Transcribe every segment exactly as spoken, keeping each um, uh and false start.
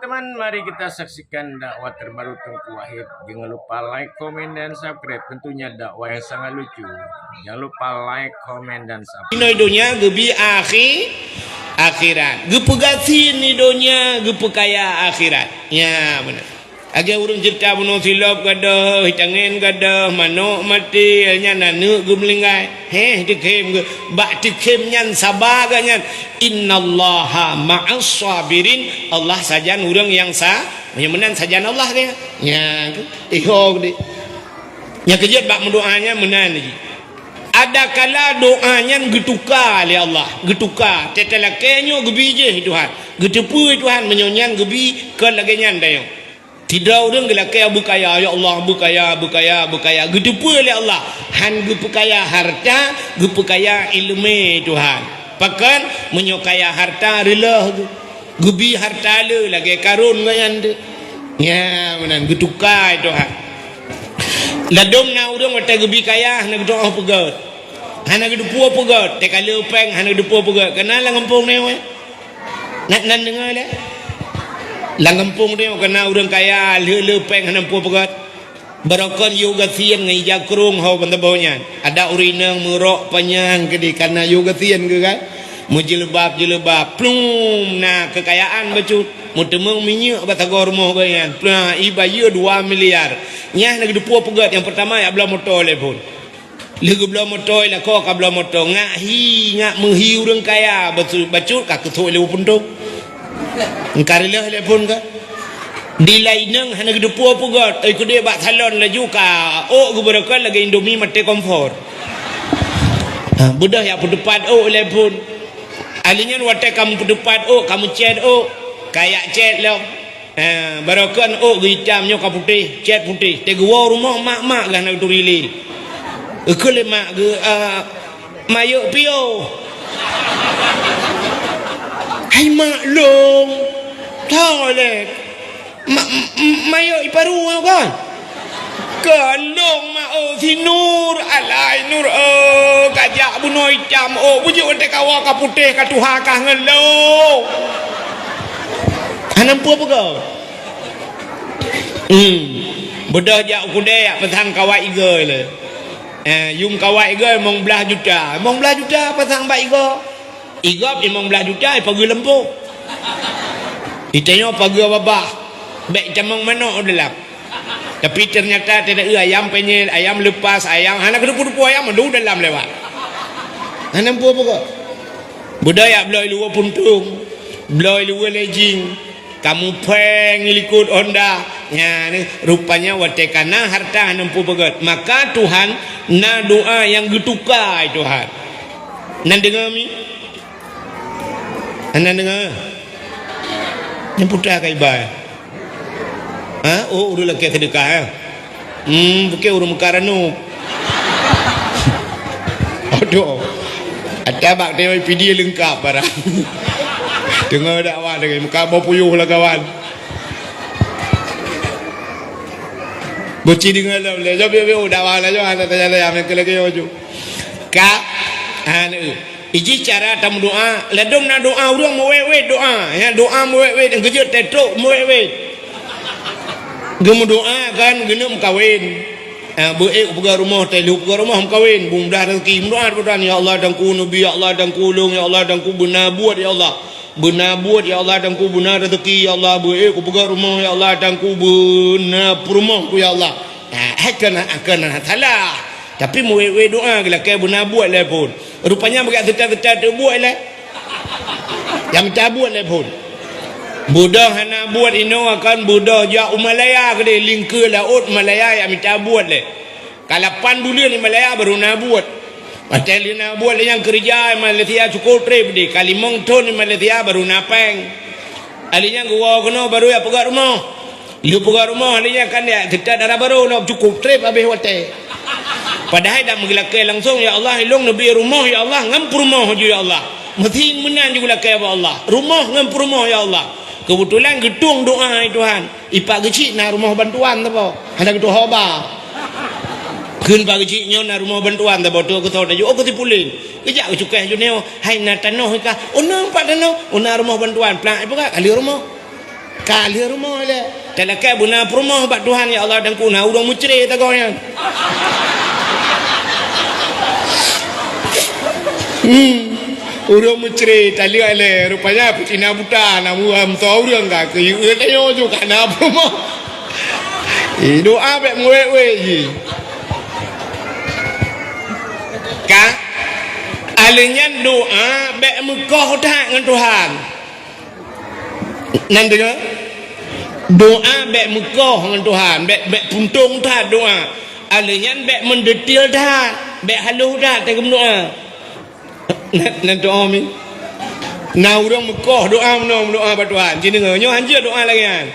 Teman, mari kita saksikan dakwah terbaru Teungku Wahid. Jangan lupa like, komen, dan subscribe. Tentunya dakwah yang sangat lucu. Jangan lupa like, komen, dan subscribe. Inoe donya geubi akhi-, akhirat. Geupeugasi ni donya, geupeukaya akhirat. Ya, benar. Lagèe ureueng ceurita bunoe silop gadôh, tangen gadôh, manok maté, nyan aneuk geumeuninggai. Heh, teukhém geu-, bak teukhém nyan saba geuh nyan. "Innallaha ma'as sabirin." Allah sajan ureueng nyang sa-, nyang meunan sajan Allah geuh. Nyan, iho geude. Nyang keujeuet bak meudoa nyan meunan jih. Adakala doa nyan geutuka lé Allah, geutuka. Teutalakèe nyoe geubi jih Tuhan. Geuteupeue Tuhan meunyoe nyan geubi kon lagèe nyan tanyoe. Sidroe ureueng geulakèe beukaya, "Ya Allah, beukaya, beukaya, beukaya." Geuteupeue lé Allah, han geupeukaya harta, geupeukaya ileumèe Tuhan. Pakon? Meunyoe kaya harta, reuloh geuh. Geubi harta le lagèe Karun geuh nyan teuh. Nya, meunan geutuka Tuhan. Ladôm na ureueng watèe geubi kaya, hana geutu'oh peugöt. Hana geuteupeue peugöt, teuka le pèng hana geuteupeue peugöt. Kana lam gampông nyoe. Nyan, nyan deungö lé. Lam gampông nyoe kana ureueng kaya, le-le pèng hana peue peugöt. Barokon yôh gasien ngon ija krông ho ban saboh nyan. Adak ureueng inong meurok panyang keudéh kana yôh gasien geuh kan. Meujilbab-jilbab, plum, na keukayaan bacut. Meuteumeung minyeuk bak sagoe rumoh geuh nyan. Plum, ibayeue dua miliar. Nyan na geuteupeue peugöt nyang peurtama jak bloe moto lé phôn. Lheueh geubloe moto, lakoe ka bloe moto, ngak hi, ngak meuhi ureueng kaya, bacut, bacut ka keusok lé puntok. Engka reuloh lé phôn ka. Di laineng hana geuteupeue peugöt, oi keudéh bak salon laju ka ôk geubeurokon lagèe Indomie maté kompor. Ha, beudôh jak peuteupat ôk lé phôn. Ahli nyan watèe ka meupeuteupat ôk, ka meucèt ôk, ka jak cèt lom. Eh, barokon ôk geuitam nyoe ka putéh, cèt putéh. Teuh geuwoe rumoh mak-mak geuh hana geuturi lé. Geukheun lé mak geuh, eh, "Mayok piôh." "Hai mak lôn." "Tho lé." "Ma-, m-, m-, mayok iparu nyoe kan?" "Kon lôn mak, oh, si Nur." "Alai Nur, oh, ka jak bunoe itam, oh, bujôk watèe kawa ka putéh ka tuha kah ngon lôn." Hana peue peugah. Hmm. Beudôh jak u keudè, jak peusang kawat igoe lé. Eh, yum kawat igoe limong blaih juta. Limong blaih juta pasang bak igoe. Igop limong blaih juta, ipageue lampôh. Itanyoe pageue babah. Bèk itamong manok u dalam. Tapi ternyata tidak, eh, ayam penyet, ayam lepas, ayam hana geuteupeue-teupeue ayam, mandum dalam lewat. Hana peue-peue. Beudôh jak bloe luweue puntông, bloe luweue lejing, ka mupèng likot Honda. Nyan, rupanya watèe ka na harta hana peue peugöt. Maka Tuhan na doa nyang geutuka, Tuhan. Nan deungö mi? Hana deungö? Nyang putra ka iba. Ha? Oh, ureueng lakèe seudeukah, eh? Hmm, pike ureueng meukaranub. Aduh. Ata bak tewe pidi leungkap barang. Teungoh dakwah lagèe muka boh puyuh lah kawan. Beuci deungö lom lé. Jom, jom, jom, dakwah lah, jom, hana tanya-tanya, amai keu lagèe nyoe, jom. Ka, anu, Iji cara tameudoa, ladôm na doa ureueng meuwét-wét doa. Ya, doa meuwét-wét, nyang keujeuet teutrok meuwét-wét. Geumeudoa kan geuneuk meukawen. Ah, beu ék kupeugah rumoh, teuh lheueh peugah rumoh meukawen, beumudah rezeki. Meudoa, meudoa, "Ya Allah, Teungku neubi, ya Allah, Teungku lôn, ya Allah, Teungku beuna buet, ya Allah. Beuna buet, ya Allah, Teungku beuna rezeki, ya Allah, beu ék kupeugah rumoh, ya Allah, Teungku beuna peurumoh ku, ya Allah." Ah, hai keunan, keunan salah. Tapi meuwét-wét doa geulakèe beuna buet lé phôn. Rupanya bak seuta-seuta teubuet lé. Nyang mita buet lé phôn. Beudôh hana buet inoe akan beudôh jak u Malaya keudéh, lingkeue laôt Malaya nyang mita buet lé. Ka lapan buleuen di Malaya baru na buet. Watèe lheueh na buet lé nyang keureuja di Malaysia cukôp trép deh. Ka limong thôn di Malaysia baru na pèng. Ahli nyan geuwoe keunoe baru jak peugöt rumoh. Lheueh peugah rumoh, lé nyan kan, ya, kita dara barô lom, cukup trép habéh watèe. Padahai dak meugeulakèe langsông, "Ya Allah, ilôn neubi rumoh, ya Allah, ngon peurumoh ju, ya Allah." Meusi meunan ju geulakèe bak Allah. Rumoh ngon peurumoh, ya Allah. Keubeutulan geutueng doa, hai Tuhan. Ipak geuchik na rumoh bantuan saboh. Hana geutuho ba. Kheun pak geuchik nyoe na rumoh bantuan saboh, tu keu soe taju, oh, keu si Pulen. Geujak geucukéh ju nyoe, hai na tanoh kah? Oh, na pat tanoh. Oh, na rumoh bantuan. Plak, ipeugah, kali rumoh. Ka lheueh rumoh lé. Talakée beuna peurumoh bak Tuhan, "Ya Allah, Teungku, na ureuëng meucre tagoe nyan." Hmm. Ureuëng meucre taleuek lé, rupanya peucina buta, na meuam soe ureuëng ka keu yue tanyoe ju ka na peurumoh. Eh, doa bék meuwék-wék jih. Ka? Aleuh nyan doa bék meukoh that ngon Tuhan. Nan deungoe? Doa bék meukoh ngon Tuhan, bék, bék puntông that doa. Aleuh nyan bék meudeutil that, bék halôh that teuh geumeudoa. Nan, nan doa mi. Na ureuëng meukoh doa meunoe meudoa bak Tuhan. Ci deungoe, nyoe hanjeuet doa lagée nyan.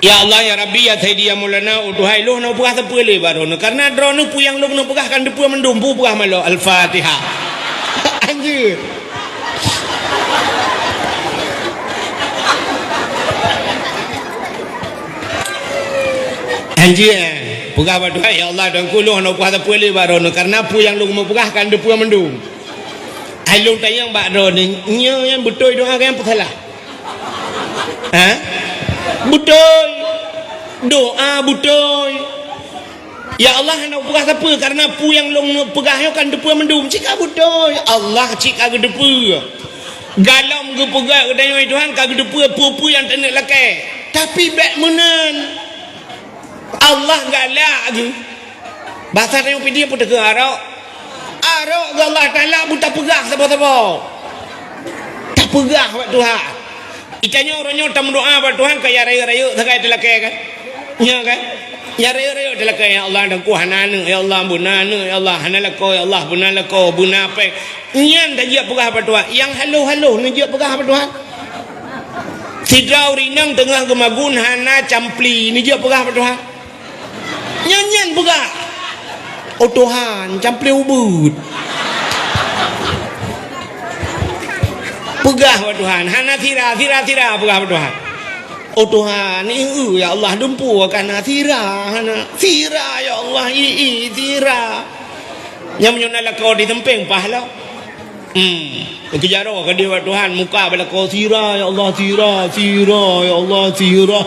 Ya Allah, ya Rabbi, ya Sayyidi, ya Maulana, oh Tuhan, lôn hana peugah sapeue lé bak droeneuh. Karena droeneuh peue nyang lôn neupeugah kan teupeue mandum, peue peugah malôh. Al-Fatihah. Anjir. Anjir, eh. Peugah bak Tuhan, "Ya Allah, Tuhanku, lôn hana peugah sapeue lé bak droeneuh. Karena peue nyang lôn meupeugah kan teupeue mandum." Hai lôn tanyong bak droeneuh, nyoe nyang beutôi doa nyang peusalah? Ha? Beutôi. Doa beutôi. Ya Allah, hana peugah sapeue, karena peue nyang lôn peugah nyoe kan teupeue mandum. Cit ka beutôi. Allah cit ka geuteupeue. Galom geupeugah geutanyoe Tuhan ka geuteupeue peue-peue nyang taneuk lakée. Tapi bék meunan. Allah galak geuh. Basa tanyoe pidie peue teuka arok? Arok geuh Allah Taala beu tapeugah saboh-saboh. Tapeugah bak Tuhan. Itanyoe uroe nyoe tameudoa bak Tuhan ka ya rayeuk-rayeuk sagai teulakée kan? Nya kan? Ya rayeuk-rayeuk teulakée, "Ya Allah, Teungku hana aneuk, ya Allah, beuna aneuk, ya Allah, hana lakoe, ya Allah, beuna lakoe, beuna péng." Nyan tajeuet peugah bak Tuhan. Nyang halôh-halôh neujeuet peugah bak Tuhan. Sidroe ureuëng inong teungoh geumagun hana campli, neujeuet peugah bak Tuhan. Nyan, nyan peugah, "Oh Tuhan, campli ubit." Peugah bak Tuhan, hana sira, sira, sira peugah bak Tuhan. "Oh Tuhan, ieu ya Allah, dumpeue ka na sira, hana sira ya Allah, i, i, sira." Nyang meunyoe na lakoe di seumpéng paih lom. Hmm. Keujaroe ka deuh bak Tuhan, muka bak lakoe, "Sira, ya Allah, sira, sira, ya Allah, sira."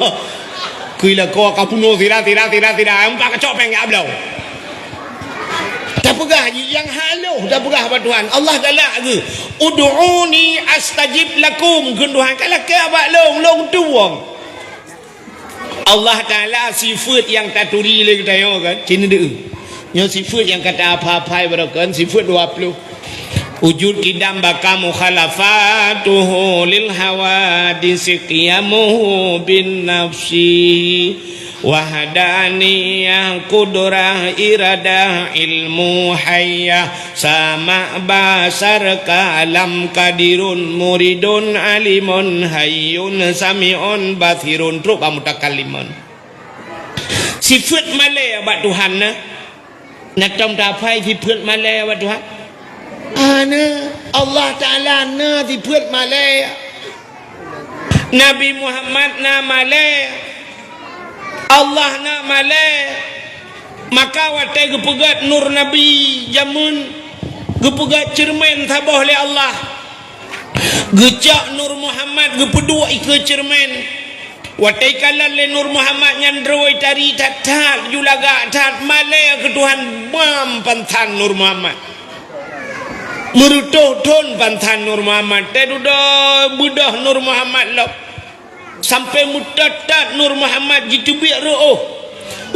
Keu lakoe ka peunoh sira, sira, sira, sira. Empat kacok péng ya bloe. Tapeugah jih nyang halôh, tapeugah bak Tuhan. Allah galak geuh. "Ud'uni astajib lakum." Kheun Tuhan, "Ka lakée bak lôn, lôn tuwong." Allah Taala sifeuet nyang taturi lé geutanyoe kan, cit neudeue. Nyoe sifeuet nyang ka ta-aphai-aphai baroe kan, sifeuet dua ploh. Wujud, qidam, baqa, mukhalafatuhu lil hawadisi, qiyamuhu bin nafsi, wahdaniyah, qudrah, iradah, ilmu, hayyah, sama', basar, kalam, qadirun, muridun, alimun, hayyun, sami'un, basirun, trok bak mutakallimun. Sifeuet malée bak Tuhan na. Na tom taphai sifeuet malée bak Tuhan? Hana. Allah Taala na sifeuet malée. Nabi Muhammad na malée. Allah na malée. Maka watée geupeugét nur Nabi jameun, geupeugét ceureumen saboh lé Allah. Geucok nur Muhammad geupeuduek ikeue ceureumen. Watée ikalon lé nur Muhammad nyan droe tari that-that, ju lagak that, malée keu Tuhan bam pansan nur Muhammad. Meureutoh thon pansan nur Muhammad, teududoe beudôh nur Muhammad lom. Sampoe meutot-tot nur Muhammad jiteubiet reuôh.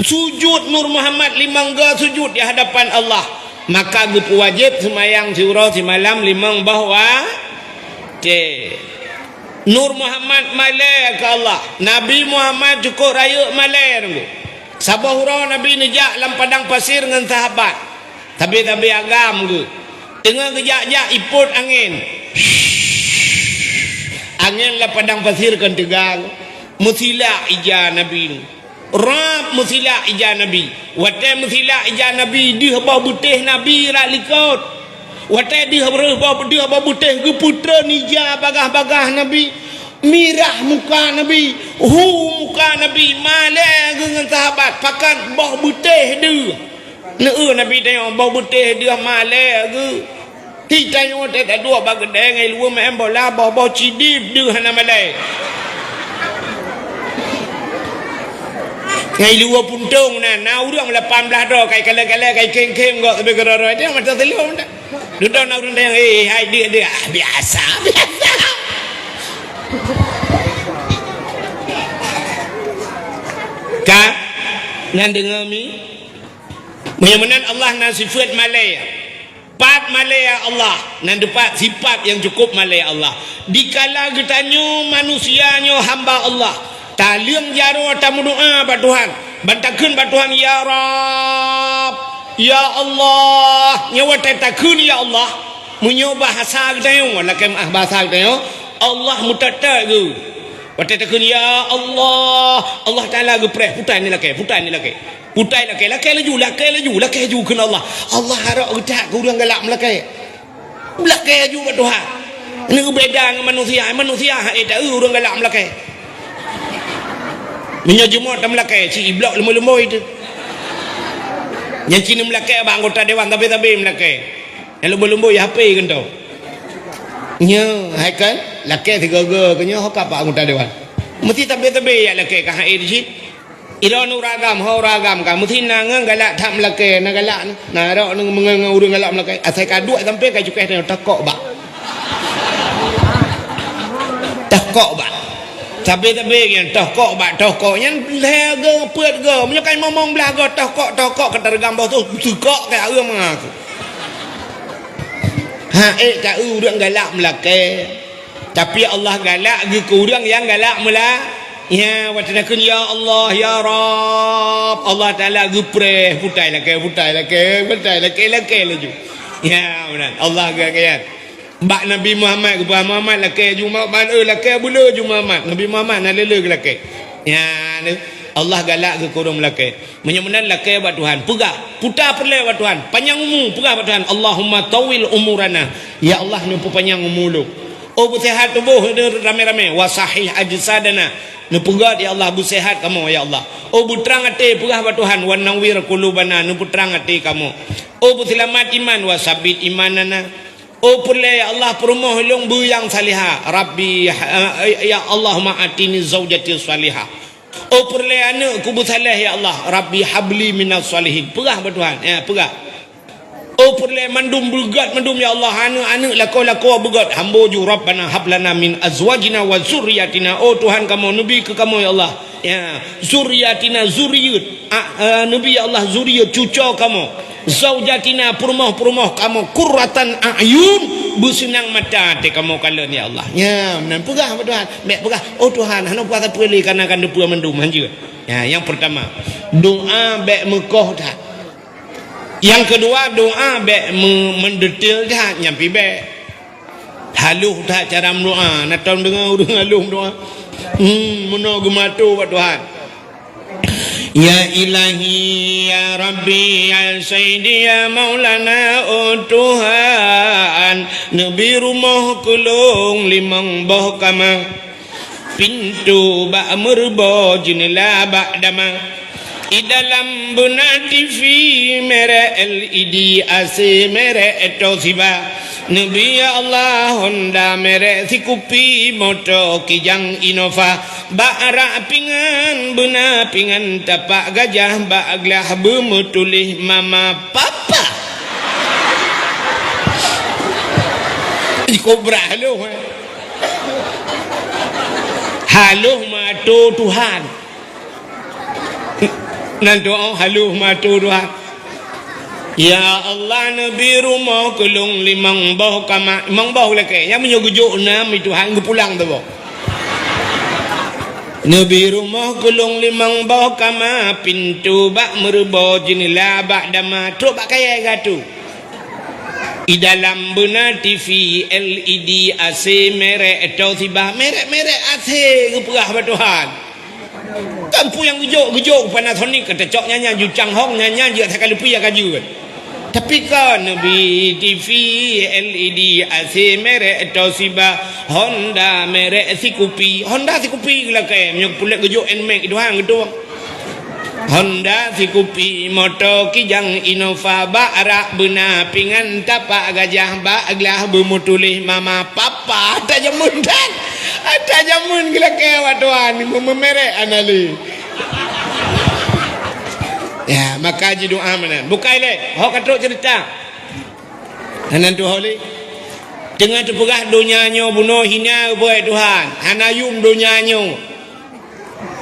Sujut nur Muhammad limong go sujut di hadapan Allah. Maka geupeuwajéb seumayang siuroe simalam limong boh wa-, cé. Nur Muhammad malée keu Allah. Nabi Muhammad cukôp rayeuk malée teungku. Saboh uroe Nabi neujak lam padang pasir ngon sahabat. Sabe-sabe agam geuh. Teungoh geujak-jak ipot angén. Angén lam padang pasir kon teuga. Meusilak ija Nabi. Rab meusilak ija Nabi. Watée meusilak ija Nabi, deuh boh beutéh Nabi rab likot. Watée deuh breuh boh, deuh boh beutéh geupeutreun ija bagah-bagah Nabi. Mirah muka Nabi, hu muka Nabi, malée geuh ngon sahabat, pakon boh beutéh deuh. Neu-eu Nabi tanyong, boh beutéh deuh malée geuh. Di tanyoe teuduek bak keudè ngon iluwa main bola, boh-boh cidib deuh hana malèe. Ngon iluwa puntông na, na ureueng lapan blah droe kai kalai-kalai kai khém-khém gok sabe keudroe-droe. Dia mata seuleueng dah. Dudoe na ureueng tanyong, "Eh, hai deuek-deuek." "Ah, biasa, biasa." Ka? Nyan deungoe mi? Meunyoe meunan Allah na sifeuet malèe. Pat malèe Allah, nan teupat sifat nyang cukup malèe Allah. Dikala geutanyoe manusia nyoe hamba Allah, taleueng jaroe tameudoa bak Tuhan, ban takheun bak Tuhan, "Ya Rabb, ya Allah." Nyoe watèe takheun, "Ya Allah," meunyoe bahasa geutanyoe, lakèe meu'ah bahasa geutanyoe, Allah meutot-tot geu. Watèe takheun, "Ya Allah," Allah Taala geupreh, "Putai ni lakèe, putai ni lakèe." Putai lakèe, lakèe laju, lakèe laju, lakèe laju kheun Allah. Allah harok geutak keu ureueng galak meulakèe. Meulakèe laju bak Tuhan. Nyoe beda ngon manusia, manusia hana taeu ureueng galak meulakèe. Meunyoe jumôt tameulakèe, ci iblok leumbôi-leumbôi teuh. Nyang ci neumeulakèe bak anggota dewan sabe-sabe meulakèe. Nyang leumbôi-leumbôi H P keunong. Nyoe, hai kan? Lakèe sigoe-goe keu nyoe ho ka bak anggota dewan. Meusti sabe-sabe jak lakèe ka hai di cit. Ilôn ureueng agam, ho ureueng agam ka meusti na ngon galak that meulakèe, na galak, na rok ngon, ngon, ngon ureueng galak meulakèe. Asai ka duek sampoe ka cukéh tanyoe tokok bak. Tokok bak. Sabe-sabe nyan tokok bak, tokok nyan lhèe go, peuet go. Meunyoe ka limong blah go tokok, tokok ka tareugam boh su, seukok ka eu mangaku. Ha, eh, ka eu ureueng galak meulakèe. Tapi Allah galak geu keu ureueng nyang galak meula-, ya, watèe takheun, "Ya Allah, ya Rabb," Allah Taala geupreh, putai lakèe, putai lakèe, putai lakèe, lakèe laju. Ya, meunan. Allah geugayan. Bak Nabi Muhammad geupeugah, "Muhammad lakèe ju ma-, ban, eh, lakèe buleue ju Muhammad." Nabi Muhammad na lé-lé geulakèe. Ya, ni. Allah galak geu keu ureueng meulakèe. Meunyoe meunan lakèe bak Tuhan, peugah, puta peureulèe bak Tuhan, panyang umu, peugah bak Tuhan, "Allahumma tawwil umurana." Ya Allah, neupeupanyang umu lôn. Oh beuseuhat tuboh ramé-ramé, "wa sahih ajsadana." Neupeugah, ya Allah, beuseuhat kamoe, ya Allah. Oh beutrang até, peugah bak Tuhan, "wa nawwir qulubana," neupeutrang até kamoe. Oh beuseulamat iman, "wa sabbit imanana." Oh peureulèe, ya Allah, peurumoh lôn beu nyang salihah. Rabbi, ha-, ya Allahumma atini zaujati salihah. Oh peureulèe aneuk keu beusaléh, ya Allah. Rabbi habli minas shalihin. Peugah bak Tuhan. Ya, peugah. Oh peureulèe mandum beugöt mandum, ya Allah. Aneuk-aneuk lakoe-lakoe beugöt. Hambo ju, Rabbana hablana min azwajina wa zurriyatina. Oh Tuhan kamoe, neubi keu kamoe, ya Allah. Ya, zurriyatina, zuriyeuet. A, eh, neubi, ya Allah, zuriyeuet cucoe kamoe. Zaujatina, peurumoh-peurumoh kamoe, qurratan a'yun, beuseunang mata até kamoe kalon, ya Allah. Nyan, meunan peugah bak Tuhan. Bèk peugah, "Oh Tuhan, hana peugah sapeue lé, kana ka neupeu mandum," hanjeuet. Nyan, nyang peurtama, doa bèk meukoh that. Nyang keudua, doa bèk meu-, meudetil that, nyan pih bèk. Haloh that cara meudoa, na tom deungoe ureueng haloh meudoa. Hmm, meunoe geumato bak Tuhan. Ya Ilahi, ya Rabbi, ya Sayyidi, ya Maulana, oh Tuhan, neubi rumoh keu lôn limong boh kama, pintoe bak meureubo, jeuneula bak dama. I dalam beuna T V merek L E D, A C merek Toshiba. Neubi ya Allah Honda merek sikupi, moto Kijang Innova. Bak rak pingan beuna pingan tapak gajah, bak glah beumeutuléh mama papa. Ih, kobra haloh, eh. Haloh mato Tuhan. Nan doa haloh mato Tuhan. Ya Allah, neubi rumoh keu lôn limong boh kama, limong boh lakèe. Nyan meunyoe geujok nam, Tuhan geupulang teuh boh. Neubi rumoh keu lôn limong boh kama, pintoe bak meureubo, jeuneula bak dama, trok bak kayèe gatu. I dalam beuna T V L E D, A C merek Toshiba, merek-merek A C geupeugah bak Tuhan. Kan peue nyang geujok, geujok Panasonic, ka teucok nyan-nyan ju Changhong, nyan-nyan jeuet that ka leupie ka jeuet. Tapi kan neubi T V L E D, A C merek Toshiba, Honda merek sikupi. Honda sikupi geulakèe, meunyoe peulet geujok Nmax, Tuhan geutueng. Honda sikupi, moto Kijang Innova, bak rak beuna pingan tapak gajah, bak glah beumeutuléh mama papa. Tajameun that. Tajameun geulakée awak tuan, meumerek hana lé. Ya, maka jidoa meunan. Bukai lé, ho ka trok ceurita. Hana tuho lé. Teungoh teupeugah donya nyoe bunoe hina, geupeugah Tuhan, hana yum donya nyoe.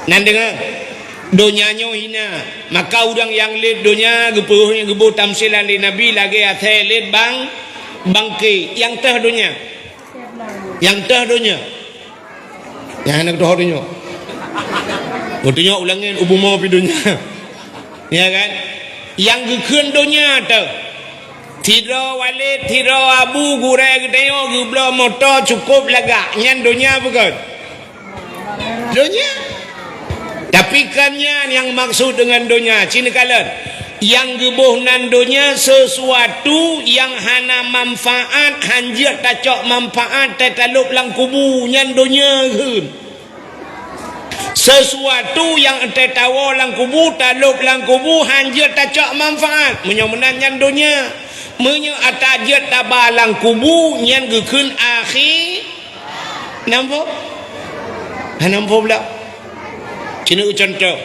Nan deungoe, donya nyoe hina. Maka ureuëng nyang lét donya geupeugah, geuboh tamsilan lé Nabi lagée asée lét bang, bangke nyang teuh donya. Nyang teuh donya. Nyang hana geutuho donya. Geutunyok u langét, u bumoe pi donya. Ya kan? Nyang geukheun donya teuh. Sidroe walét, sidroe abu, gurée geutanyoe geubloe moto cukôp lagak. Nyan donya bukon? Donya. Tapi kon nyan nyang maksud deungon donya. Ci neukalon. Nyang geuboh nan donya, sesuatu nyang hana manfaat, hanjeuet tacok manfaat, tatalôb lam kubu, nyan donya kheun. Sesuatu nyang tatawoe lam kubu, talôb lam kubu, hanjeuet tacok manfaat. Meunyoe meunan nyan donya. Meunyoe ata jeuet taba lam kubu, nyan geukheun akhi-, nampak? Hana nampak pula. Ci neucuntoh.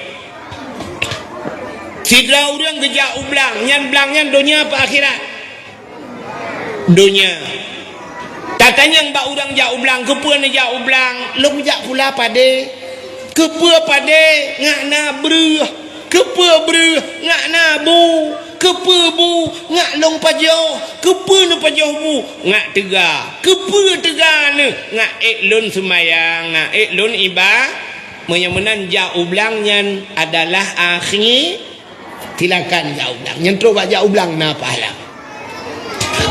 Sidroe ureuëng geujak u blang, nyan blang nyan donya apa akhirat? Donya. Tatanyong bak ureuëng jak u blang, keupeue neujak u blang? Lôn jak pula padé. Keupeue padé? Ngat na breueh. Keupeue breueh? Ngat na bu. Keupeue bu? Ngat lôn pajoh. Keupeue neupajoh bu? Ngat teuga. Keupeue teuga neuh? Ngat ék lôn seumayang, ngat ék lôn iba-, meunyoe meunan jak u blang nyan adalah akhi-, Silakan jak u blang. Nyang trok bak jak u blang na pahala.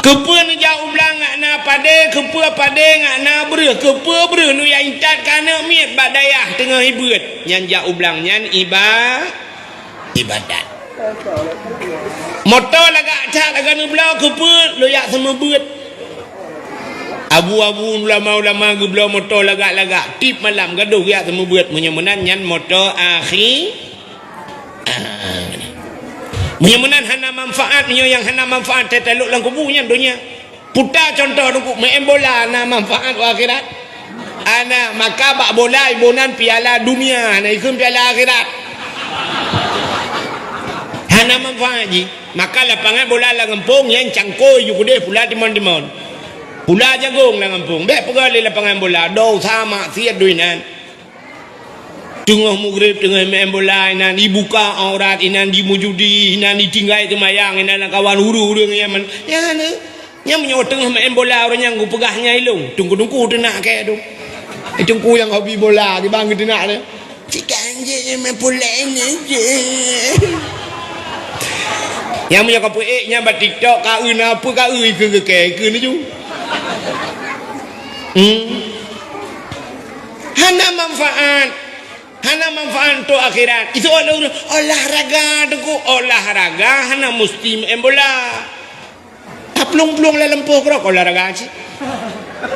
Keupeue neujak u blang ngat na padé, keupeue padé ngat na breueh, keupeue breueh neujak intat keu aneuk miet bak dayah teungoh ibeuet. Nyan jak u blang nyan iba-, ibadat. Moto lagak that lagak neubloe, keupeue lôn jak seumeubeuet. Abu-abu ulama-ulama geubloe moto lagak-lagak, tiep malam gadôh geujak seumeubeuet. Meunyoe meunan nyan moto akhi-, Ah, meunyoe meunan hana manfaat, meunyoe nyang hana manfaat teutalok lam kubu nyan donya. Puta contoh teungku, meu'en bola na manfaat u akhirat? Hana, maka bak bola iboh nan piala dunia, hana ikheun piala akhirat. Hana manfaat jih. Maka lapangan bola lam gampông nyan cangkôi ju keudeh pula timon-timon. Pula jagong lam gampông. Bék peugah lé lapangan bola, dosa maksiat doi nan. Teungoh mugreb, teungoh meu'en bola inan, ibuka aurat inan, jimeujudi inan, itinggai teumayang inan, lam kawan ureuëng-ureuëng nyang man-, nyan na. Nyan meunyoe teungoh meu'en bola ureuëng nyang geupeugah nyan ilong, teungku-teungku teunak keu tu. Teungku nyang hobi bola, kiban geuteunak tu. Cik anjing nyang main bola ini je. Nyang meunyoe ka peuék nyan bak TikTok, ka eu na peue ka eu ikeue geukée, ikeue ni ju. Hmm. Hana manfaat. Hana manfaat untuk akhirat. Itu olahraga tu ku, olahraga hana musti main bola. Taplueng-plueng lam lampôh keudroe olahraga cit.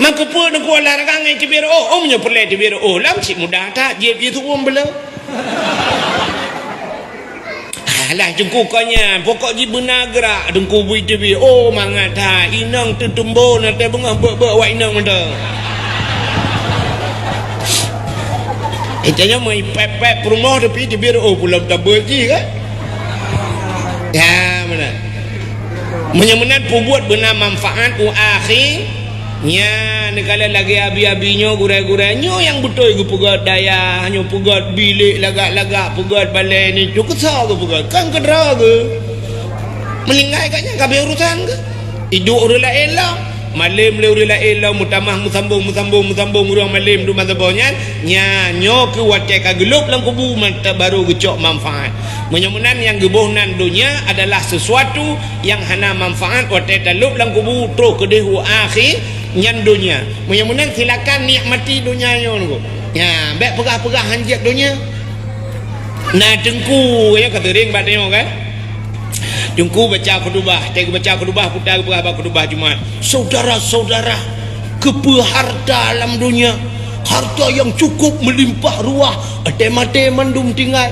Maka peue tu ku olahraga ngai teubiet oh, oh meunyoe peureulée teubiet oh, lam cit mudah that, jieb jih tuwom bela. Alah, teungku kon nyan, pokok jih beuna geurak, teungku bui teubiet. Oh, mangat that, inong teutumbon, até beungoh beuet-beuet awak inong mantong. Eh, tanyoe meupék-pék peurumoh, tapi teubiet, oh, pulang tabeuet jih, kan? Ya, meunan. Meunyoe meunan peubuet beuna manfaat u akhi, Nyan, neukalon lagée abi-abi nyoe, gurée-gurée nyoe nyang beutôi geupeugét dayah, nyoe peugét bilék lagak-lagak, peugét balée ni, tu keusoe geupeugét, kan keudroe geuh. Meuninggai gobnyan ka habéh urosan geuh. Iduek ureuëng laén lom. Malém lé ureuëng laén lom, meutamah meusambông, meusambông, meusambông ureuëng malém dum masa boh nyan. Nyan, nyoe keuh watée ka geulôb lam kubu, mantong barô geucok manfaat. Meunyoe meunan nyang geuboh nan donya adalah sesuatu nyang hana manfaat watée talôb lam kubu troh keudeh u akhi nyan donya. Meunyoe meunan silakan nikmati donya nyoe nunggu. Nya, bék peugah-peugah hanjeuet donya. Na teungku, ya, ka seuring bak tanyoe kan? Teungku baca khutubah, teuka baca khutubah, puta geupeugah bak khutubah Jumat. Saudara-saudara, keupeue harta lam donya? Harta nyang cukup meulimpah ruah, até maté mandum tinggai.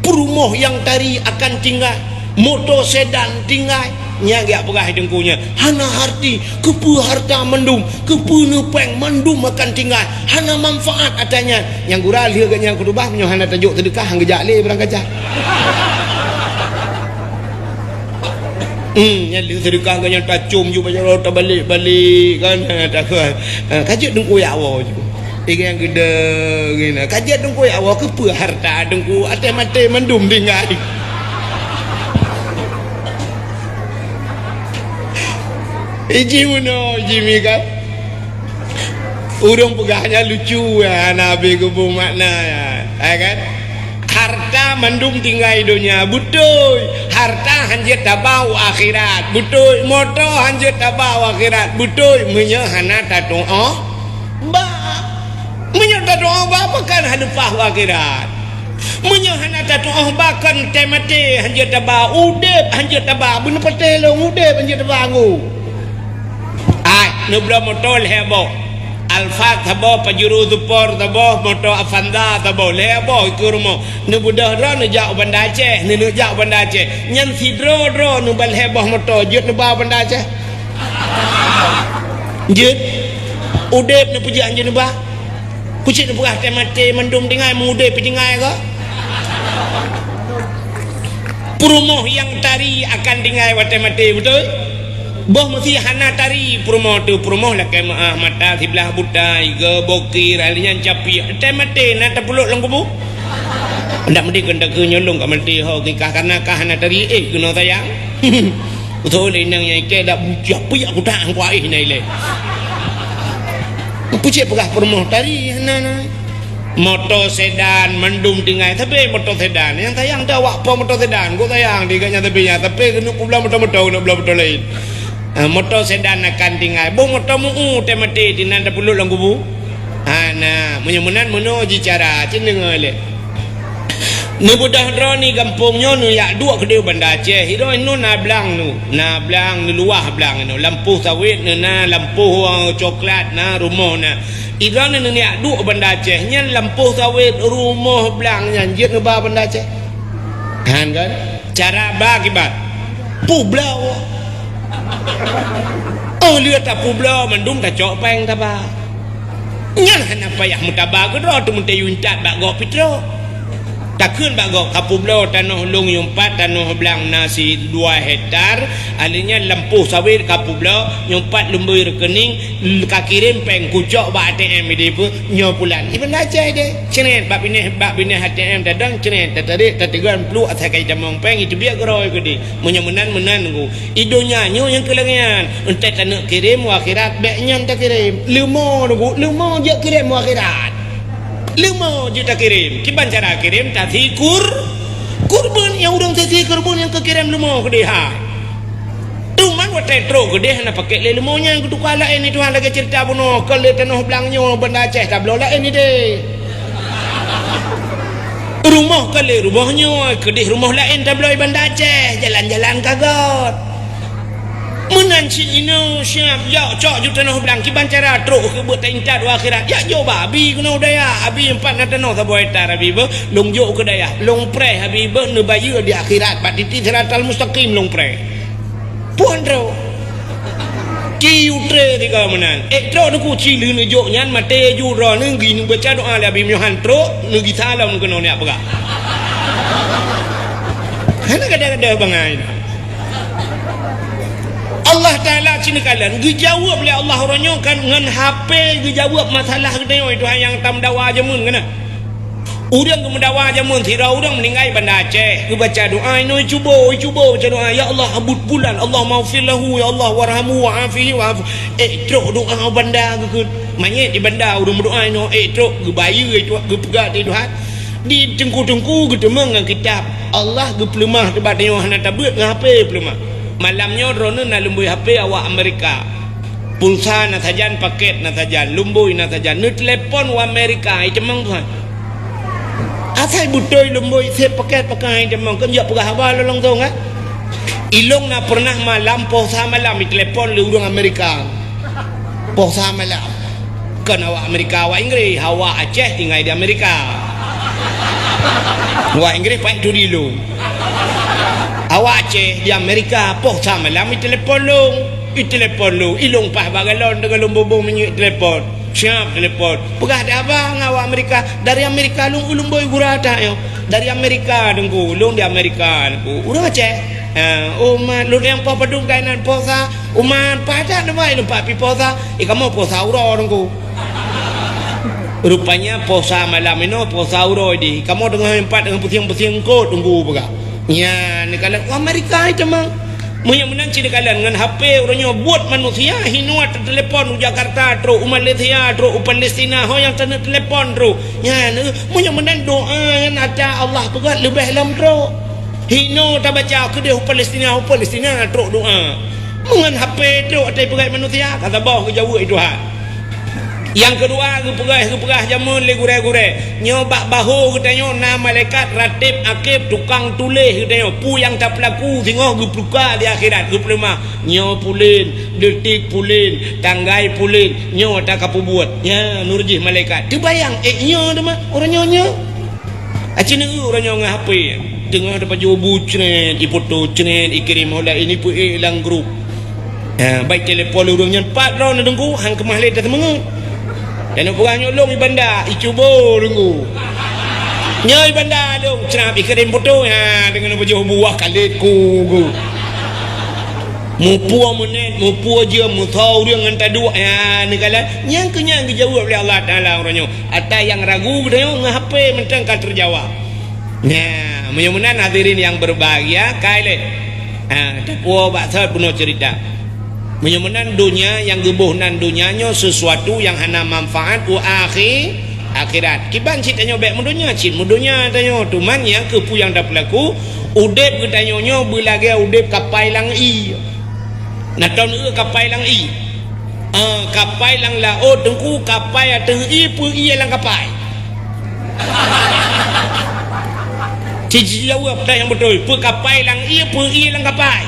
Peurumoh nyang tari akan tinggai, moto sedan tinggai. Nyan geujak peugah teungku nyan, hana arti, keupeue harta mandum, keupeue neupeng mandum akan tinggai, hana manfaat atra nyan. Nyang gura lheueh geuh nyan khutubah, meunyoe hana tajok seudeukah, han geujak lé barang kaca. Hmm, nyan lheueh seudeukah geuh nyan tacom ju bak jaroe tabalek-balek kan, ha, takheun. Ha, ka jeuet teungku jak woe ju. Ikan gede gini. Ka jeuet teungku jak woe, keupeue harta teungku, até maté mandum tinggai. Iji meunoe, iji mi kan. Ureuëng peugah nyan lucu, ya, hana habéh geubeueng makna, ya. Ya kan? Harta mandum tinggai donya, beutôi. Harta hanjeuet taba u akhirat, beutôi. Moto hanjeuet taba u akhirat, beutôi. Meunyoe hana tatuoh ba, meunyoe tatuoh ba, pakon hana leupah u akhirat. Meunyoe hana tatuoh ba, kon teumaté hanjeuet taba, udeb hanjeuet taba, beuneupatéh lôn udeb hanjeuet taba nggu. Ai, neubloe moto lhée boh. Alphard saboh, Pajero Sport saboh, moto Avanza saboh, lhée boh ikeue rumoh. Neubeudôh droe neujak u Banda Aceh, neuneuk jak u Banda Aceh. Nyan sidroe-droe neuba lhée boh moto jeuet neuba u Banda Aceh. Jeuet. Udeb neupeujeuet hanjeuet neuba. Kucit neupeugah teumaté mandum tinggai, meudeb pih tinggai kah? Peurumoh nyang tari akan tinggai watée maté, beutôi? Boh meusi hana tari peurumoh teuh, peurumoh lakée meuáh, mata siblah buta, iga bokir, ahli nyan capiek. Watée maté na tapulok lam kubu? Ndak meudeh keu takeu nyolong ka maté ho kikah, karena kah hana tari, eh, keunoe sayang. Beutôi lé inong nyang ikée dak bujah piyak kutak angkuah ih na ilée. Kucit peugah peurumoh tari hana na. Moto sedan mandum tinggai, tapi moto sedan. Nyang sayang dah awak po moto sedan. Gok sayang di gaknya tapi nya, tapi keuneuk peubloe moto-moto, keuneuk bloe moto lain. Ha, moto sedan akan tinggai. Boh moto meu-u teumaté dinan tapulok lam kubu. Ha, na, meunyoe meunan meunoe jicara, cit deungoe lé. Neubeudôh droe ni gampông nyoe neujak duek keudeh Banda Aceh. Sidroe nyoe na blang nu, na blang neuluwah blang nyoe. Lampôh sawét neuna, lampôh, eh, coklat na, rumoh na. Sidroe nyoe neujak duek Banda Aceh. Nyan lampôh sawét, rumoh, blang nyan jeuet neuba Banda Aceh. Kan, kan? Cara ba kiban. Peubloe. Oh, lheueh tapeubloe mandum tacok péng taba. Nyan hana payah meutaba keudroe teuh meutayue intat bak gob pih trok. Takheun bak gob kapeubloe tanoh lôn nyang pat tanoh blang na sidua hektar, ahli nyan lampôh sawét kapeubloe, nyang pat lumbôi rekening, kakirém péng kucok bak A T M ideh peue, nyoe pulan. Iban lacai deh, cret bak binéh, bak binéh A T M tadong, cret tatarek, tateugon pluek asai ka jitamong péng, iteubiet keudroe keudeh. Meunyoe meunan, meunan ku. I donya nyoe nyang keu lagée nyan, entah taneuk kirém u akhirat, bék nyan takirém. Leumo, leumo jeuet kirém u akhirat. Leumo jeuet takirém. Kiban cara kirém, tasi kur-, kurban nyang ureuëng tasi kurban nyang keu kirém leumo keudeh hai. Teuma watée trok keudeh hana pakék lé leumo nyan geutuka laén di Tuhan lagée ceurita bunoe, kon lé tanoh blang nyoe Banda Aceh tabloe laén ideh. Rumoh kon lé rumoh nyoe, keudeh rumoh laén tabloe Banda Aceh, jalan-jalan ka göt. Meunan cit inoe siab, jak cok ju tanoh blang kiban cara trok keu beuet taintat u akhirat. Jak jok bak abi keunoe u dayah, abi empat na tanoh saboh hektar abi beuh, lôn jok keu dayah, lôn preh abi beuh neubayeue di akhirat bak titi siratal mustaqim lôn preh. Puan trok. Ci utre tiga meunan. Eh, trok neuku ci lheueh neujok nyan maté ju droeneuh geuneuk baca doa lé abi meuhan trok neugisa lom keunoe neujak peugah. Hana gadoh-gadoh bangai. Allah Taala cit neukalon, geujaweueb lé Allah uroe nyoe kan ngon H P geujaweueb masalah geutanyoe Tuhan nyang tameudawa jameun keunan. Ureuëng geumeudawa jameun sidroe ureuëng meuninggai Banda Aceh, geubaca doa inoe cubo, cubo baca doa, "Ya Allah, abut pulan, Allahummaghfir lahu, ya Allah, warhamhu wa'afihi wa'fu." Eh, trok doa Banda geukheun. Manyét di Banda ureuëng meudoa inoe, eh, trok geubayeue, eh, trok geupeugah di Tuhan. Di teungku-teungku geuteumeung ngon kitab. Allah geupeuleumah teubat nyoe hana tabeuet ngon H P peuleumah. Malam nyoe droeneuh na lumbôi H P awak Amerika. Pulsa na sajan, paket na sajan, lumbôi na sajan. Neutelepon u Amerika, i teumang tuhan. Asai beutôi lumbôi sép paket pakai i teumang, kon jak peugah haba lôn langsong, eh. Ilong na pernah malam, poh sa malam, i telepon lé ureuëng Amerika. Poh sa malam. Kon awak Amerika, awak Inggris, awak Aceh tinggai di Amerika. Wah Inggréh paih turi lôn. Awak Aceh di Amerika, poh sa malam itelepon lôn. Itelepon lôn, ilôn paih bak galon deungon lôn boh-boh minyeuk telepon. Siap telepon. Peugah dah abang awak Amerika. Dari Amerika lôn, ulôn boi gura that nyoe. Dari Amerika Teungku, lôn di Amerika Teungku. Ureueng Aceh. Ha, oh man, lôn nyang poh padum kainan poh sa. Uman paih that leubeh lôn pat pi poh sa. Eh, kamoe poh sa uroe Teungku. Rupanya poh sa malam inoe poh sa uroe di. Kamoe teungoh empat teungoh pusieng-pusieng kot Teungku peugah. Nyan neukalon, oh, Amerika itu mah. Meunyoe meunan cit neukalon ngon H P uroe nyoe buet manusia hinoe teutelepon u Jakarta trok, u Malaysia trok, u Palestina ho nyang taneuk telepon trok. Nyan, eh, meunyoe meunan doa nyan ata Allah peugah leubeh lom trok. Hinoe tabaca keudeh u Palestina, u Palestina trok doa. Meungon H P trok ata peugah manusia, ka saboh geujaweueb Tuhan. Nyang keudua, geupeugah, geupeugah jameun lé gurée-gurée. Nyoe bak bahô geutanyoe na malaikat ratib akib tukang tuléh geutanyoe. Peue nyang tapeulaku singoh geupeuka di akhirat, geupeuleumah. Nyoe pulen, detik pulen, tanggai pulen, nyoe ata kapeubuet. Nyan, nurjih malaikat. Teubayang, eh, nyoe teuma, uroe nyoe, nyoe. Aci neu uroe nyoe ngon H P. Teungoh tapajoh bu cret, ipoto cret, ikirém hola ini peuék lam grup. Ha, baik telepon ureueng nyan pat droe Teungku, han keumah lé taseumeungeut. Dan peugah nyoe lôn i banda, icubo Teungku. Nyoe i banda lôn, crab ikirém poto, ha, deungon pajoh bu wah kalét ku, ku. Muphom meunet, muphom jeuem, musoe ureueng ngon taduek, ha, neukalon. Nyang keu nyan geujaweueb lé Allah Taala uroe nyoe. Ata nyang ragu geutanyoe ngon H P mantong ka teujawab. Nah, meunyoe meunan hadirin yang berbahagia, kai lé. Ha, tapuo bak sot bunoe cerita. Meunyoe meunan donya nyang geuboh nan donya nyoe sesuatu nyang hana manfaat u akhi-, akhirat. Kiban cit tanyoe bék meudonya, cit meudonya tanyoe. Teuma nyang keupeue nyang tapeulaku, udeb geutanyoe nyoe beulagée udeb kapai lam ié. Na ton eu kapai lam ié. Ah, kapai lam laôt Teungku, kapai ateueh ié, peue ié lam kapai? Ci-, ci jaweueb dah nyang beutôi, peue kapai lam ié, peue ié lam kapai?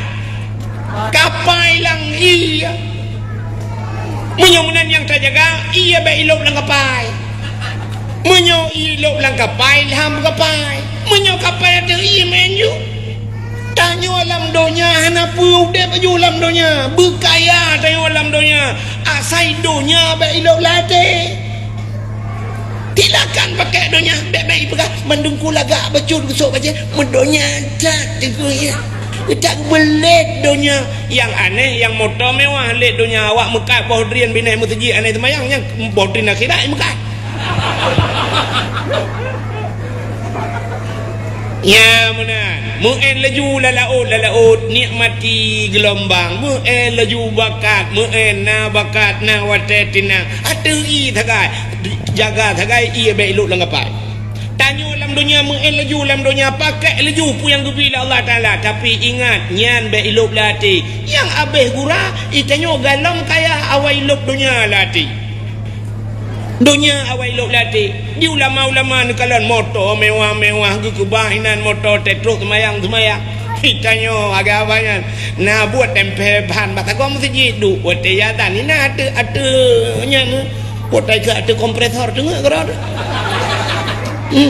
Kapai lam ié. Meunyoe meunan nyang tajaga, ié bék ilôb lam kapai. Meunyoe ié ilôb lam kapai, lham kapai. Meunyoe kapai ateueh ié, meu'en ju. Tanyoe lam donya hana peue udeb laju lam donya, beukaya tanyoe lam donya, asai donya bék ilôb lam até. Silakan pakai donya, bék-bék ipeugah mandum ku lagak bacut geusok bajée, meudonya that teungku ya. Geutak beulét donya. Nyang aneh, nyang moto mewah lét donya, awak meukat boh drien binéh meuseujid aneh seumayang, nyang boh drien akhirat meukat. Nya meunan, meu'en laju lam laôt, lam laôt nikmati geulombang, meu'en laju bakat, meu'en na bakat, na watée tinang, ateueh ié sagai, jaga sagai ié bék ilôb lam kapai. Tanyoe lam donya meu'en laju lam donya, pakai laju peue nyang geubri lé Allah Taala, tapi ingat nyan bék ilôb lam até. Nyang abéh gura, itanyoe galom kaya awai lôb donya lam até. Donya awai lôb lam até. Di ulama-ulama neukalon moto mewah-mewah geukeubah inan moto teuh trok seumayang-seumayang. Itanyoe agak abah nyan na buet tempel ban bak sagoe meuseujid duek watée azan inan ateueh-ateueh nyan. Watée keu ateueh kompresor teungeuk keudroe. Hmm.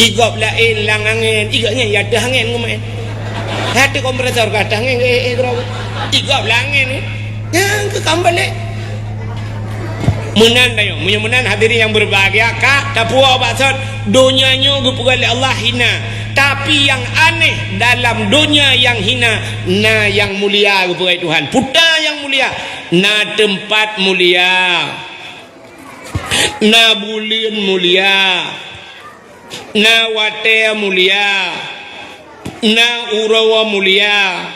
Igob laén lam angén, igob nyan ya teuh angén ngeumaén. Hati kompresor ka teuh angén, eh, eh, keudroe. Igob lam angén, eh. Nyang keu kam balek. Meunan tanyoe, meunyoe meunan hadirin yang berbahagia, ka tapuo bak sot, donya nyoe geupeugah lé Allah hina. Tapi yang aneh dalam donya yang hina, na yang mulia geupeugah Tuhan. Peue ta yang mulia, na teumpat mulia. Na buleuen mulia, na watée mulia, na uroe mulia,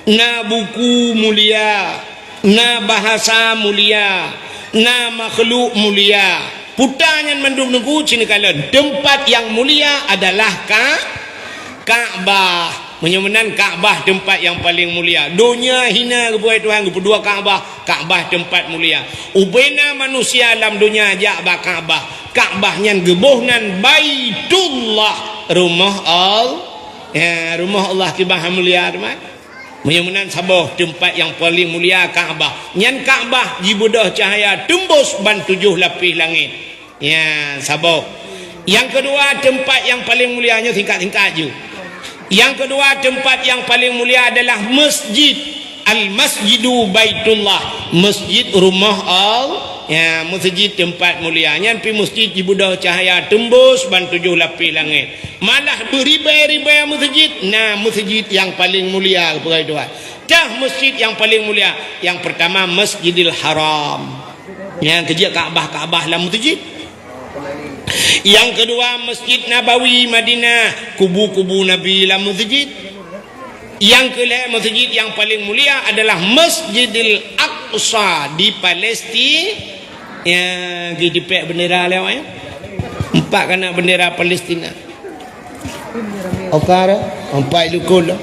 na buku mulia, na bahasa mulia, na makhluk mulia. Peue ta nyan mandum Teungku ci neukalon. Teumpat yang mulia adalah ka-, Ka'bah. Meunyoe meunan Ka'bah teumpat nyang paleng mulia. Donya hina geupeugah Tuhan, geupeudua Ka'bah. Ka'bah teumpat mulia. Ubena manusia lam donya jak bak Ka'bah. Ka'bah nyan geuboh nan Baitullah, rumoh Al-, ya, rumoh Allah kiban mulia teuma. Meunyoe meunan saboh teumpat nyang paleng mulia Ka'bah. Nyan Ka'bah jibeudôh cahya teumbôh ban tujoh lapéh langét. Ya, saboh. Nyang keudua, teumpat nyang paleng mulia, nyoe singkat-singkat ju. Nyang keudua, teumpat nyang paleng mulia adalah masjid. Al-Masjidu Baitullah, masjid rumoh Allah. Ya, masjid teumpat mulia. Nyan pi masjid jibeudôh cahya teumbôh ban tujoh lapéh langét. Malah beuribèe-ribèe masjid, na masjid nyang paleng mulia, peugah Tuhan. Tah masjid nyang paleng mulia, nyang peurtama Masjidil Haram. Nyang keujeuet Ka'bah-Ka'bah lam masjid. Nyang keudua, Masjid Nabawi Madinah, kubu-kubu Nabi lam masjid. Nyang keulhèe, masjid nyang paleng mulia adalah Masjidil Aqsa di Palestina. Ya, geutipék bendera lé awak, ya. Empat kana bendera Palestina. Oka dah, empat lukon lah.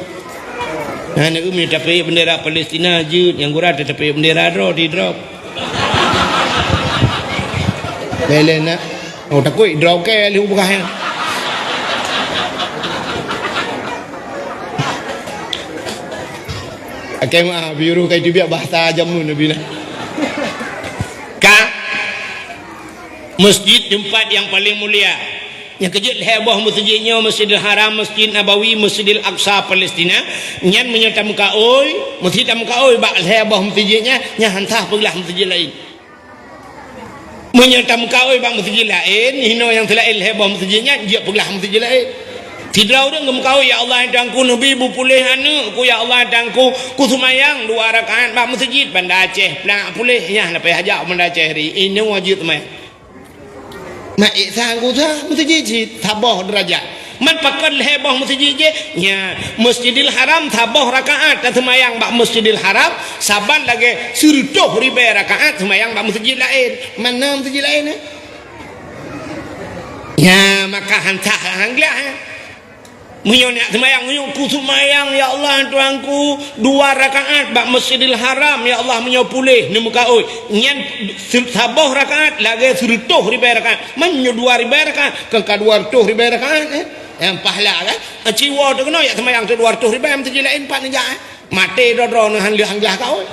Nah, nak umi tapi bendera Palestina jeuet, nyang gura tapi bendera droe di drop. Lé-lé nak. Oh, takut drop ke lé ubah ya. Akai mah biru kai tu biar bahasa jamu Nabi nah. Ka masjid teumpat nyang paleng mulia. Nyang keujeuet lhèe boh masjid nyoe, Masjidil Haram, Masjid Nabawi, Masjidil Aqsa Palestina. Nyan meunyoe tameukaôi, meusti tameukaôi bak lhèe boh masjid nyan, nyan han sah peuglah masjid laén. Meunyoe tameukaôi bak masjid laén, hinoe nyang seulaén lhèe boh masjid nyan, jeuet peuglah masjid laén. Sidroe ureueng geumeukaôi, "Ya Allah, Tuhanku, neubi beupuléh aneukku, ya Allah, Tuhanku, kuseumayang dua rakaat bak masjid Banda Aceh, plak puléh, nyan leupah hajat Banda Aceh ri, inoe jeuet seumayang." Mak Isa geusa masjid cit saboh deurajat. Man pakon lhèe boh masjid jih? Nya, Masjidil Haram saboh rakaat taseumayang bak Masjidil Haram, saban lagèe sireutôh ribèe rakaat seumayang bak masjid laén. Mana masjid laén, eh? Nya, maka han sah han glah, eh? Meunyoe nak seumayang, meunyoe kuseumayang, ya Allah, Tuhanku, dua rakaat bak Masjidil Haram, ya Allah, meunyoe puléh neumeukaôi. Nyan se-, saboh rakaat lagèe sireutôh ribèe rakaat. Meunyoe dua ribèe rakaat, kan ka dua reutôh ribèe rakaat, eh? Nyang pahala kan? Aci woe teuh keunoe jak seumayang teuh dua reutôh ribèe, meuteujih laén pat neujak, eh? Maté droe-droe neuh han lheueh han glah kaôi.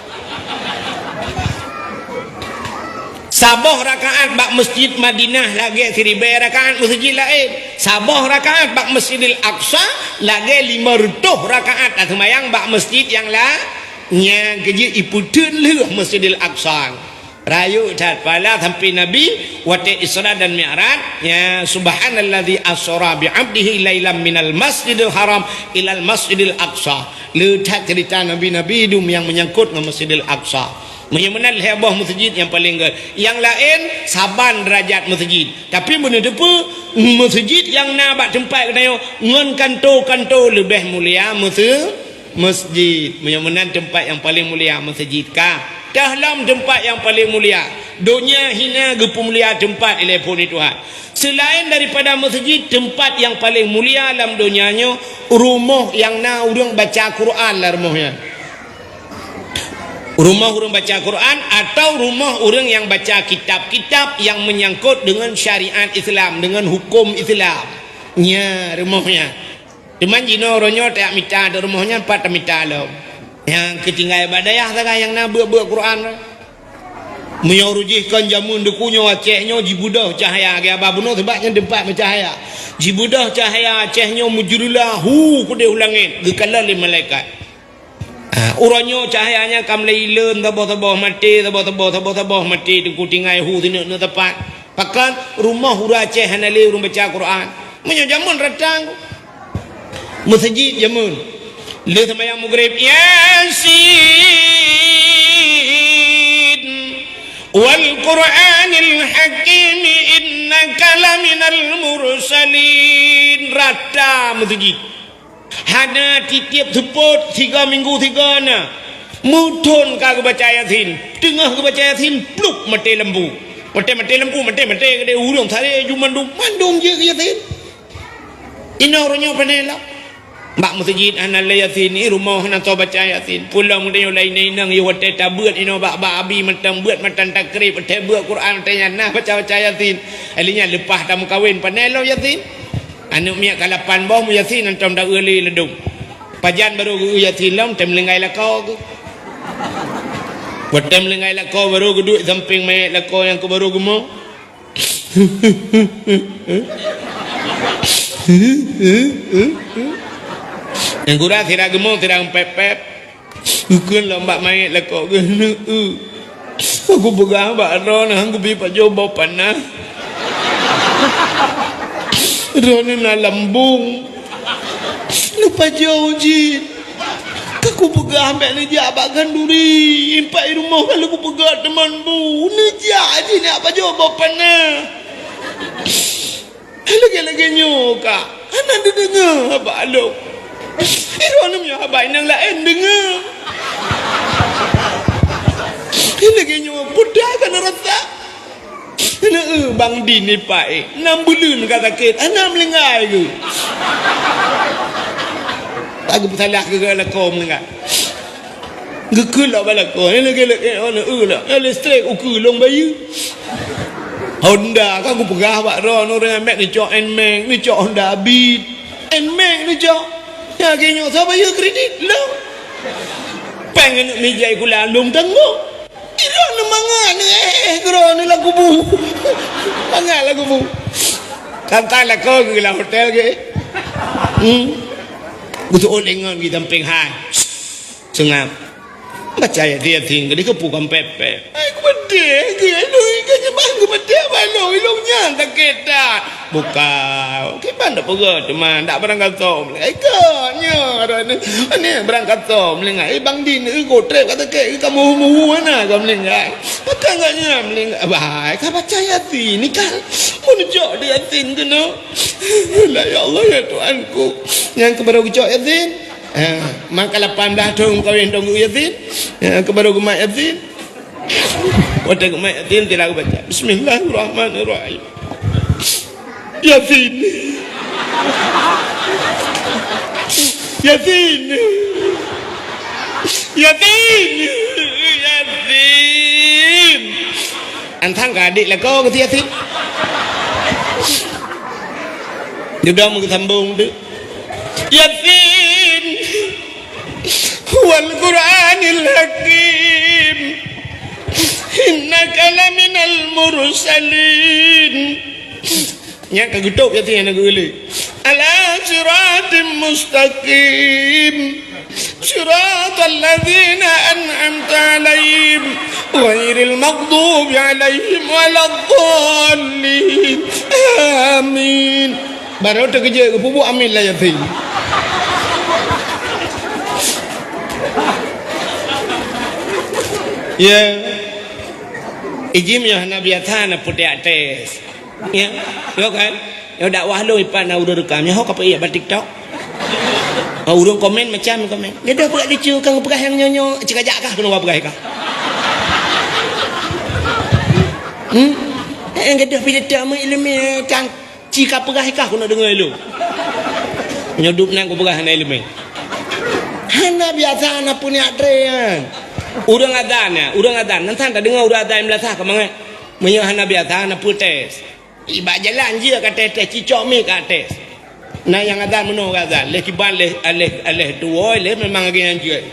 Saboh rakaat bak Masjid Madinah lagèe siribèe rakaat masjid laén. Saboh rakaat bak Masjidil Aqsa lagèe limong reutôh rakaat taseumayang bak masjid nyang la-, nyang keujeuet ipeutheun lheueh Masjidil Aqsa. Rayeuk that pahala sampoe Nabi watèe Isra dan Mi'raj, ya, "Subhanalladzi asra bi 'abdihi lailam minal masjidil haram ilal masjidil aqsa." Le that ceurita nabi-nabi dum nyang meunyangkot ngon Masjidil Aqsa. Meunyoe meunan lhèe boh masjid nyang paleng gèt. Nyang laén saban deurajat masjid. Tapi meunyoe teupeue, masjid nyang na bak teumpat geutanyoe ngon kanto-kanto leubeh mulia mase-, masjid. Meunyoe meunan teumpat nyang paleng mulia masjid ka. Teuh lom teumpat nyang paleng mulia. Donya hina geupeumulia teumpat ilèe phon Tuhan. Seulaén daripada masjid, teumpat nyang paleng mulia lam donya nyoe, rumoh nyang na ureueng baca Quran lam rumoh nyan. Rumoh ureueng baca Quran atau rumoh ureueng nyang baca kitab-kitab nyang meunyangkot deungon syariat Islam, deungon huköm Islam. Nya rumoh nyan. Teuma jinoe uroe nyoe tajak mita di rumoh nyan, pat tamita lom. Nyang keutinggai bak dayah sagai nyang na beuet-beuet Quran. Meunyoe rujih kon jameun deuku nyoe Aceh nyoe jibeudôh cahya, geuba bunoe sabab nyan teumpat meucahya. Jibeudôh cahya Aceh nyoe meujeureulah hu keudeh u langét, geukalon lé malaikat. Ah, uroe nyoe cahya nyan ka mulai ilôn, saboh-saboh maté, saboh-saboh, saboh-saboh maté, teungku tinggai hu sineuk-neuk teumpat. Pakon rumoh ureueng Aceh hana lé ureueng baca Quran. Meunyoe jameun ratang, masjid jameun. Lheueh seumayang Maghrib, "Yasin, wal Qur'anil Hakim, innaka laminal mursalin." Rata masjid. Hana tiep seupôt, siga minggu siga na. Meuthon ka geubaca Yasin. Teungoh geubaca Yasin, pluk, maté lampu. Maté, maté lampu, maté, maté keudeh ureueng saleh ju mandum, mandum jeuet Yasin. Inoe uroe nyoe pane lom. Bak masjid hana lé Yasin, i rumoh hana soe baca Yasin. Pulang meunyoe laén inong, i watèe tabeuet inoe bak, bak abi mantong, beuet mantong takrib, watèe beuet Quran, watèe nyan nah baca-baca Yasin. Akhirnya leupah tameukawen, pane lom Yasin. Aneuk miet ka lapan boh meuyasin, hantom taeu lé ladôm. Pajan barô geu yasin lom, tem linggai lakoe geuh. Watèe tem linggai lakoe barô geuduek sampéng manyét lakoe nyang keu barô geumo. Nyang gura sira geumong, sira pép-pép. Geukheun lom bak manyét lakoe geuh, "Neu-eu. Aku peugah bak droeneuh, aku bi pajoh boh panah. Droeneuh na lambung. Neupajoh jih. Ka kupeugah bèk neujak bak khanduri, impak i rumoh ka lheueh kupeugah teuma bu. Neujak jih, neujak pajoh boh panah." Lagèe-lagèe nyoe ka hana neudeungoe haba lôn. Droeneuh nyoe haba nyang laén deungoe. Lagèe nyoe peue ka neurasa. Neu-eu Bang Din nibak, eh, nam buleuen ka sakét, hana meulinggai keuh. Ka geupeusalah keu lakoe meulinggai. Geukheun lom bak lakoe, eh, lagèe, lagèe, eh, neu-eu lah. Eh, listrik ukeue lôn bayeue. Honda ka kupeugah bak droeneuh, ureueng mèt neucok Nmax, neucok Honda Beat. Nmax neucok. Nyang lagèe nyoe soe bayeue kredit? Lôn. Pèng aneuk mija sikula lôn tanggong. Droeneuh mangat, eh, eh, droeneuh lam kubu. Mangat lam kubu. Ka tan lakoe geuh lam hotel geuh. Hmm. Geuseuôt lé ngon geuh sampéng hai. Seungab. Baca Yasin, Yasin, ka dikeupuk lam pép-pép. Ai, kupeudeh, keu lôn, keu nyan ban kupeudeh, ban lôn, lôn nyan sakét that. Bukan, kiban dak peugah teuma, dak barangkasoe meulinggai. Ikôt nyoe, droeneuh, ni barangkasoe meulinggai. Eh, Bang Din, eh, gotrép ka sakét, eh, ka muhu-muhu hana ka meulinggai. Bukan gobnyan meulinggai. Bah, ka baca Yasin, ni kan. Mun cok di Yasin keunoe. La, ya Allah, ya Tuhanku. Nyang keubaru geucok Yasin. Eh, maka lapan blah thôn kawin dong Yasin. Eh, keubaru geumat Yasin. Watèe geumat Yasin, sila geubaca, "Bismillahirrahmanirrahim." Yasin. Yasin. Yasin. Yasin. Antang ka adik lakoe keu si Yasin. Dudoe meugeusambong tu. Yasin. Wal Qur'anil Hakim. Innaka laminal mursalin. Nyan ka geutôb Yasin nyang na geuh lé. Ala siratim mustaqim. Siratal ladzina an'amta 'alaihim, ghairil maghdubi 'alaihim waladdallin. Amin. Barô teukeujot geupeubuet amin lam Yasin. Ya. Ijim nyoe hana biasa na putéh até. Ya, yo kan? Yo dakwah lôn ipat na ureueng rekam. Nyoe ho ka peuék bak TikTok. Ha, ureueng komen macam komen. Gadoh peugah lucu, kang peugah nyang nyoe-nyoe, cikajak kah keunoe peugah kah? Hmm? Eh, gadoh pidato meuileumèe, kang ci ka peugah kah keunoe deungoe lôn. Nyoe dup nan kupeugah hana ileumèe. Hana biasa na peuniat tré nyan. Ureueng azan nyan, ureueng azan. Nan san tadeungoe ureueng azan meulasah ka mangat. Meunyoe hana biasa, na peue tes. Bak jalan jeuet ka tes-tes, cicok mic ka tes. Na nyang azan meunoe ka azan, lheuh kiban lheuh, lheuh, lheuh tuwoe lheuh memang lagèe nyan jeuet.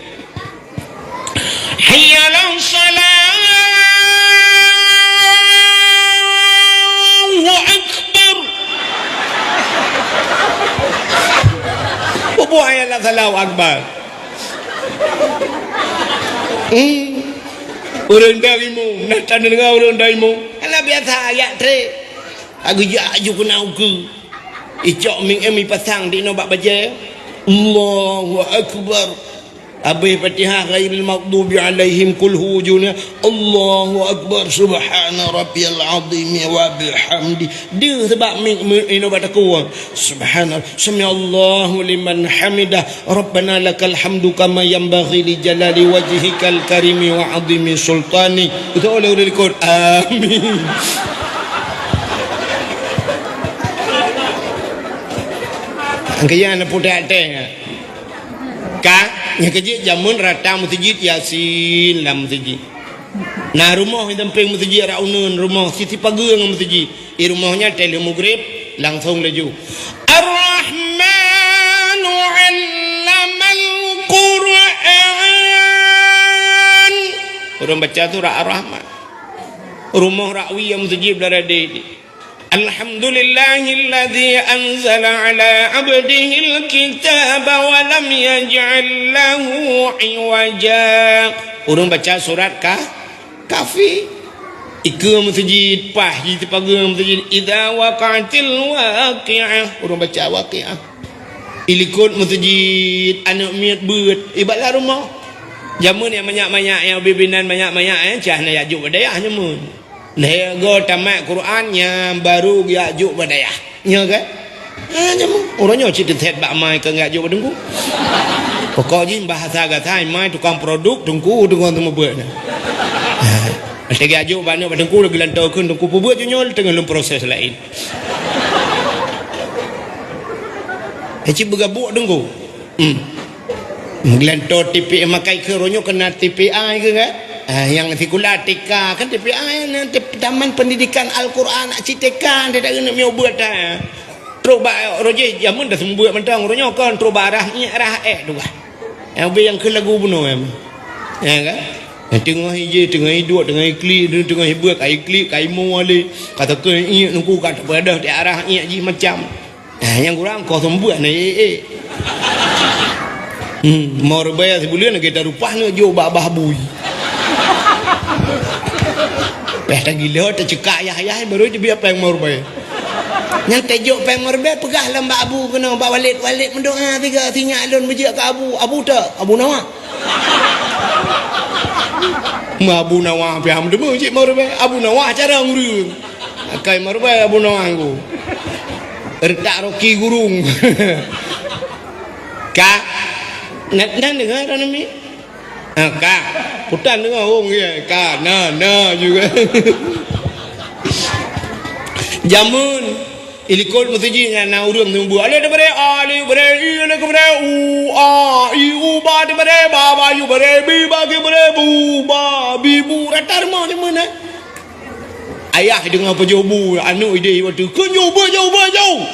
Hayya 'alas shalah. Allahu Akbar. Peue buet hayya 'alas shalah, Allahu Akbar? Hmm. Ureueng daimong, na tadeungoe ureueng daimong. Alah biasa ayat tré. Ageujak aju keunan ukeue. Icok mic em ipasang di inoe bak bajèe. Allahu Akbar. Habéh Fatihah ghairil maghdubi 'alaihim, qul hu jeuet nyan. Allahu Akbar. Subhana rabbiyal azim wa bihamdi. Deuh seubab mic, mic inoe bak takue. Subhana, sami'allahu liman hamidah. Rabbana lakal hamdu kama yanbaghi li jalali wajhikal karimi wa azimi sultani. Beutôi lé ureueng likot. Amin. Angkaya na putéh até. Ka, nyang keujeuet jameun rata meuseujid Yasin lam meuseujid. Na rumoh nyang sampéng meuseujid rak uneuen, rumoh siti pageue ngon meuseujid. Di rumoh nyan teuh lheueh mugreb, langsong laju. Ar-Rahmanu 'allamal Qur'an. Ureueng baca surat Ar-Rahman. Rumoh rak wie meuseujid blah radé. Alhamdulillahilladzi anzala ala abdihil kitaba wa lam yaj'al lahu iwaja. Ureuëng baca surat ka, Kahfi. Ikeue meuseujid, paih jiteupageue meuseujid. Idza waqa'atil waqi'ah. Ureuëng baca Waqi'ah. Ilikot meuseujid, aneuëk miet beuet, ibalah rumoh. Jameun nyang manyak-manyak, nyang ubé binan manyak-manyak, eh, cah na jak jok bak dayah jameun. Lhée goe tamat Quran nyan baru geujak jok bak dayah. Nyoe kan? Ha, nyoe, uroe nyoe cit teuset bak mai keu geujak jok bak teungku. Pokok jih bahasa gata mai tukang produk teungku, teungku teumeubuet nyan. Ha, watée geujak jok bak aneuk bak teungku lagi lantoe kheun teungku peubeuet nyoe teungoh lom proses laén. Cit beugabuk teungku. Hmm. Meugeulantô T P A makai keu uroe nyoe keunan T P A keu kan? Ah, nyang sikula T K kan T P A na T-, Taman Pendidikan Al-Quran cit T K, tidak keuneuk miyueb beuet ta. Trok bak roh jih jameun dah seumeubeuet mantong uroe nyoe kon trok bak arah nyiek arah ék tu kan. Nyang ubé nyang keu lagu bunoe em. Ya kan? Teungoh ije, teungoh iduek, teungoh iklik, teungoh ibeuet, ka iklik, ka imo wali. Ka takeu iek nungku ka teupeudeh di arah iek jih macam. Eh, nyang kurang kosong buah na, eh, eh. Hmm, meurubai sibuleuen lagée tarupah na jok bak bah bui. Peh tagilo tacekak yah-yah baru teubiet péng meurubai. Nyang tajok péng meurubai peugah lam bak abu keunoe bak walét-walét meudoa tiga sinyak lôn meujak keu abu. Abu tak? Abu Nawa. Meuabu Nawa pih ham deungoe cit meurubai. Abu Nawa cara ureuëng. Akai meurubai Abu Nawang ku. Retak Rocky Gurung. Ka. Nan, nan deungoe droeneuh mi? Ha, ka. Putan deungoe hong ye. Ka. Na, na juga. Jameun ilikot meuseujid nyan na ureuëng teumeubuet. Alif teubare, alif bare, i, alif teubare, u, a, i, u, ba teubare, ba, ba, yu bare, bi, ba, ge bare, bu, ba, bi, bu. Rata rumoh jameun, eh. Ayah deungoe pajoh bu, aneuk ideh watée, "Keu nyoe beuet jauh, beuet jauh!"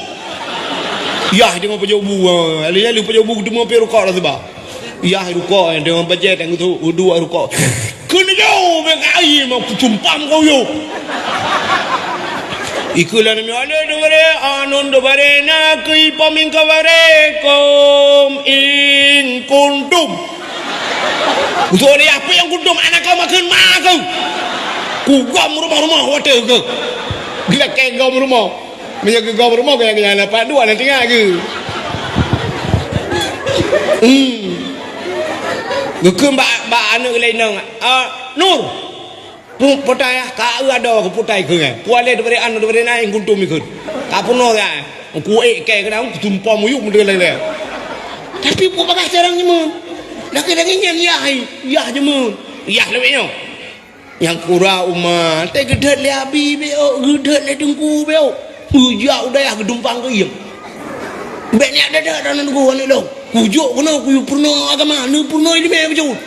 Yah deungoe pajoh bu, ha, lalu-lalu pajoh bu teuma pih rukok dah seuba. Yah rukok, deungoe bajée tang tu, uduk rukok. "Keu nyoe beuet ai mau kutumpam kau yo!" Ikeu lôn nyoe, "Alif teubare, a nun teubare, na keu ipom in kabarekum in kuntum." Usoe lé, "Apa nyang kuntum? Anak kau makheun ma keu?" Kugom rumoh-rumoh watée keu. Geulakée gom rumoh. Meunyoe geugom rumoh, keu nyang lapan dua na tinggai keu. Hmm. Geukheun bak, bak aneuk lé inong, "Ah, Nur, Pu-, putai ah, ka eu adoe keu putai keu nyan. Pu alif teubare an teubare na in kuntum ikheun. Ka peunoh ya. Ku ék kée keu daun, ku tumpom muyueb meuteulée-lée." Tapi peue bagaih carông jameun. Lagée-lagée nyan yah, yah jameun. Yah lawét nyoe. Nyang kura uma, teugeudhôt lé abi béok, geudhôt lé teungku béok. Geujak u dayah geudumpang keu ié. Bék niyak dada dan nunggu aneuk lôn. Kujok keunoe, kuyue peurunoe agama, neupeurunoe ileumé bacut.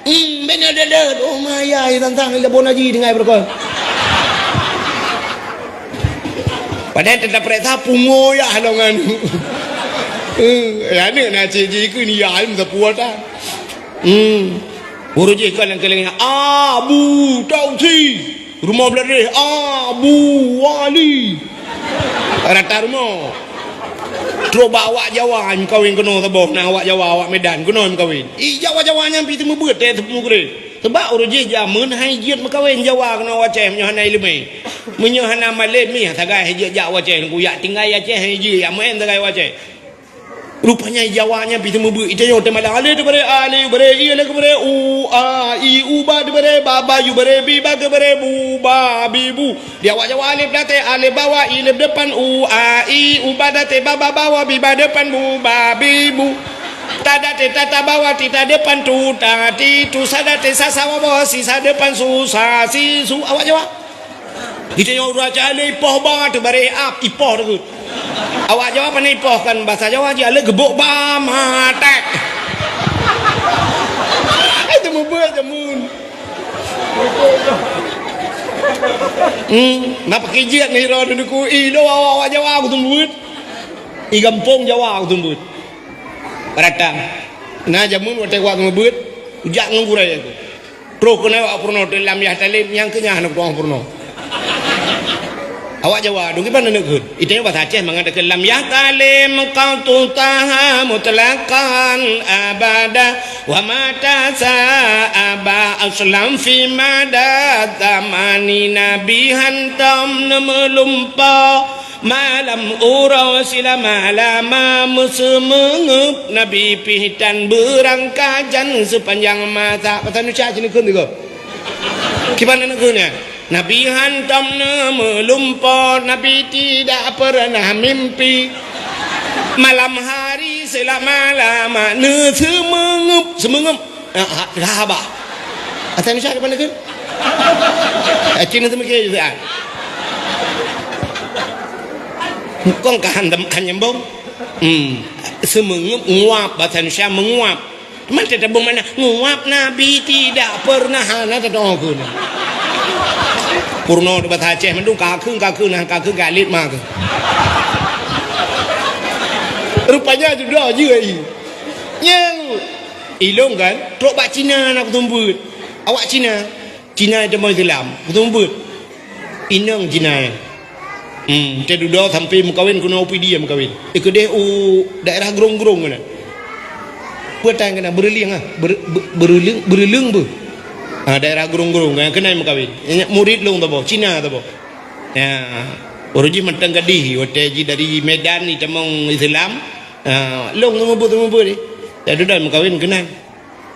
Hmm, bék na deuet-deuet. Oh, maya, ya tantang, ya bon haji, tinggai beureukoh. Padahai teuta peuriksa pungo ya halongan. Eh, ya aneuk na cit jih keu ni ya, ai meusapeue ta. Hmm. Guru jih kon lam keuleungan, Abu Tausi. Rumoh Bladeh, Abu Wali. Rata rumoh. Trok bak awak Jawa meukawen keunoe saboh, na awak Jawa, awak Medan keunoe meukawen. I Jawa-Jawa nyan pih teumeubeuet teuh teupeu gurée. Sabab ureuëng jih jameun hai jeuet meukawen Jawa keunoe Aceh meunyoe hana ileumé. Meunyoe hana malém mih sagai hai jeuet jak Aceh, kuyak tinggai Aceh hai jeuet, ya meu'en sagai Aceh. Rupanya Jawa nyan pih teumeubeuet, ita nyoe teumalang. Alif teubare, alif bare, i alif bare, u, a, i, u ba teubare, ba, ba, yu bare, bi, ba ge bare, bu, ba, bi, bu. Di awak Jawa alif date, alif bawah, i alif depan, u, a, i, u ba date, ba, ba bawah, bi, ba depan, bu, ba, bi, bu. Ta date, ta, ta bawah, ti, ta depan, tu, ta, ti, tu, sa date, sa, sa bawah, si, sa depan, su, sa, si, su. Awak Jawa. Geutanyoe ureuëng Aceh lé ipoh ba teuh bareh ap, ipoh teuh. Awak Jawa pane ipoh kan bahasa Jawa jih, alé geubok ba maté. Ai teumeubeuet jameun. Hmm, na pakai jeuet ngon iro deuduku i lo awak Jawa aku teumeubeuet. I gampông Jawa aku teumeubeuet. Rata. Na jameun watée awak teumeubeuet, jak ngon gurée aku. Troh keunoe awak peurunoe teuh lam yah taleb nyang keu nyan hana peutuah peurunoe. Awak Jawa, dong kiban aneuk kheun. Itanya bahasa Aceh mangat dekat lam yah talim qatu taha mutlaqan abada wa mata sa'a ba aslam fi mada tamani nabi hantam nemeulumpa malam uroe sila malama meuseumengeup nabi pih tan beurangkajan sepanjang masa. Pasal nuca sini kheun tiga. Kiban aneuk kheun nyan. Nabi hantom neumeulumpo, Nabi tidak pernah mimpi. Malam hari selama-lama neuseumengeup, seumengeup. Ah, ha, ha, bah. Asai Indonesia ke mana tu? Aceh ni seumike je, ah. Kong ka han, han nyambung. Hmm. Seumengeup, nguap, bahasa Indonesia menguap. Teuma teutabong mana? Nguap Nabi tidak pernah hana teudoa keu na. Purno di bahasa Aceh mandum kakheun, kakheun, nah, kakheun galit ma keu. Rupanya judoe jih ai. Nyang ilong kan, trok bak Cina na kutumbut. Awak Cina. Cina nyang teuma Islam, beutôi-beutôi. Inong Cina nyan. Hmm, teududoe sampai meukawen keunoe u Pidie meukawen. Eh, keudeh u daerah Grong-Grong keunan. Peue tan keunan, Beureulieng ah. Ber-, Be-, Beureulieng, Beureulieng beuh. Ha, daerah Grong-Grong keunan, keunan meukawen. Nyan murit lôn saboh, Cina saboh. Ya. Ureueng jih mantong gadih, watèe jih dari Medan jitamong Islam. Ha, lôn seumeubeuet-seumeubeuet jih. Teududoe meukawen keunan.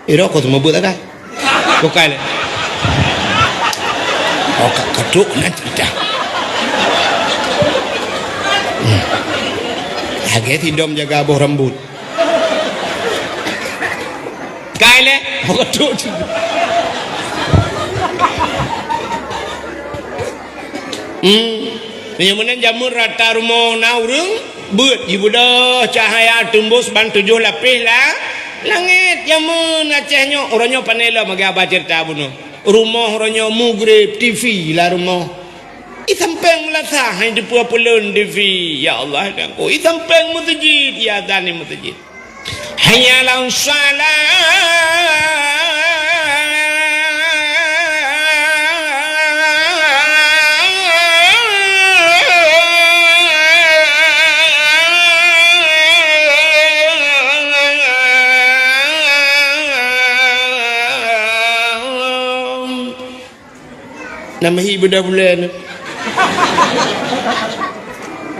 Eh, rokok semua buat agak. Bukan. Oh, ka-, kadok na cerita. Hmm. Lagèe si dom jaga boh rambut. Kai lé. Oh, kadok. Hmm. Meunyoe meunan jameun rata rumoh na ureueng, beuet jibeudôh cahya teumbus ban tujoh lapéh la-, langét. Jameun Aceh nyoe, uroe nyoe pane lom lagèe haba ceurita bunoe. Rumoh uroe nyoe mugreb, T V lam rumoh. I sampéng meulasah, hai dipeue peuleuen T V. Ya Allah, ya Tuhanku. I sampéng meuseujid, ya azan di meuseujid. Hayya 'alas shalah. Nama hi beudôh buleuen.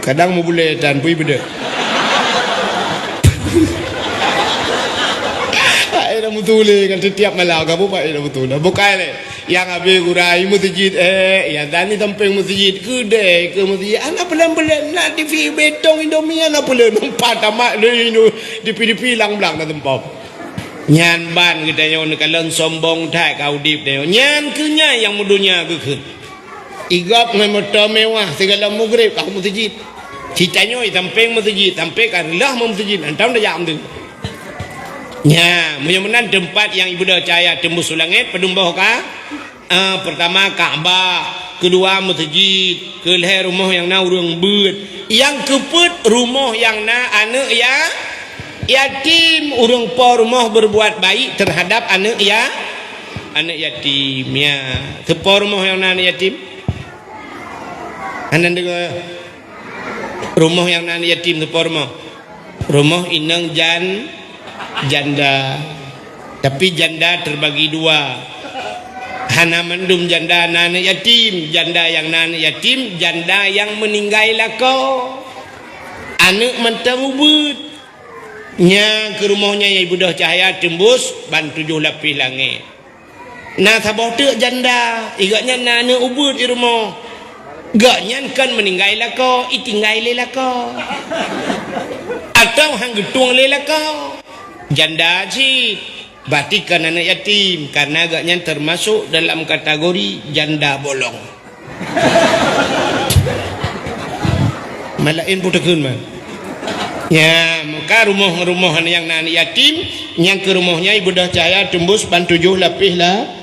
Kadang meubulée tan pui beudôh. Hai dah meutuléh kan setiap malam kamu pai dah meutuléh. Bukai lé. Yang habéh gura i meuseujid, eh, ya dan ni sampéng meuseujid keudeh ke meuseujid. Anak pelan-pelan nak T V betong Indomie anak pelan empat tamat lé Indo-, T V-T V lang blang dah tempom. Nyan ban geutanyoe neukalon sombong that ka udeb tanyoe. Nyan keuh nyan nyang meudonya geukheun. Igop ngon moto mewah sigala mugreb ka meuseujid. Citanyoe i sampéng meuseujid, sampai ka reuloh meuseujid, hantom tajak meuseujid. Nya, meunyoe meunan teumpat nyang ibeudôh cahya teumbus u langét, padum boh ka? Ah, pertama Ka'bah, keudua meuseujid, keulhèe rumoh nyang na ureueng beuet, nyang keupeuet rumoh nyang na aneuk ya-, yatim, ureueng po rumoh berbuat baik terhadap aneuk ya-, aneuk yatim, ya. Teupo rumoh nyang na aneuk yatim? Hana deungoe? Rumoh nyang na aneuk yatim teupo rumoh? Rumoh inong jan-, janda. Tapi janda terbagi dua. Hana mandum janda na aneuk yatim. Janda nyang na aneuk yatim, janda nyang meuninggai lakoe. Aneuk mantong ubeuet. Nya keuh rumoh nyan nyang ibeudôh cahya teumbus ban tujoh lapéh langét. Na saboh teuk janda, i gobnyan na aneuk ubeuet i rumoh. Gobnyan kon meuninggai lakoe, itinggai lé lakoe. Atawa han geutueng lé lakoe. Janda cit, berarti kon aneuk yatim, karena gobnyan termasuk dalam kategori janda bolong. Malaén putôkeun man. Nya, maka rumoh-rumoh nyang na aneuk yatim, nyang keu rumoh nyan ibeudôh cahya teumbus ban tujoh lapéh la.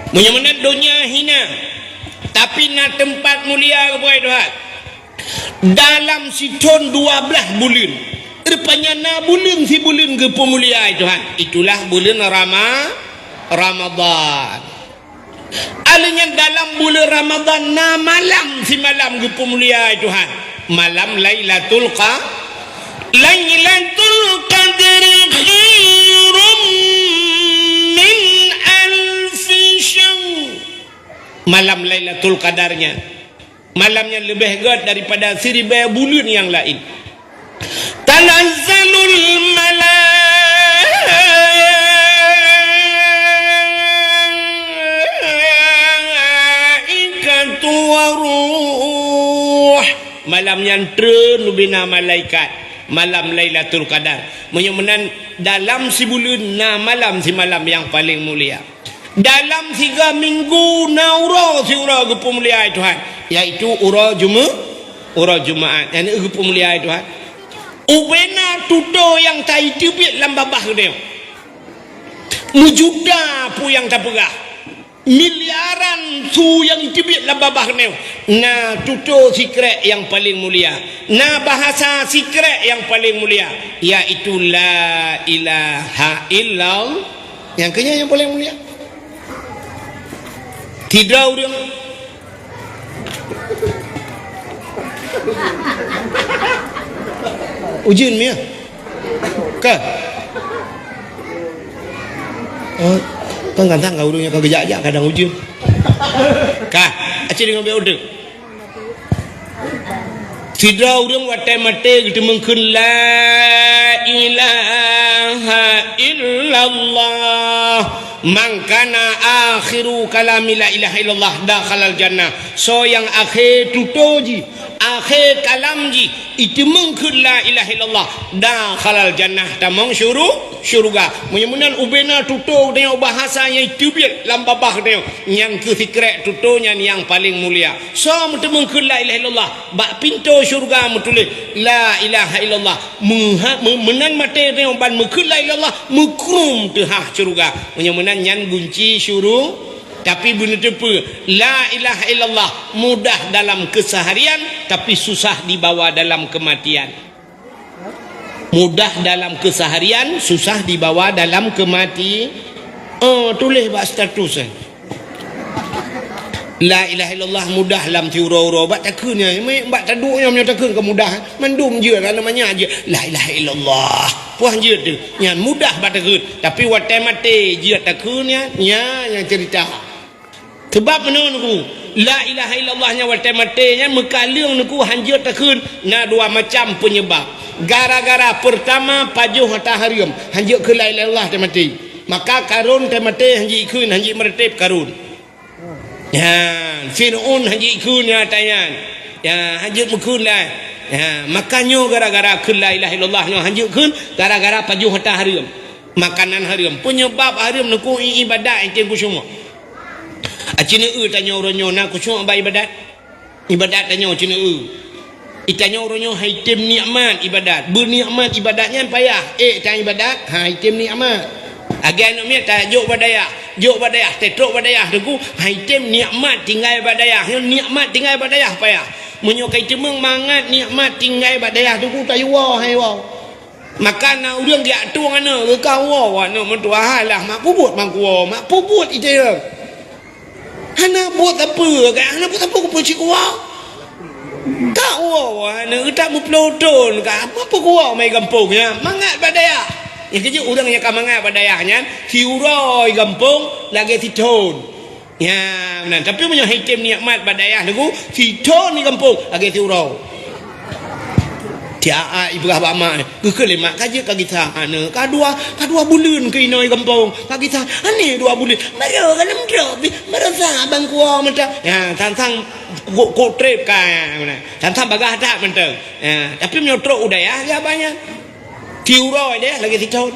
Meunyoe meunan donya hina, tapi na teumpat mulia keu buai Tuhan. Dalam sithon dua blaih buleuen. Rupanya na buleuen sibuleuen geupeumulia Tuhan. Itulah buleuen Rama-, Ramadan. Alheuh nyan dalam buleuen Ramadhan na malam simalam geupeumulia Tuhan. Malam Lailatul Qa-, Lailatul Qadri khairum min alfi syahr. Malam Lailatul Qadar nyan. Malam nyan leubeh gét daripada siribèe buleuen nyang laén. Tanazzalul malaikatu waruh. Malam nyan treun ubena malaikat. Malam Lailatul Qadar. Meunyoe meunan dalam sibuleuen na malam simalam nyang paleng mulia. Dalam siga minggu na uroe siuroe geupeumulia Tuhan, yaitu uroe Jume-, uroe Jumaat. Nyan geupeumulia Tuhan. Ubena tutoe nyang taiteubiet lam babah geutanyoe. Meujuta peue nyang tapeugah. Miliaran su nyang iteubiet lam babah geutanyoe. Na tutoe sikrek nyang paleng mulia. Na bahasa sikrek nyang paleng mulia, yaitu la ilaha illallah. Nyang keunyan nyang paleng mulia. Sidroe ureueng ujeuen miyah. Ka. Oh, kan kadang ka ureueng nyang ka geujak-jak kadang ujeuen. Ka. Aci deungon bèk udeueng. Sidroe ureueng watèe maté geuteumeung kheun la ilaha illallah. Man kana akhiru kalami la ilaha illallah dakhalal jannah. Soe nyang akhé tutoe jih, akhé kalam jih, iteumeung kheun la ilaha illallah, dakhalal jannah, tamong syuru-, syuruga. Meunyoe meunan ubena tutoe geutanyoe bahasa nyang iteubiet lam babah geutanyoe, nyan keuh sikrek tutoe nyan nyang paleng mulia. Soe meuteumeung kheun la ilaha illallah, bak pintoe syuruga meutuléh la ilaha illallah. Meuha-, meu-, meunan maté geutanyoe ban meukheun la ilaha illallah, meukrum teuhah syuruga. Meunyoe meunan nyan gunci syuru-, tapi beuneuteupeu, la ilaha illallah mudah dalam keseharian, tapi susah dibawa dalam kematian. Mudah dalam keseharian, susah dibawa dalam kemati-, oh, tuléh bak status, eh. La ilaha illallah mudah lam siuroe-uroe. Bak takheun nyan, bak taduek nyan meunyoe takheun ka mudah, eh. Mandum jeuet, aneuk manyak jeuet. La ilaha illallah. Puih jeuet teuh. Nyan mudah bak takheun. Tapi watèe maté jeuet takheun nyan, nyan nyang cerita. Sabab meunoe Teungku, la ilaha illallah nyan watèe maté nyan meukaleueng Teungku hanjeuet takheun na dua macam peunyebab. Gara-gara peurtama pajoh hareuem, hanjeuet kheun la ilaha illallah watèe maté. Maka Karun watèe maté hanjeuet kheun, hanjeuet meureutéb Karun. Nyan, Fir'aun hanjeuet kheun nyan watèe nyan. Ya, hanjeuet meukheun lah. Ya, maka nyoe gara-gara kheun la ilaha illallah nyoe hanjeuet kheun gara-gara pajoh hareuem. Makanan hareuem. Peunyebab hareuem Teungku i-, ibadat i-, item khusyuk. Aci neueu tanyoe uroe nyoe na khusyuk bak ibadat. Ibadat tanyoe aci neueu. Itanyoe uroe nyoe han item nikmat ibadat. Beunikmat ibadat nyan payah. Eh, tan ibadat, han item nikmat. Lagèe aneuk miet tajok bak dayah. Jok bak dayah, tatrok bak dayah Teungku, han item nikmat tinggai bak dayah. Nyoe nikmat tinggai bak dayah payah. Meunyoe ka iteumeung mangat nikmat tinggai bak dayah Teungku, tayue woe, han iwoe. Maka na ureueng geujak tueng aneuk, geuka woe aneuk meutuah, "Alah, mak peubuet mangko, mak peubuet iteueng." Hana buet sapeue, kan? Hana buet sapeue, keupeue cit kuwoe. Ka woe aneuk, geutak meuploe thon, ka, mak peukuwoe mai gampông nyan, mangat bak dayah. Nyang keujeuet ureueng nyang ka mangat bak dayah nyan, siuroe gampông lagèe sithon. Ya, meunan. Tapi meunyoe han item nikmat bak dayah Teungku, sithon di gampông lagèe siuroe. Tiap ibrah bak mak, geukheun lé mak ka jeuet ka gisa aneuk. Ka dua, ka dua buleuen keu inoe gampông. Ka gisa, aneh dua buleuen. Baru ka lom drop, baru sa bang kuah mata. Ya, sang-sang kok, kok trép ka, ya, meunan. Sang-sang bagah that mantong. Ya, tapi meunyoe trok u dayah, ya banyak. Tiuroe deh lagèe sithon.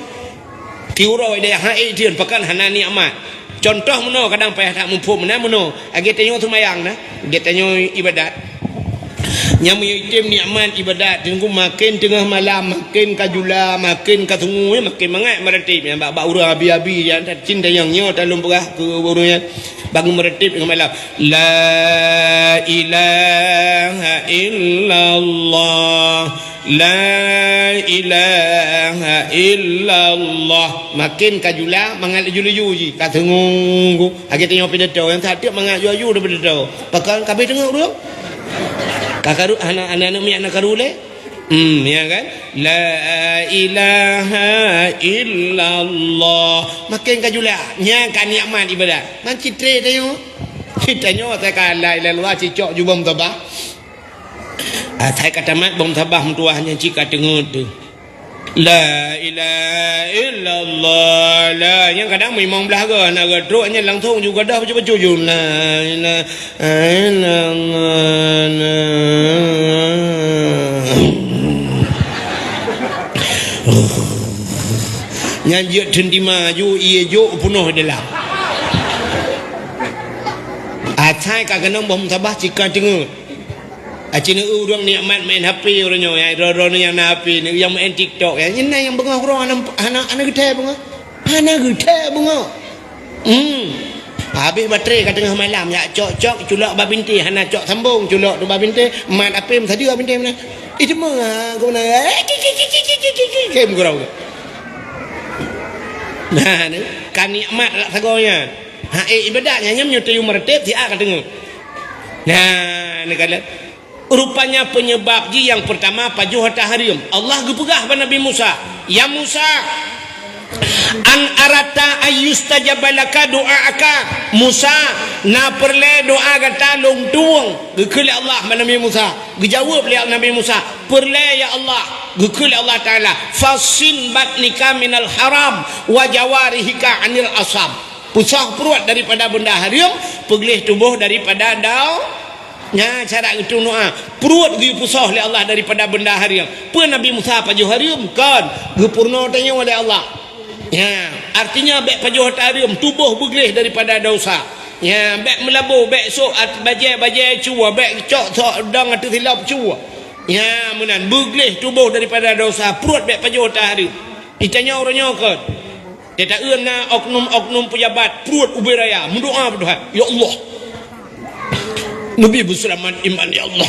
Tiuroe deh, hai, eh, thon, pakon hana nikmat. Contoh meunoe kadang payah that muphom, na meunoe. Lagèe tanyoe seumayang na, lagèe tanyoe ibadat. Nyang meunyoe item nikmat ibadat, Teungku, maken teungoh malam, maken ka jula, maken ka sungu, maken mangat meureutéb. Nyang bak, bak ureueng abi-abi, nyang that cit nyang nyoe talôn peugah keu ureueng nyan. Bangun meureutéb teungoh malam. La ilaha illallah. La ilaha ilaha illallah. Makin ka jula, mangat laju-laju jih. Ka teungoh. Lagèe tanyoe pidato, nyang sateuk mangat laju-laju daripada pidato. Pakon ka abéh teungoh ureueng? Ka karu, aneuk, aneuk miet na karu lé? Hmm, ya kan? La ilaha illallah. Makin ka jula. Nyan ka nikmat ibadat. Man citré tanyoe. Tanyoe asai ka la ilaha illallah, cicok ju bom tabah. Asai ka tamat bom tabah meutuah nyan cit ka teungeut teuh. La ilaha illallah. La, nyang kadang meunyoe blah ga, na ga trok nyan langsung ju gadoh bacut-bacut ju. La ilaha illallah. Nyan jeuet teuntima ju, ie jok peunoh dalam. Asai ka keunong bom tabah cit ka teungeut. Aci neu ureueng nikmat main H P ureueng nyoe, ya, droe-droe nyang na H P, nyang main TikTok, ya. Nyan na nyang beungoh droe hana, hana, hana geuthèe beungoh. Hana geuthèe beungoh. Hmm. Habéh baterai ka teungoh malam, ya, cok-cok, culok bak bintéh, hana cok sambong, culok tu bak bintéh, mat H P meusadeue bintéh meunan. Ih, cuma, ha, keu meunan, eh, ki, ki, ki, ki, ki, ki, ki, ki, kem keurau. Nah, ni, ka nikmat rak sagoe nyan. Ha, eh, ibadat nyan, nyan meunyoe tayue meureutéb, siat ka teungoh. Nah, ni kalon. Rupanya penyebab jih nyang pertama pajoh hareuem. Allah geupeugah bak Nabi Musa, "Ya Musa, an aratta ayyustajaba laka du'aaka." Musa, na peureulèe doa gata lôn tueng. Geukheun lé Allah bak Nabi Musa. Geujaweueb lé Nabi Musa, "Peureulèe ya Allah." Geukheun lé Allah Taala, "Fasin batnika minal haram wa jawarihika anil asam." Pusoh pruet daripada beunda hareuem, peugleh tuboh daripada dau. Nyan cara geutueng doa. Pruet geuyue pusoh lé Allah daripada beunda hareuem. Peue Nabi Musa pajoh hareuem? Kon. Geupeurunoe tanyoe lé Allah. Nyan, artinya bèk pajoh hareuem, tuboh beugleh daripada dosa. Nyan, bèk meulabô, bèk sôk at-, bajèe-bajèe cue, bèk cok sok dong ateueh silop cue. Nyan, meunan, beugleh tuboh daripada dosa, pruet bèk pajoh hareuem. Di tanyoe uroe nyoe kon. Teuta-eu na oknum-oknum pejabat pruet ubé raya, meudoa bak Tuhan, "Ya Allah, neubi beuseulamat iman, ya Allah.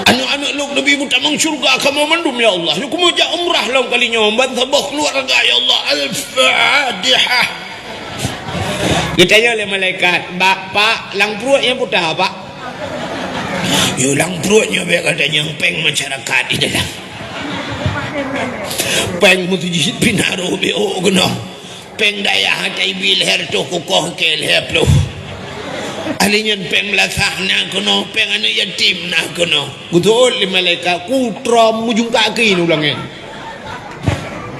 Aneuk-aneuk lôn neubi meutamong syeuruga kamoe mandum, ya Allah. Lôn keumeujak umrah lom kali nyoe ban saboh keuluwarga, ya Allah." Al-Fatihah. Geutanyong lé malaikat, "Bak, Pak, lam pruet nyang peue, Pak?" "Yo, lam pruet nyoe bèk gata nyang péng masyarakat di dalam." Péng meuseujid pih na rôh beuôk keunoe. Péng dayah ata ibi lhèe reutôh kukoh keu lhèe ploh. Ahli nyan péng meulasah na keunoe, péng aneuk yatim na keunoe. Geuteuôt lé malaikat, "Ku trom meujungkak keu u langèt."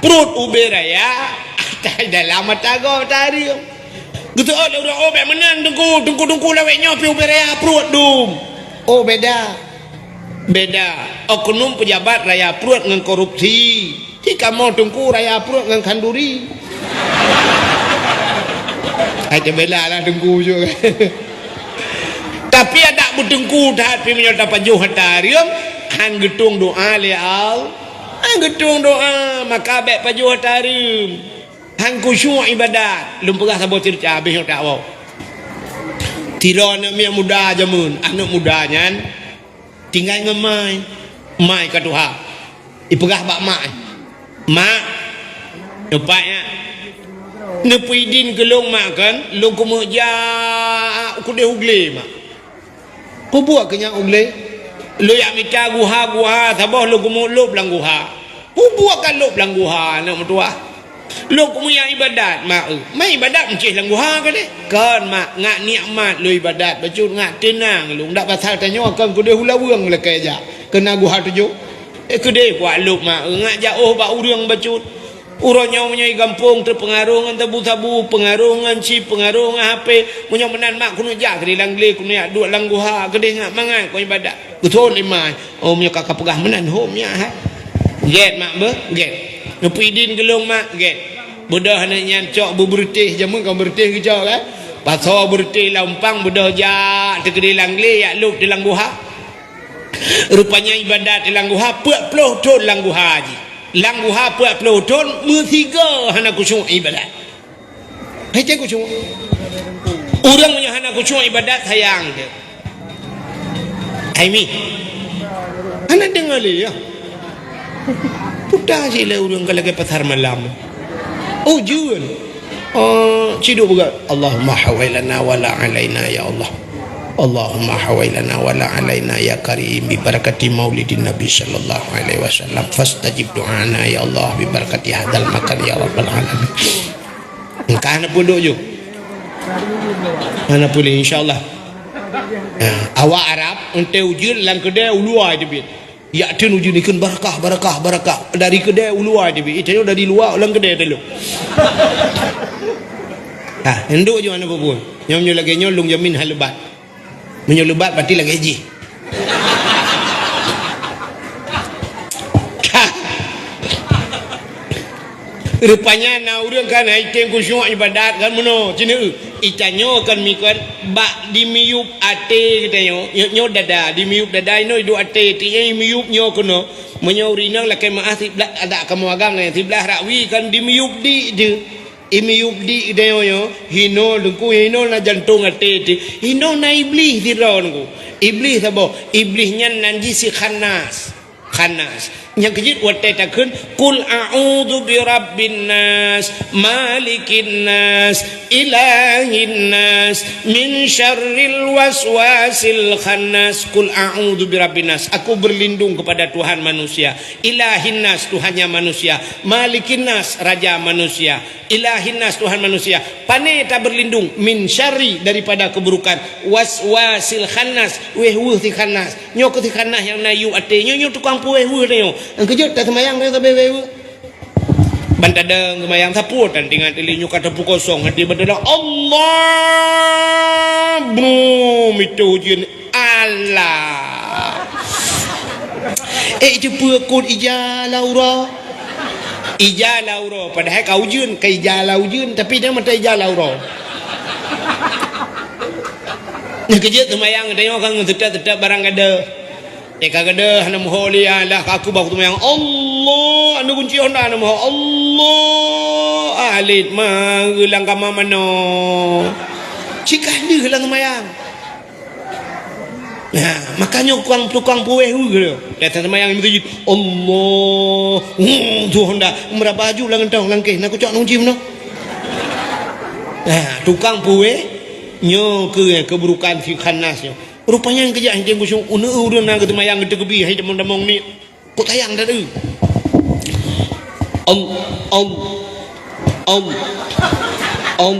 Pruet ubé raya, ata dalam ata gob ata hareuem. Geuteuôt lé ureueng, "Oh, bèk meunan, Teungku. Teungku-teungku lawét nyoe pih ubé raya pruet dum." Oh, beda. Beda. Oknum pejabat raya pruet ngon korupsi. Hi kamoe teungku raya pruet ngon khanduri. Hai teubela lah teungku jok. Tapi adak beuteungku that pih meunyoe tapajoh ata hareuem, han geutueng doa lé Allah. Han geutueng doa, maka bèk pajoh ata hareuem. Han khusyuk ibadat. Lôn peugah saboh ceurita habéh nyoe tawoe. Sidroe aneuk miet muda jameun, aneuk muda nyan tinggai ngon mai. Mai ka tuha. Ipeugah bak mak, "Mak, neupat nyak. Neupeuidin keu lôn mak kon, lôn keumeujak keudeh u glé mak." "Peue buet keu nyak u glé?" "Lôn jak mita guha-guha saboh lôn keumeulôb lam guha." "Peue buet ka lôb lam guha, aneuk meutuwah?" "Lôn keumeujak ibadat mak eu." "Mak ibadat meucéh lam guha keudeh?" "Kon mak, ngat nikmat lôn ibadat bacut, ngat teunang lôn. Dak pasal tanyoe kon keudeh u laweueng lakèe jak, keu na guha tujoh." "Eh, keudeh kuat lôb mak eu, ngat jak ôh bak ureueng bacut." Uroe nyoe meunyoe i gampông teupeungaroh ngon sabu-sabu, peungaroh ngon chip, peungaroh ngon H P. Meunyoe meunan mak keuneuk jak keudeh lam glé, keuneuk jak duek lam guha, keudeh ngat mangat kon ibadat. Geuteuôt lé mai. Oh, meunyoe ka kapeugah meunan, hom nyak hai. Gèt mak beuh, gèt. Neupeuidin keu lôn mak, gèt. Beudôh aneuk nyan cok beubeureutéh, jameun kon beureutéh geucok kan. Pasoe beureutéh lam umpang, beudôh jak teukeudeh lam glé, jak lôb di lam guha. Rupanya ibadat di lam guha, peuet ploh thon lam guha jih. Lam guha peuet ploh thon, meusigoe hana khusyuk ibadat. Hai cen khusyuk. Ureueng nyang hana khusyuk ibadat sayang teuh. Hai mi. Hana deungoe lé ya. Puta cit lé ureuëng ka lagée pasar malam. Ujeuen. Oh, ciduk beugah. Allahumma hawailana wala alaina ya Allah. Allahumma hawailana wala alaina ya karim bi barakati maulidin nabi sallallahu alaihi wasallam. Fastajib du'ana ya Allah bi barakati hadzal makan ya rabbal alamin. Engkah na peuduek ju. Hana puléh, insyaallah. Ha, awak Arab, entée ujeuen lam keudée uluwa teubiet. Yak teun ujeuen ikheun barakah, barakah, barakah. Dari keudée uluwa teubiet. Ita nyoe dari luwa lam keudée teuh lom. Ha, endok ju hana peue-peue. Nyoe nyoe lagée nyoe lôn jamin hana leubat. Meunyoe leubat, berarti lagée jih. Rupanya na ureuëng kan hai tem khusyuk ibadat kan meunoe, cina. Itanyoe kan mikot bak dimiyup até geutanyoe, nyoe, nyoe dada, dimiyup dada inoe iduek até, tinya imiyup nyoe keunoe. Meunyoe ureuëng inong lakée meuáh siblah, adak kamoe agang nyan, siblah rakwi kan dimiyup di jeuh. Imiyup di geutanyoe nyoe, hinoe teungku, hinoe na jantong até teuh, hinoe na iblih sidroe teungku. Iblih saboh, iblih nyan nan jih si khannas. Khannas. Nyang keujeuet watée takheun, "Qul a'udzu birabbin nas, malikin nas, ilahin nas, min syarril waswasil khannas." "Qul a'udzu birabbin nas." Aku berlindung kepada Tuhan manusia. Ilahin nas, Tuhannya manusia. Malikin nas, raja manusia. Ilahin nas, Tuhan manusia. Pane ta berlindung, min syarri, daripada keburukan, waswasil khannas, wéh-weuh si khannas. Nyoe keuh si khannas nyang na yup até. Nyoe, nyoe tukang puwéh-weuh nyoe. Nyang keujeuet ta seumayang nyoe sabe wéh-weuh. Ban tadong seumayang sapeue tan tingat teuh lé nyoe ka tapukosong até ban tadong. Allah! Brum, itu ujeuen. Alah. Eh, jeupeue kon ija lam uroe? Ija lam uroe, padahai ka ujeuen, ka ija lam ujeuen, tapi dia mata ija lam uroe. Nyang keujeuet seumayang tanyoe ka ngon seutôt-seutôt barang gadoh. Eh, ka gadoh hana meuho lé, alah, ka keubah seumayang. Allah, anu kunci honda hana meuho. Allah, alit ma geulang kama manoe. Cit ka lheueh lam seumayang. Nah, makanya tukang, tukang puwéh-weuh tu. Datang seumayang di masjid. Allah. Hmm, tu honda. Meuraba aju lam geuntong, lam kéh. Na kucok nunci meunoe. Nah, tukang puwéh, nyoe keuh keburukan si khannas nyoe. Rupanya nyang keujak hai tem khusyuk, uneuk ureueng na geuteumayang geuteukeubie hai tamong-tamong ni. Kok tayang dah tu? Al, al, al, al,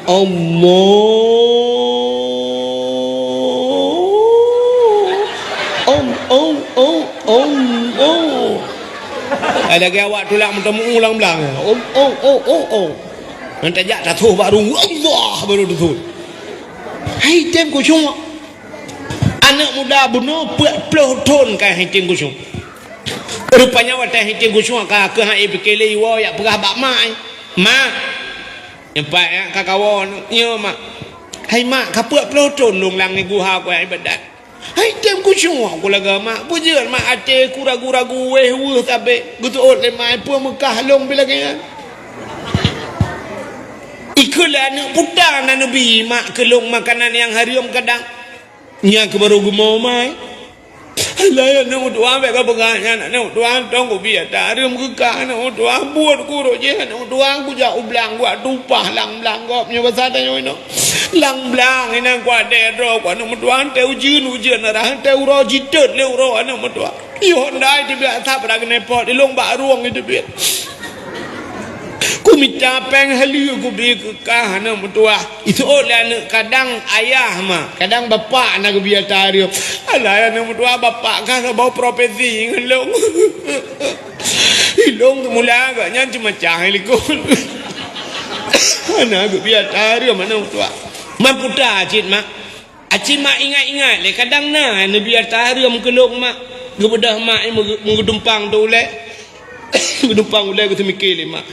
Allah. Al, al, al, al, al. Ada lagi awak tulak meuteumeu ulang belang. Al, al, al, al, al. Nanti jak tatuh baru Allah baru betul. Hai tem khusyuk. Aneuk muda bunoe peuet ploh thon ka hai tem khusyuk. Rupanya watée hai tem khusyuk ka keuh hai pike lé iwoe yak peugah bak mak, eh, "Mak, nyoe pat yak ka kawoe nyoe, Mak." "Hai mak, ka peuet ploh thon lôn lam guha ku ibadat. Hai tem khusyuk ku lagée mak, bujeuet mak até ku ragu-ragu wéh weuh sabe geuteuôt lé mak peue meukah lôn bi lagée nyan." Ikheun lé aneuk puta na neubi mak keu lôn makanan nyang hareuem kadang. Nyan keuh baru geumoe mai. Alah aneuk meutuah bék ka peugah nyan aneuk meutuah tong kubi ata hareuem keu ka aneuk meutuah buet kurok jih aneuk meutuah kujak u blang kuat tupah lam blang gob nyoe basa tanyoe inoe. Lam blang inan kuat deh droe ku aneuk meutuah teu ujeuen ujeuen arah teu uroe jitot lé uroe aneuk meutuah. Yoh ndai tibiak sab rak keuneupot ilong bak rueng iteubiet. Kumita péng haleue kubi keu kah aneuk meutuah. Iseuôt lé aneuk kadang ayah ma, kadang bapak na geubi ata hareuem. Alah aneuk meutuah bapak kah saboh profesi ngon lôn. Ilong teumula agak nyan ceumacah likot. Hana geubi ata hareuem aneuk meutuah. Man puta cit mak. Aci mak ingat-ingat lé kadang na neubi ata hareuem keu lôn mak. Geubeudôh mak meuge-, meugeudumpang teu ulée. Geudumpang ulée geuseumiké lé mak.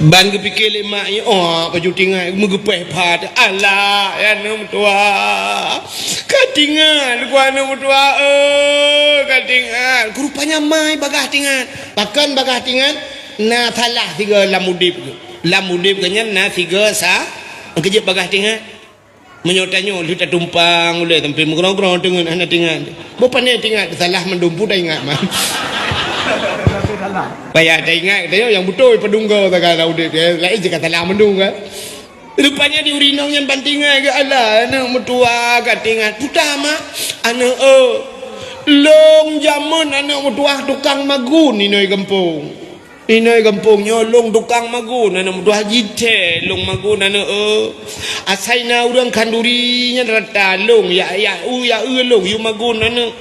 Ban geupike lé mak nyan, oh, baju tingat meugeupéh phat. Alah, ya aneuk meutuah. Ka tingat ku aneuk meutuah, eh, ka tingat. Ku rupanya mai bagah tingat. Pakon bagah tingat? Na salah sigoe lam udeb geuh. Lam udeb geuh nyan na sigoe sa-, keujeuet bagah tingat. Meunyoe tanyoe lheueh tatumpang ulée sampoe meugroe-groe teungeut hana tingat. Boh pane tingat salah mandum peue taingat mah. Payah taingat, katanya nyang beutôi padum goe taga lam udép, eh, laén cit ka salah mandum, kan? Rupanya di ureueng inong nyan ban taingat, "Alah, aneuk meutuah ka taingat." Peue teuma, aneuk, eh, lôn jameun aneuk meutuah tukang magun inoe gampông. Inoe gampông nyoe lôn tukang magun, aneuk meutuah jithèe lôn magun, aneuk, eh. Asai na ureueng khanduri nyan rata lôn, ya, ya, u, ya, eu lôn, yue magun, aneuk.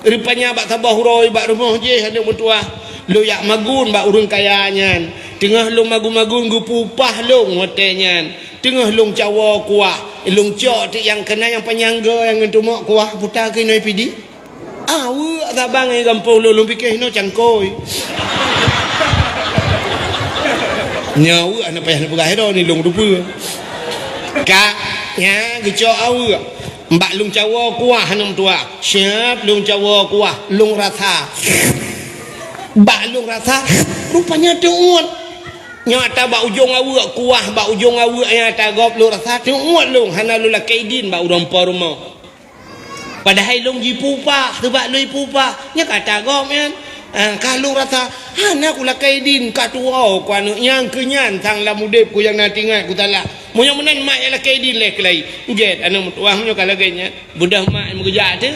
Rupanya bak saboh uroe bak rumoh jih aneuk meutuah, lôn jak magun bak ureueng kaya nyan. Teungoh lôn magun-magun geupeu upah lôn watèe nyan. Teungoh lôn cawoe kuah, lôn cok tiek nyang keunan nyang panyang goe nyang ngon teumok kuah, peue ta keunoe pih di. Ah, weuek saban ngon gampông lôn, lôn pike hinoe cangkôi. Nyoe weuek hana payah neupeugah droeneuh lôn teupeue. Ka, nyan geucok aweuek. Bak lôn cawoe kuah aneuk meutuah. Siap lôn cawoe kuah, lôn rasa. Bak lôn rasa, rupanya teuôt. Nyata bak ujong aweuek kuah, bak ujong aweuek nyata gob lôn rasa teuôt lôn, hana lôn lakèe idin bak ureueng po rumoh. Padahai lôn jipeu upah, seubab lôn jipeu upah. Nyan kata gob nyan. Ah, ka lôn rasa, hana kulakèe idin, ka tuwoe ku aneuk nyan keu nyan sang lam udép ku nyang na teuingat ku salah. Meunyoe meunan mak nyang lakèe idin lé keulayi. Gèt aneuk meutuah meunyoe ka lagèe nyan. Beudôh mak meugeujak teuk.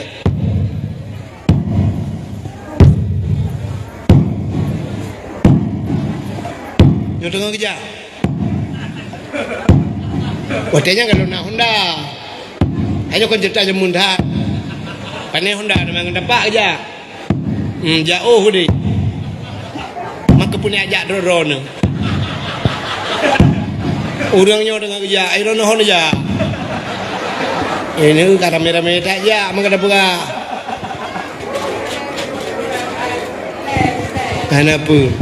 Nyoe teungoh geujak. Watèe nyan ka lôn na Honda. Hanya kon ceurita jameun that. Pané Honda teuma ngon tapak geujak. Hmm, jak oh deh. Maka pun jak droe-droe nyoe. Ureueng nyoe teungoh geujak, ai droe nyoe hon jak. Ini ka ramé-ramé that jak, maka tapeugah. Hana peue.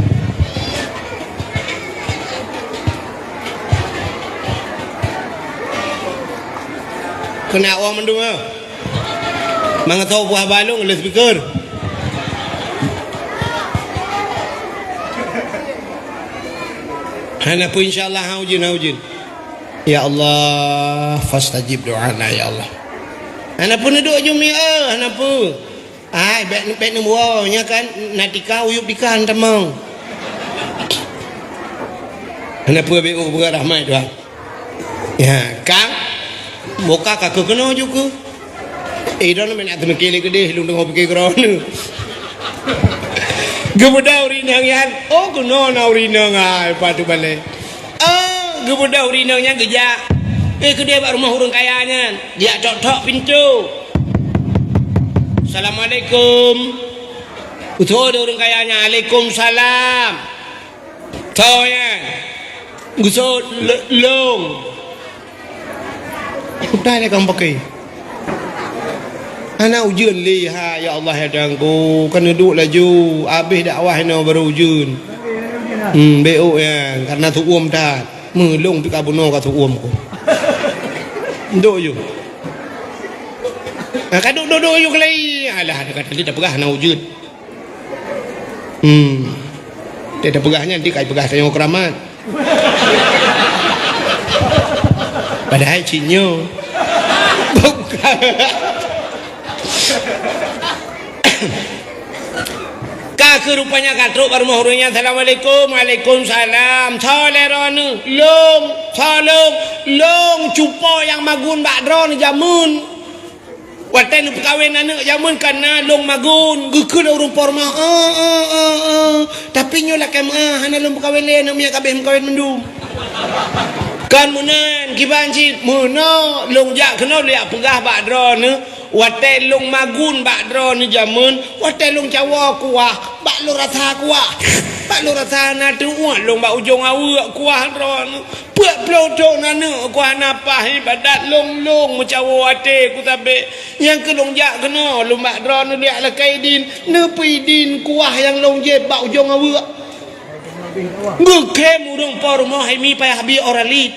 Keuneuk awak mandum, ah. Mangat tho buah balong lé speaker. Hana peue, insya Allah, ha ujeuen, ha ujeuen. Ya Allah, fastajib doana, ya Allah. Hana peue neuduek jumi, eh, hana peue. Ai, bèk, bèk neuwoe, nyan kan na tika, uyueb tika han tamong. Hana peue, bèk ubeurah rahmat Tuhan. Ya, kang, boka ka keuh keunoe ju keuh. Eh, droeneuh meunan teumeuke lé keudeh, lôn teungoh pike keudroe. Geubeudôh ureueng inong nyan, oh, keunoe na ureueng inong, ai, pat teubalek. Oh, geubeudôh ureueng inong nyan geujak. Eh, keudeh bak rumoh ureueng kaya nyan. Geujak tok-tok pintoe. "Assalamualaikum." Geutho lé ureueng kaya nyan, "Waalaikumsalam." Tho nyan. Geusôt le-, lôn. Peue ta nyan kang paké? Hana ujeuen lé, ha, ya Allah, ya Tuhanku. Ka neuduek laju, abéh dakwah inoe barô ujeuen. Hmm, beuôt nyan, karena seuuem that. Meulôn pih ka bunoe ka seuuem ku. Duek ju. Ha, ka duek, duek, duek ju keulai. Alah, ka tadi tapeugah hana ujeuen. Hmm. Dia dah peugah nyan, dia kai peugah tayong keuramat. Padahai cit nyoe. Bukan. Ka keuh rupanya ka trok bak rumoh ureueng nyan, "Assalamualaikum." "Waalaikumsalam." "Soe lé droeneuh?" "Lôn." "Soe lôn?" "Lôn cupo nyang magun bak droeneuh jameun." Watèe neupeukawen aneuk jameun ka na lôn magun, geukheun lé ureueng po rumoh, "Eh, eh, eh, eh." Tapi nyoe lakèe meu'ah, hana lôn peukawen lé, aneuk miet ka abéh meukawen mandum. Kon meunan, kiban cit, meunoe lôn jak keunoe lôn jak peugah bak droeneuh, watèe lôn magun bak droeneuh jameun, watèe lôn cawoe kuah, bak lôn rasa kuah, bak lôn rasa na teuôt lôn bak ujong aweuek kuah droeneuh. Peuet ploh thon aneuk ku hana paih ibadat lôn-lôn meucawoe até ku sabé. Nyang keu lôn jak keunoe lôn bak droeneuh jak lakèe idin, neupeuidin kuah nyang lôn jieb bak ujong aweuek. Geukhém ureueng po rumoh hai mi payah bi Oralit.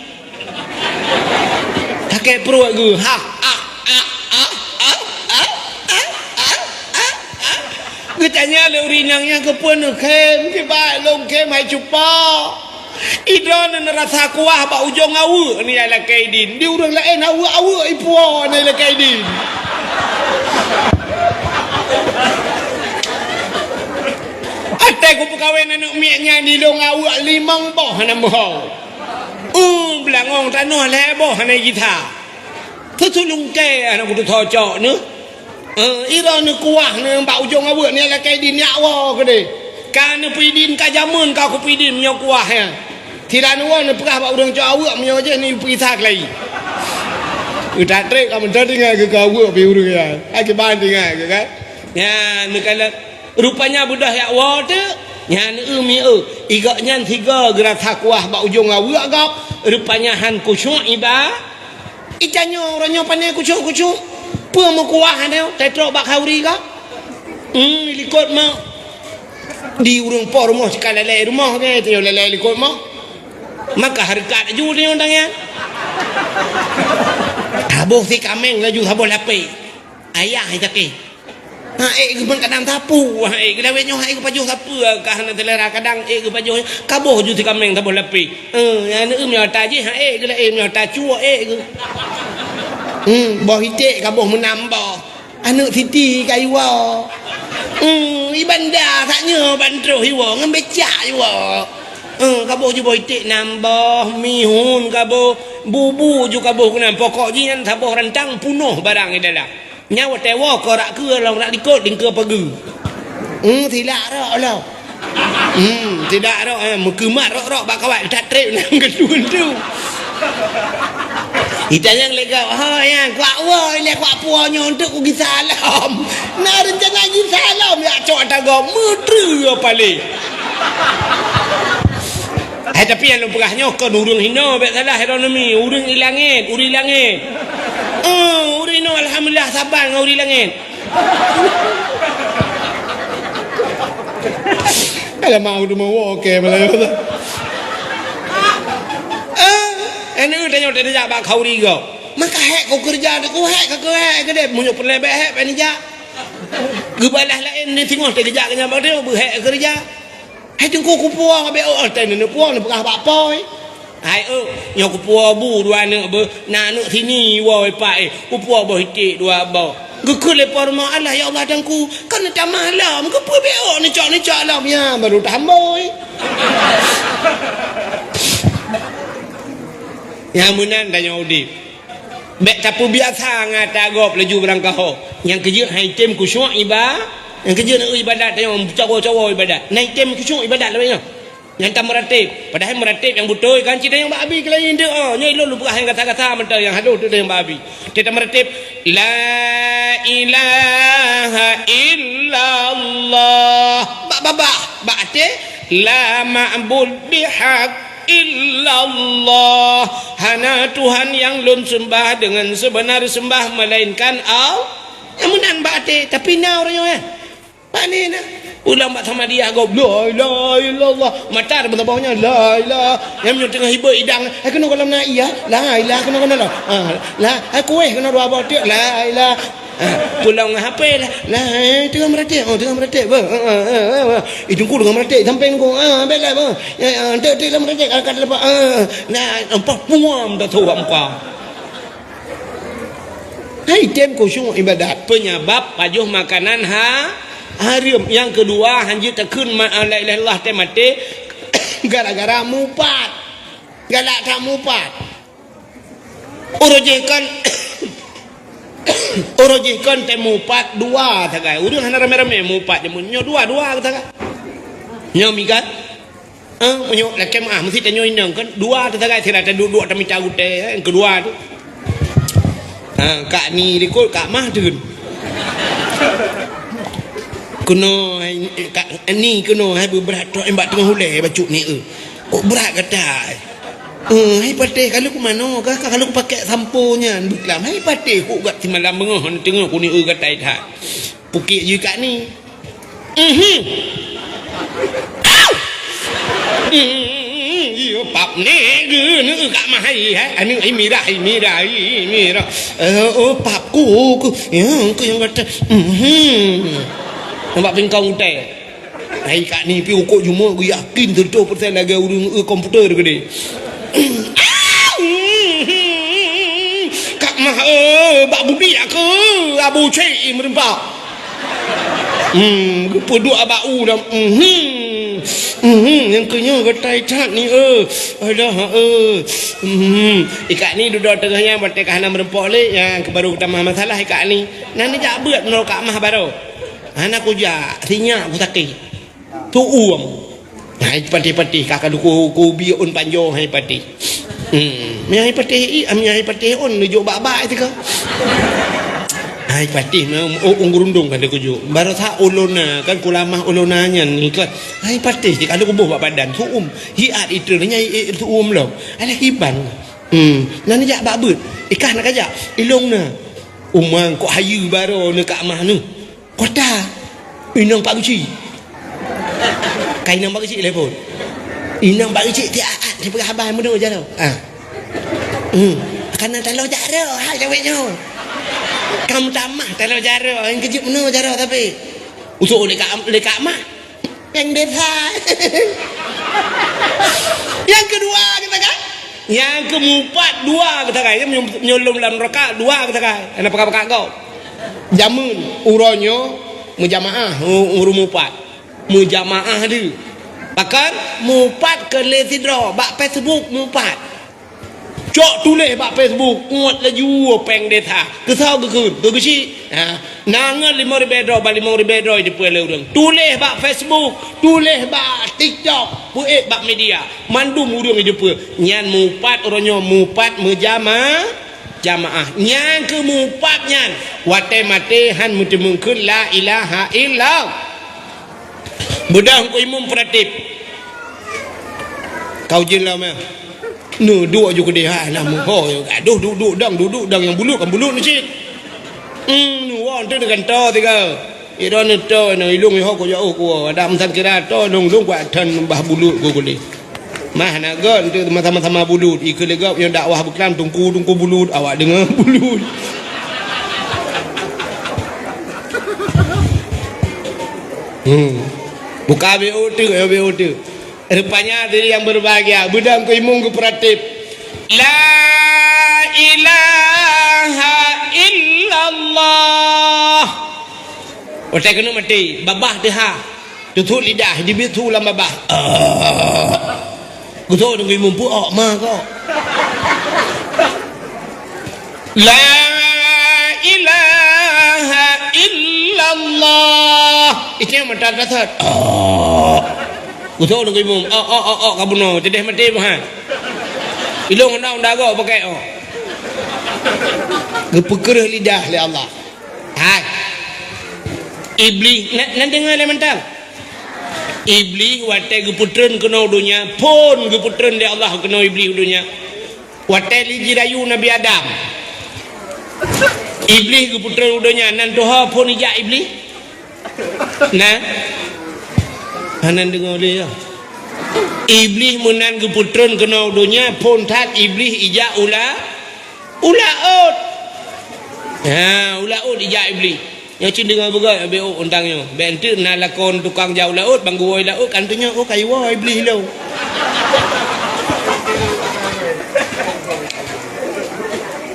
Sakét pruet geuh. Ha, ha, ha. Geutanya lé ureueng inong nyan keupeue neukhém, kiban lôn khém hai cupa. Idroeneuh neurasa kuah bak ujong aweuek nyan lakèe idin. Di ureueng laén aweuek-aweuek ipuwoe nyan lakèe idin. Até ku Kawén aneuk miet nyan di lôn aweuek limong boh hana meuho. Uh, beulangong tanoh lhée boh hana jitha. Teutu lungkée hana kutu thocok neuh. Eh, ira neukuah neuh bak ujong aweuek ni lakée di nyak woe keudeh. Ka neupeudin ka jameun ka kupeudin meunyoe kuah nyan. Sira neuwoe neupeugah bak ureuëng cok aweuek meunyoe jih neupeugisa keulayi. Utak trek ka meuntang tinggai keu aweuek pi ureuëng nyan. Akiban tinggai keu kan. Nyan neukalon. Rupanya beudôh jak woe teuk, nyan eu mi eu. Igok nyan sigoe geurasa kuah bak ujong aweuek gob, rupanya han khusyuk iba. Itanyoe uroe nyoe pane khusyuk-khusyuk. Peue meukuah nyoe, tetrok bak khauri gob. Hmm, likot mak. Di ureuëng po rumoh sika lalée rumoh ke, tanyoe lalée likot moh. Maka hareukat laju tanyoe tangian. Taboh si kaméng laju saboh lapéh. Ayah sakét. Ha, ék geuh ban kadang sapeue, ha, ék geuh lawét nyoe, ha, ék geuh pajoh sapeue, ka hana seulera kadang, ék geuh pajoh, kaboh ju si kaméng saboh lapéh. Eh, aneuk meunyoe tajih, ha, ék geuh laén meunyoe tacuek, ék geuh. Hmm, boh iték kaboh meunam boh. Aneuk siti ka iwoe. Hmm, i banda sak nyoe ban troh iwoe, ngon becak iwoe. Eh, kaboh ju boh iték nam boh, mihun kaboh, bubu ju kaboh keunan. Pokok jih nyan saboh rantang punoh barang di dalam. Nyan watée woe keu rak keue lom rak likot dingkeue pageue. Hmm, silak rok lom. Hmm, silak rok, eh, meukeumat rok-rok bak kawat that treb nyan keudua tu. Itanyong lé gob, "Ho, nyang kuak woe ilée kuak puwoe nyoe untuk kugisa lom." Na reuncana gisa lom yak cok tagoe meutreue palé. Hai, tapi nyang lôn peugah nyoe kon ureuëng hinoe, bék salah ironomi. Ureuëng i langét, ureuëng i langét. Eh, ureuëng hinoe alhamdulillah saban ngon ureuëng i langét. Alah mau tu mau oke malah. Eh, anu tanyoe tajak bak khauri gob. Maka hék kau keureuja tu, hék ka keu hék keudeh. Meunyoe peureulée bék hék bék nijak. Geubalah laén ni singoh teugeujak keu nyan bak tu, beuhék keureuja. Hai teungku kupuwoe beu, oh, teuh neupuwoe neupeugah bak po, eh. Hai, oh, nyoe kupuwoe bu dua aneuk beu, na aneuk sini woe pak, eh. Kupuwoe boh iték dua boh. Geukheun lé po rumoh, "Allah, ya Allah, teungku, kan neutamah lom, keupeue beu neucok-neucok lom?" Ya, baru tahamboi. Nyang meunan tanyoe udeb. Bék tapeubiasa ngon ata gob laju barangkaho. Nyang keujeuet han item khusyuk iba-, nyang keujeuet ibadat tanyoe, cawo-cawo ibadat. Na item khusyuk ibadat lagée nyoe. Nyang tameuratéb, padahai meuratéb nyang beutôi kan cit tanyoe bak abi keulayi deuek, oh, nyoe ilôn lôn peugah nyang gata-gata mantong nyang halôh deuek tanyoe bak abi. Teuh tameuratéb, "La ilaha illallah." Bak babah, bak até, "La ma'bud bihaq illallah." Hana Tuhan nyang lôn seumbah deungon seubeuna seumbah meulainkan Allah. Nyang meunan bak até, tapi na ureuëng nyoe, eh. Pane na? Ulang bak samadiyah gob, "La ilaha illallah." Mata dah beutaboh nyan, "La ilaha." Nyang meunyoe teungoh hibeuet idang, "Hai keunoe gohlom na iya, la ilaha keunoe gohlom na." Ah, la, hai kueh keunoe dua boh tiek, "La ilaha." Ah, pulang ngon H P lah. Lah, eh, teungoh meuratéb, oh, teungoh meuratéb. Bah, ah, ah, ah, ah, ah. Itu ku teungoh meuratéb, sampéng ku. Ah, bela, bah. Ya, ya, tek, tek, lam meuratéb, angkat lepas. Ah, nah, nampak puam dah tu muka. Hai tem khusyuk ibadat. Penyebab pajoh makanan ha-, haram. Nyang keudua, hanjeuet takheun ma-, la ilaha illallah teuh maté gara-gara mupat. Galak that mupat. Uroe jih kon, uroe jih kon teuh mupat dua sagai. Ureuëng hana ramé-ramé mupat jameun nyoe dua-dua sagai. Nyoe mikat. Ah, meunyoe lakée meuah meusti tanyoe inong kan dua teuh sagai sira taduek-duek tamita gutée, eh, nyang keudua tu. Ah, kak ni likot kak mah teun. Keunoe hai, eh, kak ni keunoe hai beubrat trok imbak teungoh ulée bacut ni, eh. Kok brat gata, eh? Eh, hai patéh kalau ku manoe ka, ka kalau ku pakai sampo nyan beuklam. Hai patéh kok gat simalam beungoh teungoh ku ni, eh, gata that. Pukik jih kak ni. Mhm. Au! Mhm. Iya pap ni geuneuk kak mah hai, hai. Anu ai mirah, ai mirah, ai mirah. Eh, oh pap ku, ku. Ya, ku nyang kata. Mhm. Nampak pingkong utai. Hai kak ni pi ukok jumuk ku yakin seratus persen lagée ureuëng, eh, komputer gede. Au! Mhm. Kak mah, eh, bak budi aku, Abu Cik meureumpah. Hmm, geupeuduek bak u lam, mhm. Hmm, nyang keu nyoe gata ikat ni, eh. Alah, eh. Hmm, ikat ni dudoe teungoh nyan, watèe ka hana meureumpok lé, nyang keu baru geutamah masalah ikat ni. Nah, neujak beuet nyoe ka mah baroe. Hana kujak, sinyak kusakét. Tu'uem. Hai patéh-patéh, ka ka duku kubi ôn panjoe hai patéh. Hmm, mi hai patéh i, mi hai patéh ôn neujok bak-bak teuka. Hai patéh, oh, ôn geurundong ka dikujok. Barosa ulôn na, kan kulamah ulôn na nyan ni kan. Hai patéh, di ka kuboh bak badan, tu'uem. Hiat itu nyai, eh, tu'uem lom. Alah kiban. Hmm, na neujak bak beuet. Ikah na kajak, ilong na. Umang kok hayeue baroe neuka mah nu. Kota. Inong Pak Geuchik. Ka inong Pak Geuchik telepon. Inong Pak Geuchik tiat-at, dia peugah haba meunoe jaroe. Ha. Hmm. Kana taloe jaroe, hai cewek nyoe. Kamu tamah taloe jaroe, nyang keujeuet meunoe jaroe tapi. Usok lé ka, lé ka mah. Péng desa. Nyang keudua kita kan? Nyang keumupat dua kita kan? Nyoe, nyoe lom lam raka dua kita kan? Hana pakat-pakat gob. Jameun uroe nyoe meujamaah u-, ureueng mupat. Meujamaah deuh. Bahkan mupat keu lé sidroe bak Facebook mupat. Cok tuléh bak Facebook, uet laju péng desa. Keusoe geukheun, keu geuchik. Ha, na ngon limong ribèe droe, bak limong ribèe droe jipeu lé ureueng. Tuléh bak Facebook, tuléh bak TikTok, peuék bak media. Mandum ureueng jipeu. Nyan mupat uroe nyoe, mupat meujama-, jamaah. Nyang keu mupat nyan, watèe maté han meuteumeung kheun la ilaha illallah. Beudôh keu imum peuratif. Kau jin lah meh. Neuduek ju keudeh hai, nah meuho. Aduh, duek-duek dang, duek-duek dang nyang bulut kan bulut ni cit. Hmm, nu wong tu dengan to tiga. Iro ni to, na ilong iho ko jauh ko. Ada meusan kira to, long-long kuat tan bah bulut ko kuleh. Mah na gon tu sama-sama bulut. Ikeu legok nyang dakwah buklam tungku-tungku bulut, awak dengar bulut. Hmm. Buka B O tu, ya B O tu. Rupanya diri yang berbahagia, beudang keu imum geupeuratif. La ilaha illallah. Watèe keuneuk maté, babah teuha. Tutup lidah, dibi su lam babah. Ah. Geutok deungon imum peuok ma kok. La ilaha illallah. Itu yang mata dasar. Oh. Geutok deungon imum. Oh, oh, oh, oh, ka bunoe. Teudah maté meuhan. Ilong undang-undang agak pakai, oh. Geupeukeureuk lidah lé Allah. Hai. Iblih, na, na deungoe lé mantong. Iblih watèe geupeutreun keunoe donya, phon geupeutreun lé Allah keunoe Iblih u donya. Watèe lé jirayu Nabi Adam. Iblih geupeutreun u donya, nan tuha phon ijak Iblih? Na? Hana deungoe lé ya. Iblih meunan geupeutreun keunoe donya, phon that Iblih ijak u la-, u laôt. Ha, u laôt ijak Iblih. Nyoe cit deungoe beugöt, bèk ôk untang nyoe. Bèk enteuk na lakon tukang jak u laôt, bang geuwoe laôt, kan teunyoe, oh, ka iwoe Iblih lom.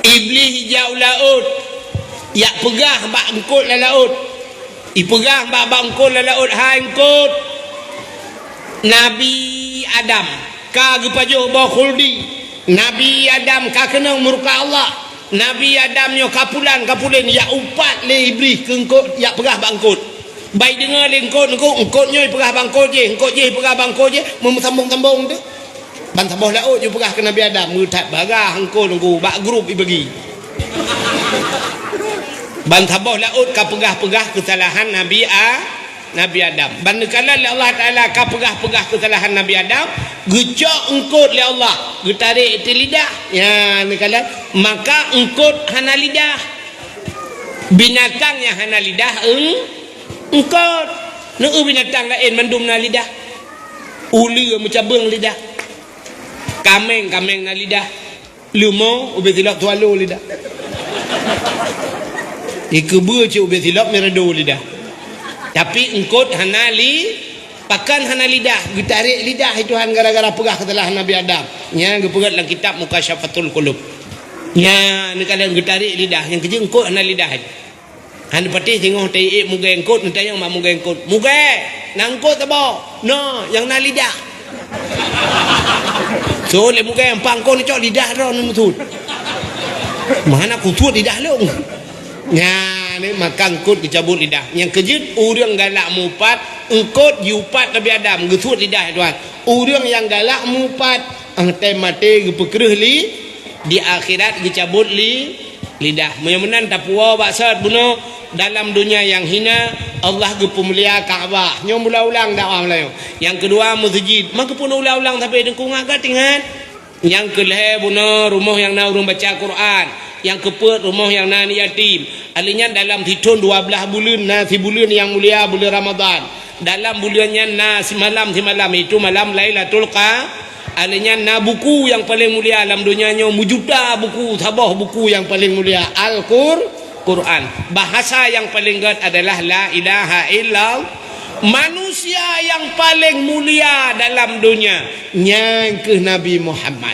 Iblih ijak u laôt, jak peugah bak eungkôt lam laôt. Ipeugah bak, bak eungkôt lam laôt, "Hai eungkôt, Nabi Adam ka geupajoh boh khuldi. Nabi Adam ka keunong murka Allah. Nabi Adam nyoe ka pulan, ka pulen, jak upat lé Iblih keu eungkôt, jak peugah bak eungkôt." Ban ideungoe lé eungkôt, eungkôt, eungkôt nyoe ipeugah bak eungkôt jéh, eungkôt jéh ipeugah bak eungkôt jéh, meusambông-sambông teuk. Ban saboh laôt jipeugah keu Nabi Adam, meuthat bagah eungkôt ngon bak grup ibagi. Ban saboh laôt ka peugah-peugah keusalahan Nabi A-, Nabi Adam. Ban neukalon lé Allah Taala ka peugah-peugah keusalahan Nabi Adam, geucok eungkôt lé Allah, geutarek teuh lidah. Nyan neukalon, maka eungkôt hana lidah. Binatang nyang hana lidah eung-, eungkôt. Neu binatang laén mandum na lidah. Uleue meucabeueng lidah. Kaméng, kaméng na lidah. Leumo ubé silop swallow lidah. Ikeubeu cit ubé silop mirado lidah. Tapi eungkôt hana li-, pakon hana lidah, geutarek lidah lé Tuhan gara-gara peugah keusalahan Nabi Adam. Nyan geupeugah lam kitab Mukasyafatul Qulub. Nyan neukalon geutarek lidah, nyang keujeuet eungkôt hana lidah. Hana patéh singoh taiék mugée eungkôt, neutanyong bak mugée eungkôt, "Mugée, Na eungkôt saboh. Na, nyang na lidah. So, lé mugée nyang pangkon cok lidah droe neumeusut. Mana kusut lidah lôn. Nyan, ni maka eungkôt geucabot lidah. Nyang keujeuet, ureuëng galak mupat, eungkôt jiupat Nabi Adam, geusut lidah, ya Tuhan. Ureuëng nyang galak mupat, ah, watée maté geupeukreueh li, di akhirat geucabot li, lidah. Meunyoe meunan tapuwoe bak sot bunoe, dalam donya nyang hina, Allah geupeumulia Ka'bah. Nyoe meuulang-ulang dakwah Meulayu. Nyang keudua, meuseujid. Maka pun ulang-ulang sampai deungon gata ingat. Nyang keulhée bunoe rumoh nyang na ureuëng baca Quran. Nyang keupeuet rumoh nyang na aneuk yatim. Alèh nyan dalam sithon dua blaih buleuen na sibuleuen nyang mulia, buleuen Ramadhan. Dalam buleuen nyan na simalam-simalam, itu malam Lailatul Qa-, alèh nyan na buku nyang paleng mulia lam donya nyoe, meujuta buku, saboh buku nyang paleng mulia, Al-Qur-, Quran. Bahasa nyang paleng gét adalah La ilaha illallah. Manusia nyang paleng mulia dalam donya, nyan kheueh Nabi Muhammad.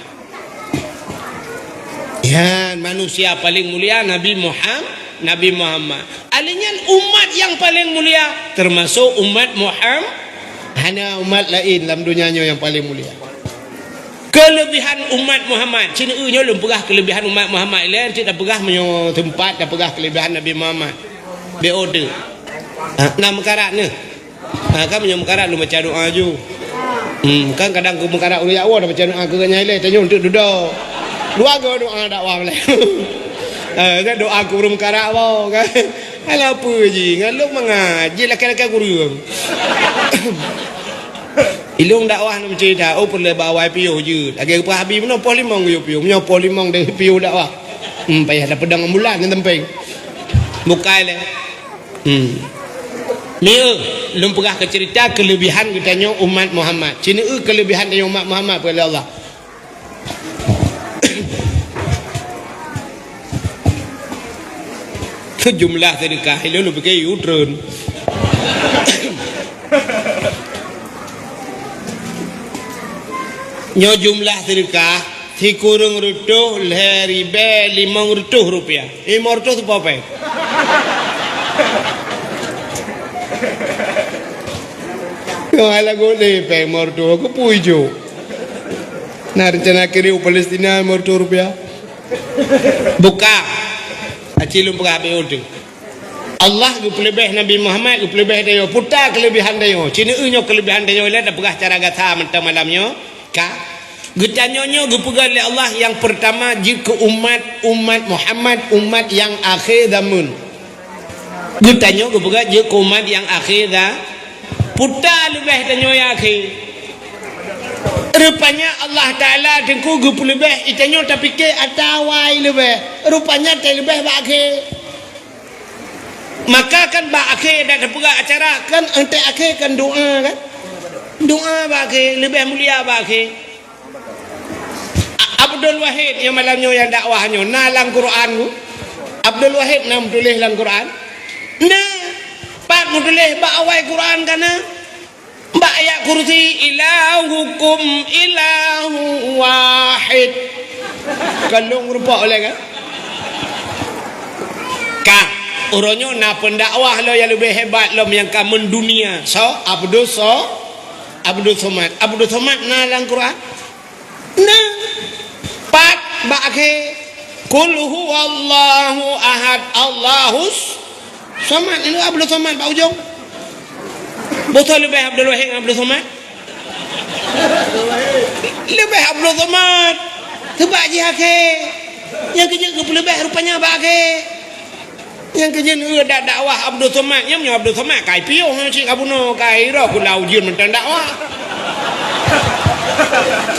Nyan manusia paleng mulia Nabi Muham-, Nabi Muhammad. Alèh nyan umat nyang paleng mulia, teumasok umat Muham-, hana umat laén lam donya nyoe nyang paleng mulia. Keuleubehan umat Muhammad, cit nyoe lôn peugah keuleubehan umat Muhammad, lé cit tapeugah meunyoe teumpat tapeugah keuleubehan Nabi Muhammad. B O T. Ha, na meukarat neuh. Ha, kan meunyoe meukarat lôn baca doa ju. Hmm, kan kadang keu meukarat ureuëng jak woe baca doa keu geuhnyan ilée, tanyoe untuk dudoe. Dua go doa dakwah Meulayu. Ha, kan doa keu ureuëng meukarat woe kan. Alah peue jih, ngon lôn mangat, jih lakée-lakée kureueng. Ilôn dakwah nam cerita, oh peureulée bak awai piôh jeuet. Lagée geupeugah Habib meunoe poh limong geuyue piôh, meunyoe poh limong deh piôh dakwah. Hmm, payah tapeudong ambulan ngon tempeng. Bukai lé. Hmm. Mieu, lôn peugah keu cerita keuleubehan geutanyoe umat Muhammad. Cit nyoe keuleubehan tanyoe umat Muhammad, peue lé Allah. Jumlah sedekah ilôn lôn pike yue treun. Nyoe jumlah sedekah sikureueng reutôh lhée ribée limong reutôh rupiah. Limong reutôh teupeu péng. Nyoe hai lagoe lé péng limong reutôh, keupeue ijok? Na reuncana kirim u Palestina limong reutôh rupiah? Buka. Aci lôn peugah habéh uteuen. Allah geupeuleubeh Nabi Muhammad, geupeuleubeh tanyoe. Peue ta keuleubehan tanyoe? Cit nyoe keuleubehan tanyoe, lé tapeugah cara gata mantong malam nyoe. Ka. Geutanyoe nyoe geupeugah lé Allah nyang peurtama jeuet keu umat, umat Muhammad, umat nyang akhé zameun. Geutanyoe geupeugah jeuet keu umat nyang akhé za-, peue ta leubeh tanyoe nyang akhé. Rupanya Allah Taala teungku geupeuleubeh, geutanyoe tapike ata awai leubeh. Rupanya teuleubeh bak akhé. Maka kan bak akhé dak teupeugah acara kan, entek akhé kan doa kan? Doa bak akhé leubeh mulia bak akhé. A-, Abdul Wahid nyang malam nyoe nyang dakwah nyoe na lam Quran tu? Abdul Wahid na meutuléh lam Quran? Na. Pat meutuléh bak awai Quran ka na? Bak ayat kursi, "Ilahukum ilahu wahid." Ka lôn rupa oleh kan? Ka, uroe nyoe na pendakwah lom nyang leubeh hebat lom nyang ka mendunia. So, Abdul So-, Abdul Somad. Abdul Somad na lam Quran? Na. Pat bak akhé, "Qul huwallahu ahad, Allahus Somad." Ini Abdul Somad bak ujong. Boh soe leubeh Abdul Wahid ngon Abdul Somad? Leubeh Abdul Somad. Seubab jih akhé. Nyang keujeuet geupeuleubeh rupanya bak akhé. Nyang keujeuet dak dakwah Abdul Somad, nyan meunyoe Abdul Somad kai piôh nyan cit ka bunoe, kai roh kula ujeuen mantong dakwah.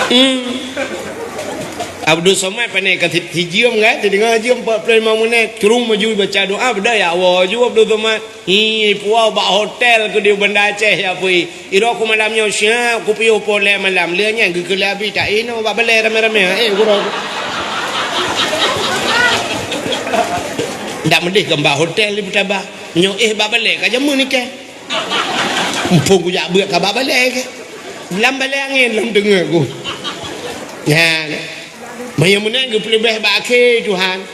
Hmm. Abdul Somad pane ka si-, sijeuem kan, sideungoe jeuem empat puluh lima menit, terus maju baca doa, beuda ya Allah ju Abdul Somad. Hi, puwoe bak hotel keu di Banda Aceh ya pui. Iroe ku malam nyoe siap kupiôh poh lhée malam. Lheueh nyan geukheun lé Abi, "Tak inoe bak balée ramé-ramé." Eh, gurôe. Dak meudeh keu bak hotel di Putaba. Nyoe éh bak balée ka jameun ikée. Muphom kujak beuet ka bak balée kée. Lam balée angén lam teungoh ku. Nyan. Meunyoe meunan geupeuleubeh bak akhé Tuhan.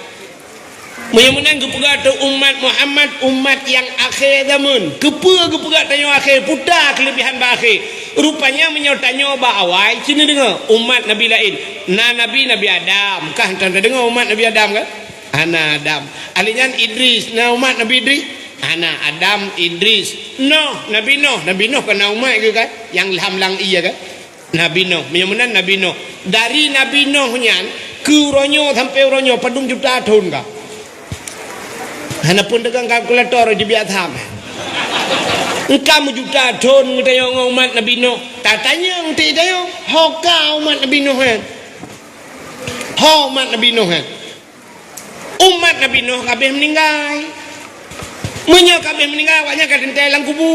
Meunyoe meunan geupeugah teuh umat Muhammad, umat nyang akhé zaman. Keupeue geupeugah tanyoe akhé? Peue ta keuleubihan bak akhé? Rupanya meunyoe tanyoe bak awai, ci neudeungoe umat nabi laén. Na nabi, Nabi Adam. Kah tan tadeungoe umat Nabi Adam kan? Hana Adam. Alèh nyan Idris. Na umat Nabi Idris? Hana Adam, Idris. Noh, Nabi Noh. Nabi Noh kon na umat geuh kan? Nyang lam lang ie kan? Nabi Noh, meunyoe meunan Nabi Noh. Dari Nabi Noh nyan keu uroe nyoe sampoe uroe nyoe padum juta thon ka? Hana pun teugang kalkulator jibiasa. Engka meujuta thon geutanyoe ngon umat Nabi Noh. Tatanyong teuh tanyoe, ho ka umat Nabi Noh nyan? Ho umat Nabi Noh nyan? Umat Nabi Nuh ka habéh meuninggai. Meunyoe ka habéh meuninggai, awaknyan ka teuntée lam kubu.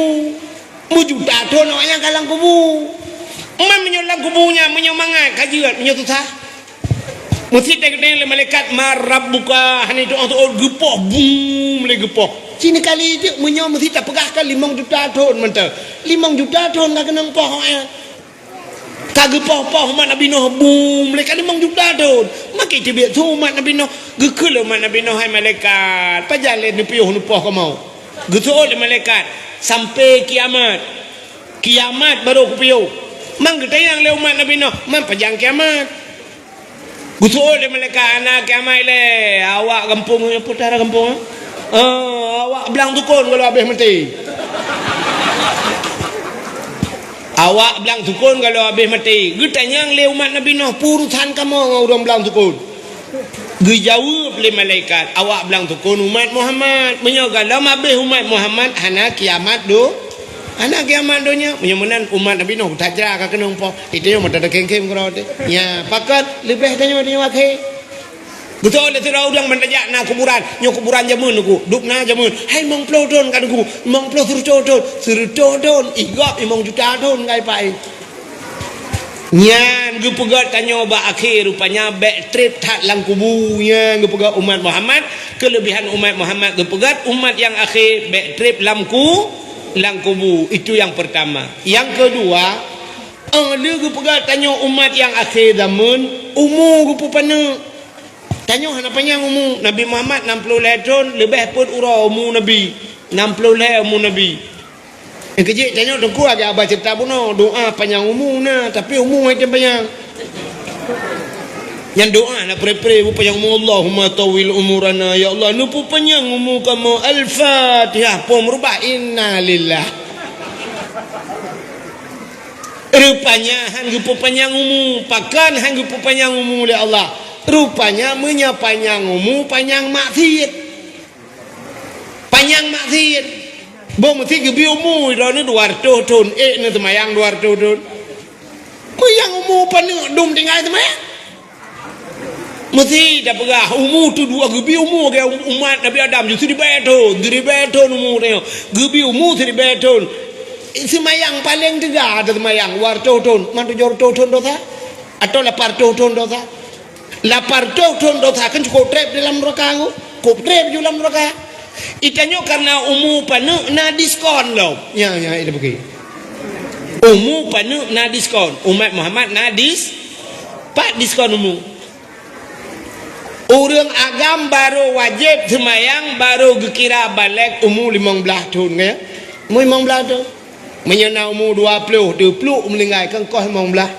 Meujuta thon awaknyan ka lam kubu. Man meunyoe lam kubu nyan, meunyoe mangat ka jeuet, meunyoe susah. Meusi teuntée lé malaikat, "Man rabbuka?" Hana jiteuôt-teuôt, geupoh, bum lé geupoh. Ci neukali teuk, meunyoe meusi tapeugah ka limong juta thon mantong. Limong juta thon ka keunong poh awaknyan. Ka geupoh-poh umat Nabi Nuh, bum, lé ka limong juta thon. Makai teubiet su umat Nabi Nuh. Geukheun lé umat Nabi Nuh, "Hai malaikat, pajan lé neupiôh neupoh kamoe?" Geuseuôt lé malaikat, "Sampoe kiamat. Kiamat barô kupiôh." Man geutanyong lé umat Nabi Nuh, "Man pajan kiamat?" Geuseuôt lé malaikat, "Hana kiamat lé, awak gampông nyoe." "Peue ta gampông, eh?" "Ah, awak blang sukon gohlom habéh maté." Awak blang sukon gohlom habéh maté. Geutanyong lé umat Nabi Nuh, "Peue urusan kamoe ngon ureuëng blang sukon?" Geujaweueb lé malaikat, "Awak blang sukon umat Muhammad. Meunyoe gohlom habéh umat Muhammad, hana kiamat do-, hana kiamat donya." Meunyoe meunan umat Nabi Nuh, tajra ka keunong poh. Itu nyang mata takhém-khém keudroe teuh. Nya, pakon leubeh tanyoe, tanyoe akhé. Beutôi lé sidroe ureuëng ban tajak na kuburan. Nyoe kuburan jameun Teungku. Dub na jameun. Hai limong ploh thon ka Teungku. Limong ploh, seureutôh thon. Seureutôh thon. Ih gob limong juta thon ka ipak. Nyan geupeugét tanyoe bak akhé rupanya bék treb that lam kubu. Nyan geupeugét umat Muhammad. Keuleubihan umat Muhammad geupeugét umat nyang akhé bék treb lam ku-, lam kubu. Itu nyang peurtama. Nyang keudua, Óh lheueh geupeugah tanyoe umat nyang akhé zaman, umu geupeupaneuk. Tanyoe hana panyang umu. Nabi Muhammad nam ploh lhée thon, leubeh peuet uroe umu Nabi. Nam ploh lhée umu Nabi. Nyang keujeuet tanyoe Teungku lagée haba ceurita bunoe, doá panyang umu na, tapi umu hana panyang. Nyang doá na pre-pre, beupanyang umu, "Allahumma tawwil umurana, ya Allah, neupeupanyang umu kamoe." Al-Fatihah, poh meurubah, innalillah. Rupanya han geupeupanyang umu. Pakon han geupeupanyang umu lé Allah? Rupanya meunyoe panyang umu, panyang maksiet. Panyang maksiet. Boh meusi geubi umu droeneuh dua reutôh thon, ék neuh seumayang dua reutôh thon. Meunyoe umu paneuk dum tinggai seumayang. Meusi tapeugah umu tu dua geubi umu lagée umat Nabi Adam, ju siribée thon, siribée thon umu tanyoe. Geubi umu siribée thon. Seumayang paleng teuga ateueh seumayang dua reutôh thon, man tujoh reutôh thon dosa? Atawa lapan reutôh thon dosa? Lapan reutôh thon dosa kan cukôp treb di lam neuraka nyoe. Cukôp treb ju lam neuraka. Itanyoe karena umu paneuk na diskon lom. Nya, nya, ida bagi. Umu paneuk na diskon. Umat Muhammad na dis-, pat diskon umu. Ureuëng agam barô wajéb seumayang barô geukira balek umu limong blaih thon, ya. Umu limong blaih thon. Meunyoe na umu dua ploh, teupluek meuninggai, kan koh limong blaih.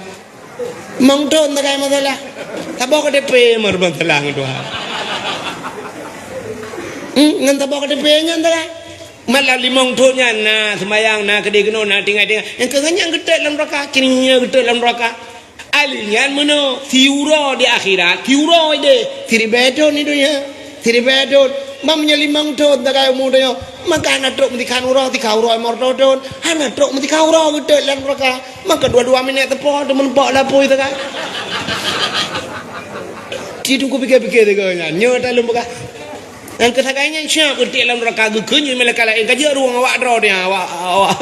Limong thon tagai masalah. Saboh K T P meuruban salah ngon Tuhan. Hmm, ngon saboh K T P nyan salah. Malah limong thon nyan na seumayang, na keudeh keunoe, na tinggai-tinggai. Nyang keu nyan geutot lam neuraka, kini nyan geutot lam neuraka. Ahli nyan meunoe, siuroe di akhirat, siuroe ideh, siribée thon di donya. Siribée thon, ban meunyoe limong thon tagai umu tanyoe, maka hana trok meusikhan uroe, sikhan uroe limong reutôh thon, hana trok meusikhan uroe geutot lam neuraka, maka dua-dua minét teupoh teumeureumpok lapui sagai. Ci Teungku pike-pike sigoe nyan, nyoe ta lôn peugah. Nyang keu sagai nyan siap geutot lam neuraka geukheun nyoe malaikat laén ka jeuet rueng awak droe nyan, awak, awak,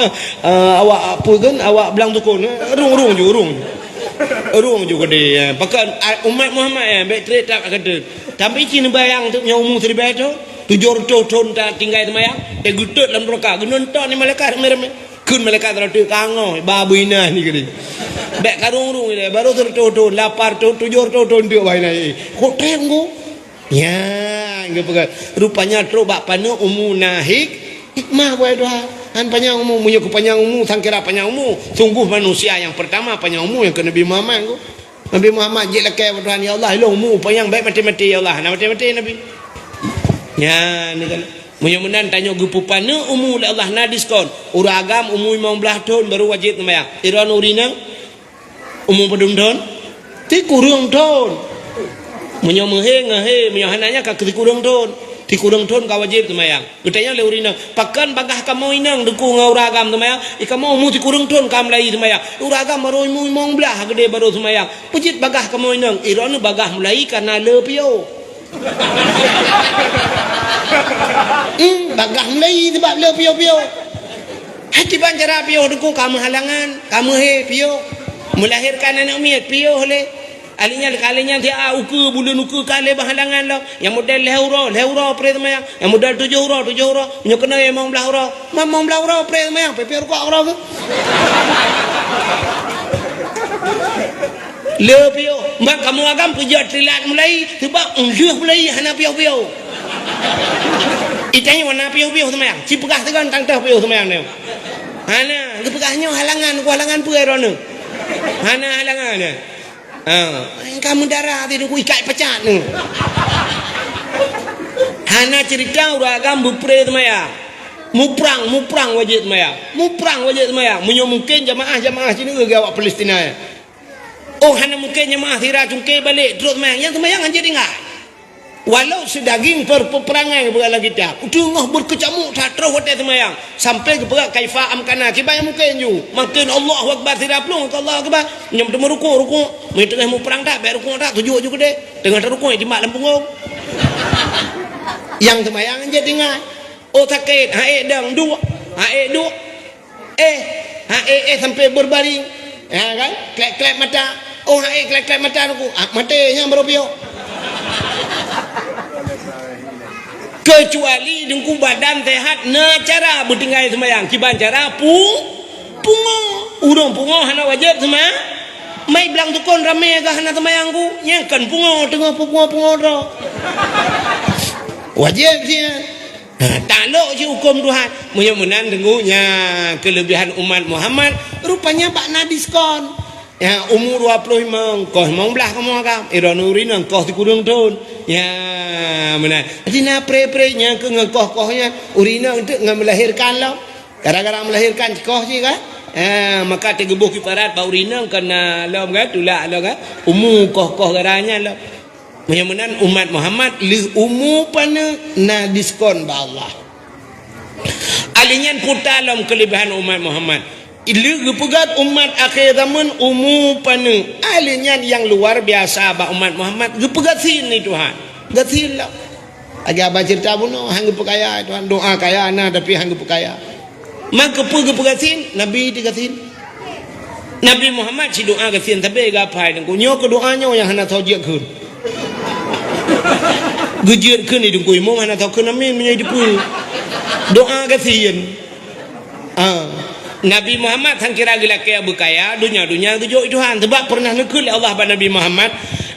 eh, awak peue kheun, awak blang sukon, eh, rueng, rueng ju, rueng ju. Rueng ju keudeh, eh. Pakon, ah, umat Muhammad, eh, bék treb that ka teuh. Tapi ci neubayang teuk nyoe umu siribée thon, tujoh reutôh thon tatinggai seumayang, eh, geutot lam neuraka, geunonton ni malaikat ramé-ramé. Kheun malaikat sidroe teuk ka ngoh, ba beuinah ni keudeh. Bék ka rung-rung ilée, barô seureutôh thon, lapan reutôh, tujoh reutôh thon teuk ba inan, eh. Kok treb ngon? Nya, Geupeugah, rupanya trok bak paneuk umu na hik-, hikmah, buai Tuhan. Han panyang umu, meunyoe keu panyang umu, sangkira panyang umu. Sungguh manusia nyang peurtama panyang umu nyang keu Nabi Muhammad tu. Nabi Muhammad jeuet lakée bak Tuhan, "Ya Allah, ilôn umu panyang bèk maté-maté, ya Allah." Na maté-maté Nabi. Nyan kan. Meunyoe meunan tanyoe geupeupaneuk umu lé Allah na diskon. Ureueng agam umu limong blaih thon baru wajéb seumayang. Droeneuh ureueng inong? Umu padum thon? Sikureueng thon. Meunyoe meuhé, ngeuhé, meunyoe hana nyan ka keu sikureueng thon. Sikureueng thon ka wajéb seumayang. Geutanyong lé ureueng inong, "Pakon bagaih kamoe inong teungku ngon ureueng agam seumayang? I kamoe umu sikureueng thon ka mulai seumayang. Ureueng agam baru umu limong blaih geudeh baru seumayang. Peue jeuet bagaih kamoe inong?" Droeneuh bagaih mulai kareuna le piôh. Hmm, bagaih mulai sabab le piôh-piôh. Hai kiban cara piôh teungku, ka meuhalangan, ka meuhé piôh. Melahirkan aneuk miet piôh lé. Ahli nyan, ka ahli nyan siat ukeue, buleuen ukeue ka lé beuhalangan lom. Nyang model lhèe uroe, lhèe uroe pré seumayang. Nyang model tujoh uroe, tujoh uroe. Nyoe keunoe limong blaih uroe. Mam limong blaih uroe pré seumayang, pih-pih rukok uroe keuh. Le piôh, bak kamoe agam peujeuet teulat mulai, sabab lheueh mulai hana piôh-piôh. Itanyoe na piôh-piôh seumayang, sipeugah sigoe tang teuh piôh seumayang nyoe. Hana, geupeugah nyoe halangan, ku halangan peue droeneuh? Hana halangan nyan. Ha, ka meudara ti ku ikat pecat nyoe. Hana cerita ureueng agam beupré seumayang. Muprang, muprang wajéb seumayang. Muprang wajéb seumayang. Meunyoe mungken jamaah-jamaah sineuk geuh awak Palestina. Oh, hana mungken jamaah sira cungké balek, trok seumayang. Nyang seumayang hanjeuet tinggai. Walau seudaging per-, peperangai geupeugah lam kitab. Teungoh beukeucamuk that troh watèe seumayang. Sampai geupeugah kaifa amkana. Kiban nyang mungken ju. Mungken Allahu Akbar sira plueng keu Allahu Akbar. Nyoe teuma rukuk, rukuk. Meunyoe teungoh muprang that, bèk rukuk that, sujud ju keudéh. Teungoh tarukuk, timbak lam punggong. Nyang seumayang hanjeuet tinggai. Oh, sakét, ha ék dong, duek. Ha ék duek. Eh, ha, eh, eh, sampai berbaring. Ya kan? Klep-klep mata. Oh, ha, eh, klep-klep mata teungku. Ah, maté nyan baru piôh. Kecuali teungku badan sehat, na cara beutinggai seumayang. Kiban cara pu-, pungo. Ureueng pungo hana wajéb seuma-, mai blang dukon ramé gah hana seumayang ku. Nyang kon pungo, teungoh pungo-pungo droe. Wajéb siat. Ha, taklok cit hukôm Tuhan. Meunyoe meunan teungku, nyan keuleubihan umat Muhammad, rupanya bak na diskon. Ya, umu dua ploh limong, koh limong blaih kamoe agam. Droeneuh ureueng inong koh sikureueng thon. Ya, meunan. Jadi na pré-pré nyang keu ngon koh-koh nyan, ureueng inong teuk ngon melahirkan lom. Gara-gara melahirkan koh cit kan? Ha, maka teugeuboh kiparat bak ureueng inong keu na lom kan, tulak lom kan. Umu koh-koh gara nyan lom. Meunyoe meunan umat Muhammad lheueh umu paneuk na diskon bak Allah. Ahli nyan puta lom keuleubihan umat Muhammad. Lheueh geupeugöt umat akhé zaman umu paneuk. Ahli nyan nyang luar biasa bak umat Muhammad geupeugöt sin lé Tuhan. Geusin lom. Lagèe abang cerita bunoe, han geupeukaya Tuhan. Doa kaya na tapi han geupeukaya. Maka peue geupeugöt sin? Nabi teuh geusin. Nabi Muhammad sidoa geusin sabe geuhafai teungku. Nyoe keu doa nyoe nyang hana soe jeuet kheun. Geujeuet kheun di teungku imum hana soe kheun amin meunyoe dipeue. Doa geusin. Ah. Nabi Muhammad sang kira geulakèe beukaya, donya-donya geujok Tuhan. Sebab pernah neukheun lé Allah bak Nabi Muhammad,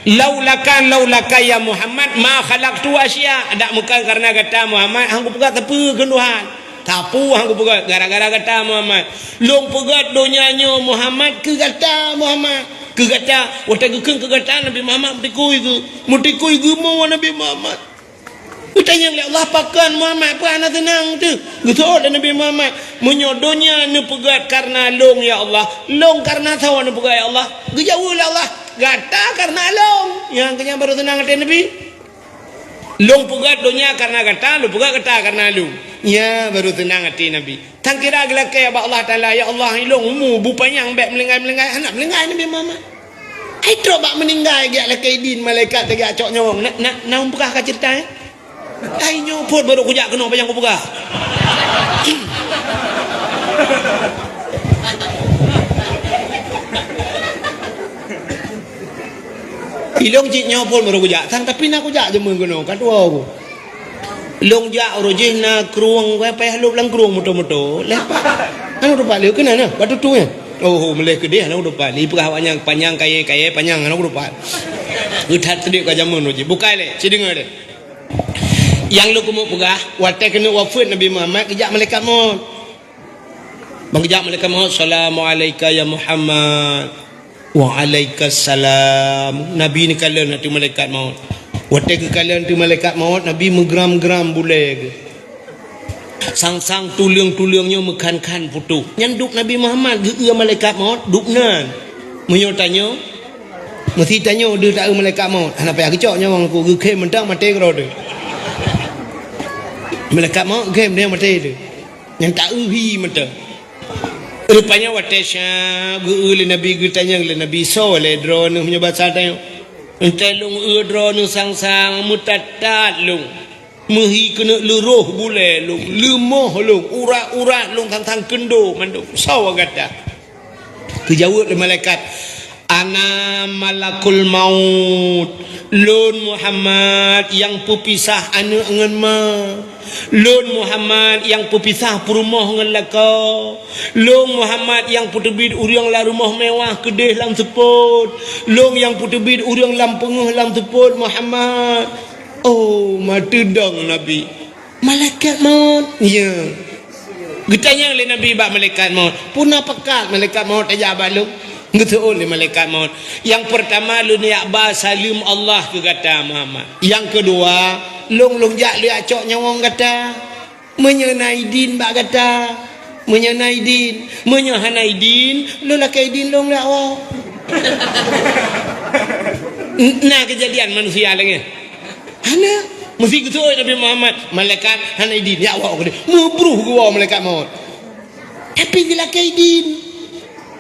"Laulaka, laulaka ya Muhammad, ma khalaqtu asya." Dak meukan karena gata Muhammad, han kupeugöt sapeue kheun Tuhan. Sapeue han kupeugöt, gara-gara gata Muhammad. Lôn peugöt donya nyoe Muhammad keu gata Muhammad. Keu gata, watèe geukheun keu gata Nabi Muhammad meutikui geu-, meutikui geumo Nabi Muhammad. Geutanyong lé Allah, "Pakon Muhammad, peue hana seunang teuh?" Geuseuôt lé Nabi Muhammad, "Meunyoe donya neupeugöt karena lôn ya Allah, lôn karena soe neupeugöt ya Allah?" Geujaweueb lé Allah, "Gata karena lôn." Nyang keu nyan baru seunang até Nabi. Lôn peugöt donya karena gata, lôn peugöt gata karena lôn. Nyan baru seunang até Nabi. Sang kira geulakèe bak Allah Taala, "Ya Allah, ilôn umu beu panyang bèk meulinggai-meulinggai." Hana meulinggai Nabi Muhammad. Ai trok bak meuninggai geujak lakèe idin malaikat geujak cok nyawöng. Na, na, na peugah ka ceurita, eh? Ai nyoe phon baru kujak keunoe panyang kupeugah. Ilôn cit nyoe phon baru kujak. Sang tapi na kujak jameun keunoe, ka tuwo ku. Lôn jak uroe jih na krueng, weh, payah lôp lam krueng moto-moto. Leh pat. Hana uroe pat lé, keunan na, bak tutu nyan. Oh, meuleh keudeh, hana uroe pat. Ipeugah awak nyan panyang kayèe-kayèe, panyang, hana uroe pat. Geuthat teudiek ka jameun uroe jih. Bukai lé, ci deungö lé. Nyang lôn keumeung peugah, watèe keuneuk wafeuet Nabi Muhammad, geujak malaikat maut. Ban geujak malaikat maut, "Salamu alaika ya Muhammad." "Waalaikumsalam." Nabi neukalon ateueh malaikat maut. Watèe geukalon ateueh malaikat maut, Nabi meugram-gram bulèe geuh. Sang-sang tuleueng-tuleueng nyoe meukhan-khan putôh. Nyan duek Nabi Muhammad geueu malaikat maut, duek nan. Meunyoe tanyoe, meusti tanyoe deuh taeu malaikat maut. Hana payah geucok nyawöng, geukhém mantong maté keudroe teuh. Malaikat maut khém, dia maté teuh. Nyang taeu hi mantong. Rupanya watèe syab geueu lé Nabi, geutanyong lé Nabi, "Soe lé droeneuh?" Meunyoe basa tanyoe, "Enteuk lôn eu droeneuh sang-sang, meutatat lôn. Meuhi keuneuk leuroh bulèe lôn, leumoh lôn, urat-urat lôn sang-sang keundo mandum. Soe gata?" Geujaweueb lé malaikat, "Ana malakul maut. Lôn Muhammad nyang peupisah aneuk ngon ma. Lôn Muhammad nyang peupisah peurumoh ngon lakoe. Lôn Muhammad nyang peuteubiet ureueng lam rumoh mewah keudeh lam seupôt. Lôn nyang peuteubiet ureueng lam peungeuh lam seupôt, Muhammad." Oh, meuteudong Nabi. Malaikat maut, ya. Geutanyong lé Nabi bak malaikat maut, "Peue na pakat malaikat maut tajak bak lôn?" Geuseuôt lé malaikat maut, "Nyang peurtama lôn jak ba saleuem Allah keu gata, Muhammad. Nyang keudua, lôn, lôn jak lôn jak cok nyawöng gata. Meunyoe na idin bak gata, meunyoe na idin, meunyoe hana idin, lôn lakèe idin lôn lé Allah." N-, na keujadian manusia lagèe Hana. Meusti geuseuôt Nabi Muhammad, malaikat hana idin, jak woe keudeh. Meubruh geuwoe malaikat maut. Tapi geulakèe idin.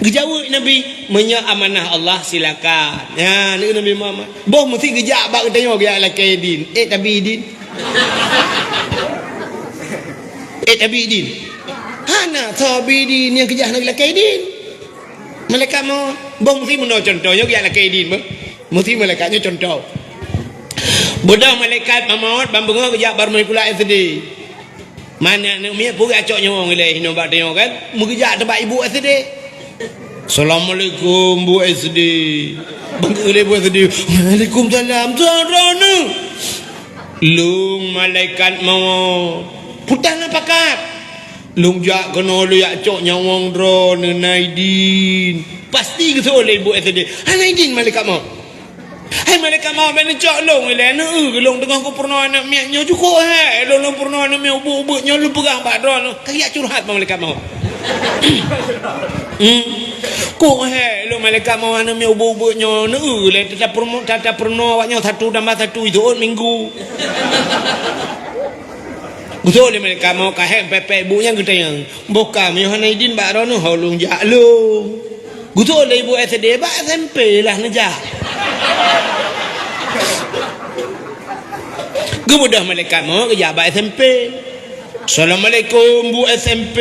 Geujaweueb Nabi, "Meunyoe amanah Allah, silakan." Nyan, kheun Nabi Muhammad. Boh meusti geujak bak geutanyoe geujak lakèe idin. Eh, tabi idin. Eh, tabi idin. Hana, tabi idin nyang keujak hana geulakèe idin. Malaikat maut, boh meusti meunoe cuntoh, nyoe geujak lakèe idin, boh. Meusti malaikat nyoe cuntoh. Beudôh malaikat maut ban beungoh geujak bak rumoh sikula S D. Mana aneuk miet peue geucok nyawöng ilèe hinoe bak tanyoe kan? Meugeujak teubak ibu S D. "Assalamualaikum, Bu S D." Bangga lé Bu S D. "Waalaikumsalam. Soe droeneuh?" "Lôn malaikat maut." "Peue na pakat?" "Lôn jak keunoe lôn jak cok nyawöng droeneuh, na idin." Pasti geuseuôt lé ibu S D. "Hana idin malaikat maut." "Hai malaikat maut, bèk neucok lôn ilèe, neueu lôn teungoh kupeurunoe aneuk miet nyoe, cukôp hèk lôn, lôn peurunoe aneuk miet ubeut-ubeut nyoe, lôn peugah bak droeneuh." Ka geujak curhat bak malaikat maut. Hmm. "Cukôp hèk lôn malaikat maut, aneuk miet ubeut-ubeut nyoe, neueu lé, tata peurunoe, tata peurunoe awak nyoe satu tambah satu, jiseuôt minggu." Geuseuôt lé malaikat maut, ka hèk pèpèe ibu nyan geutanyong, "Boh ka meunyoe hana idin bak droeneuh, ho lôn jak lôn?" Geuseuôt lé ibu S D, "Bak S M P lah neujak." Geubeudôh malaikat maut geujak bak S M P. "Assalamualaikum, Bu S M P."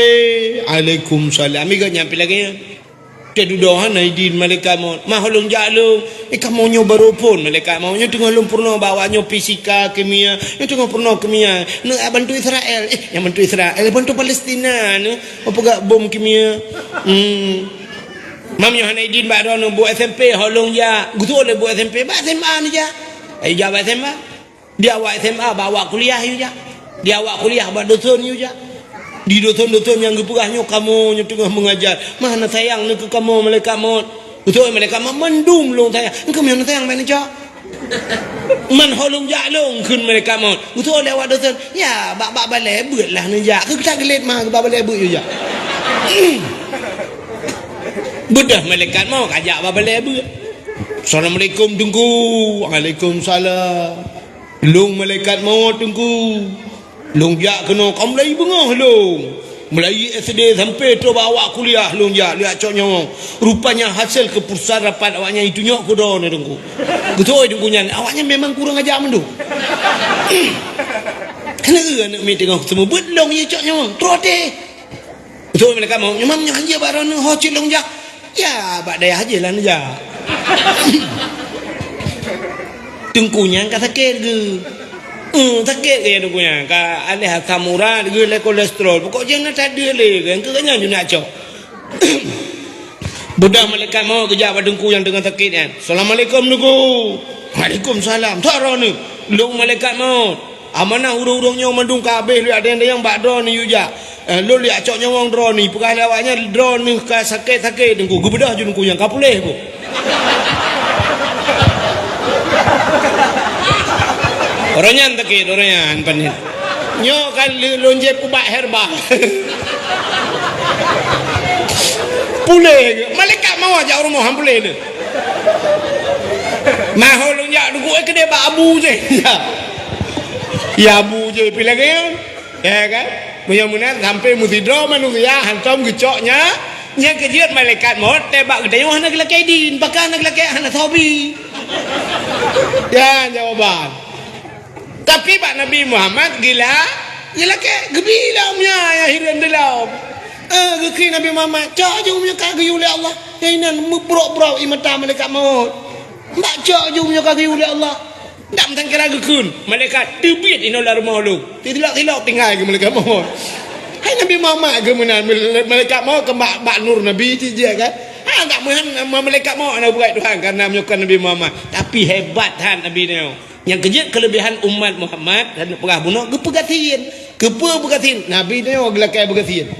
"Waalaikumsalam." Iga nyan pih lagèe nyan. Teududoe hana idin malaikat maut. "Mah lôn jak lôn." "Eh, kamoe nyoe barô phôn malaikat maut. Nyoe teungoh lôn peurunoe bak awak nyoe fisika, kimia. Nyoe teungoh peurunoe kimia. Nyoe bantu Israel." "Eh, nyang bantu Israel, bantu Palestina nyoe. Peugah bom kimia." Hmm. "Mah nyoe hana idin bak droeneuh, Bu S M P, ho lôn jak." Geuseuôt lé Bu S M P, "Bak S M A neujak." Ayo jak bak S M A. Di awak S M A bak awak kuliah yue jak. Di awak kuliah bak dosen yue jak. Di dosen-dosen nyang geupeugah nyoe kamoe nyoe teungoh meungajar. Mah na sayang nyoe keu kamoe malaikat maut. Geuseuôt malaikat maut, "Mandum lôn sayang." "Engkau meunan sayang bèk neucok." "Man ho lôn jak lôn," kheun malaikat maut. Geuseuôt lé awak dosen, "Ya, bak, bak balèe beuet lah neujak. Keu gata geulet mah bak balèe beuet yue jak." Beudôh malaikat maut ka jak bak balèe beuet. "Assalamualaikum, Teungku." "Waalaikumsalam." "Lôn malaikat maut, Teungku. Lôn jak keunoe ka mulai beungoh lôn. Mulai S D sampai trôh bak awak kuliah lôn jak, lôn jak cok nyawöng. Rupanya hasil keputusan rapat awak nyan jitunyok keu droeneuh, Teungku." Geuseuôt Teungku nyan, awak nyan memang kurang ajar mandum. Keuneuk aneuk miet teungoh seumeubeuet lôn jicok nyawöng, trôh até. Geuseuôt malaikat maut, "Nyoe man nyoe hanjeuet bak droeneuh, ho cit lôn jak." "Ya, bak dayah jih lah neujak." Teungku nyan ka sakét geuh. Hmm, sakét geuh teungku nyan. Ka aléh asam urat geuh, lé kolesterol. Pokok jih na that deuh lé geuh. Keu nyan jeuet cok. Beudôh malaikat maut geujak bak teungku nyang teungoh sakét nyan. "Assalamualaikum, Teungku." "Waalaikumsalam. Soe droeneuh?" "Lôn malaikat maut." Amanah ureuëng-ureuëng nyoe mandum ka habéh, lheueh ada nyang bak droeneuh yue jak. Eh, lôn lé cok nyawöng droeneuh, peugah lé awaknyan droeneuh ka sakét-sakét, Teungku, geubeudôh ju Teungku nyang ka puléh, Bu. Uroe nyan sakét, uroe nyan panen. Nyoe kan lé-, lôn jép ubat herba. Puléh geuh. Malaikat mawöt jak u rumoh han puléh lé. Mahö lôn jak duku, eh, keudéh bak Abu jih. Ya Abu jih pi lagèe nyan. Ya kan? Meunyoe meunan sampai meusidroe manusia hantom geucok nya, nyang keujeuet malaikat mawöt teuh bak geutanyoe hana geulakèe idin, pakon hana geulakèe, hana sabi. Ya jawaban. Tapi bak Nabi Muhammad gila, geulakèe, geubi lom nya, ya hireuen dilom. Eh, geukheun Nabi Muhammad, "Cok ju meunyoe ka geuyue lé Allah." Ya inan meubrok-brok ie mata malaikat mawöt. "Bak cok ju meunyoe ka geuyue lé Allah." Dam sangkira geukheun, malaikat teubiet inoe lam rumoh lôn. Tilok-tilok tinggai keu malaikat mawöt. Hai Nabi Muhammad keu meunan, malaikat mawöt keu bak, bak nur Nabi cit jih kan. Ha, tak meuhan malaikat mawöt na buet Tuhan karena meunyoe kon Nabi Muhammad. Tapi hebat that Nabi nyoe. Nyang keujeuet keulebihan umat Muhammad, dan peugah bunoe geupeugasien. Keupeue beugasien? Nabi nyoe geulakèe beugasien.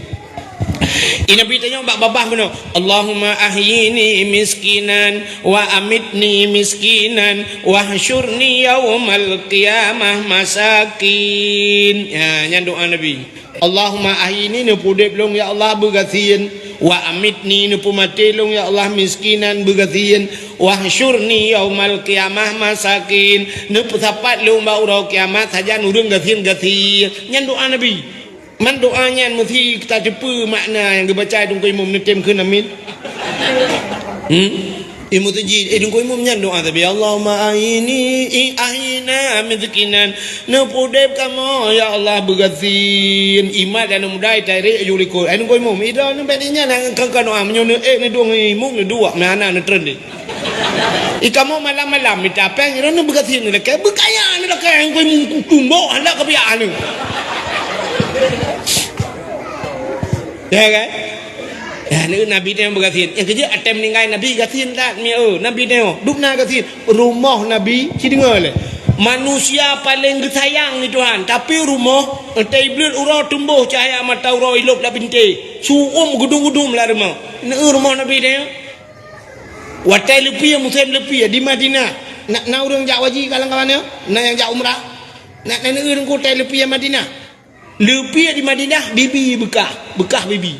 I Nabi tanyoe bak babah bunoe, "Allahumma ahyini miskinan wa amitni miskinan wahsyurni yaumal qiyamah masakin." Ya, nyan doa Nabi. "Allahumma ahyini," neupeuudép lôn ya Allah beugasien, "wa amitni," neupeumaté lôn ya Allah miskinan beugasien, "wahsyurni yaumal qiyamah masakin," neupeusapat lôn bak uroe kiamat sajan ureuëng gasien-gasien. Nyan doa Nabi. Man doa nyan meusi tateupeue makna nyang geubaca Teungku Imum neutem kheun amin. Hmm? Imum teujih, eh, Teungku Imum nyan doa tapi, "Allahumma ahyini, i-, ahyina miskinan." Neupeuudép kamoe, ya Allah, beugasien. Imat dan muda tarék ju likot. Ai Teungku Imum, ida nibak nyan kan doa meunyoe neu-, eh, neudong imum neuduek, meuhana neutreun deh. I kamoe malam-malam mita péng, droeneuh beugasien neulakèe, beukaya neulakèe, Teungku Imum kutumbok, handak keubiak aneuk. Ya kan? Ya, ni Nabi nyoe beugasien. Nyang keujeuet até meuninggai Nabi gasien that, mi, oh, Nabi nyoe. Dubna gasien. Rumoh Nabi, ci deungoe lé. Manusia paleng geusayang ni Tuhan, tapi rumoh, entah iblih uroe tumboh cahya mata uroe ilop lam bintéh. Su'um gudum-gudum lam rumoh. Ni rumoh Nabi nyoe. Watèe leupie, musém leupie di Madinah. Na, na ureuëng jak haji kawan-kawan nyoe? Na nyang jak umrah? Na, na ureuëng kutèe leupie Madinah? Leupie di Madinah, bibi beukah, beukah bibi.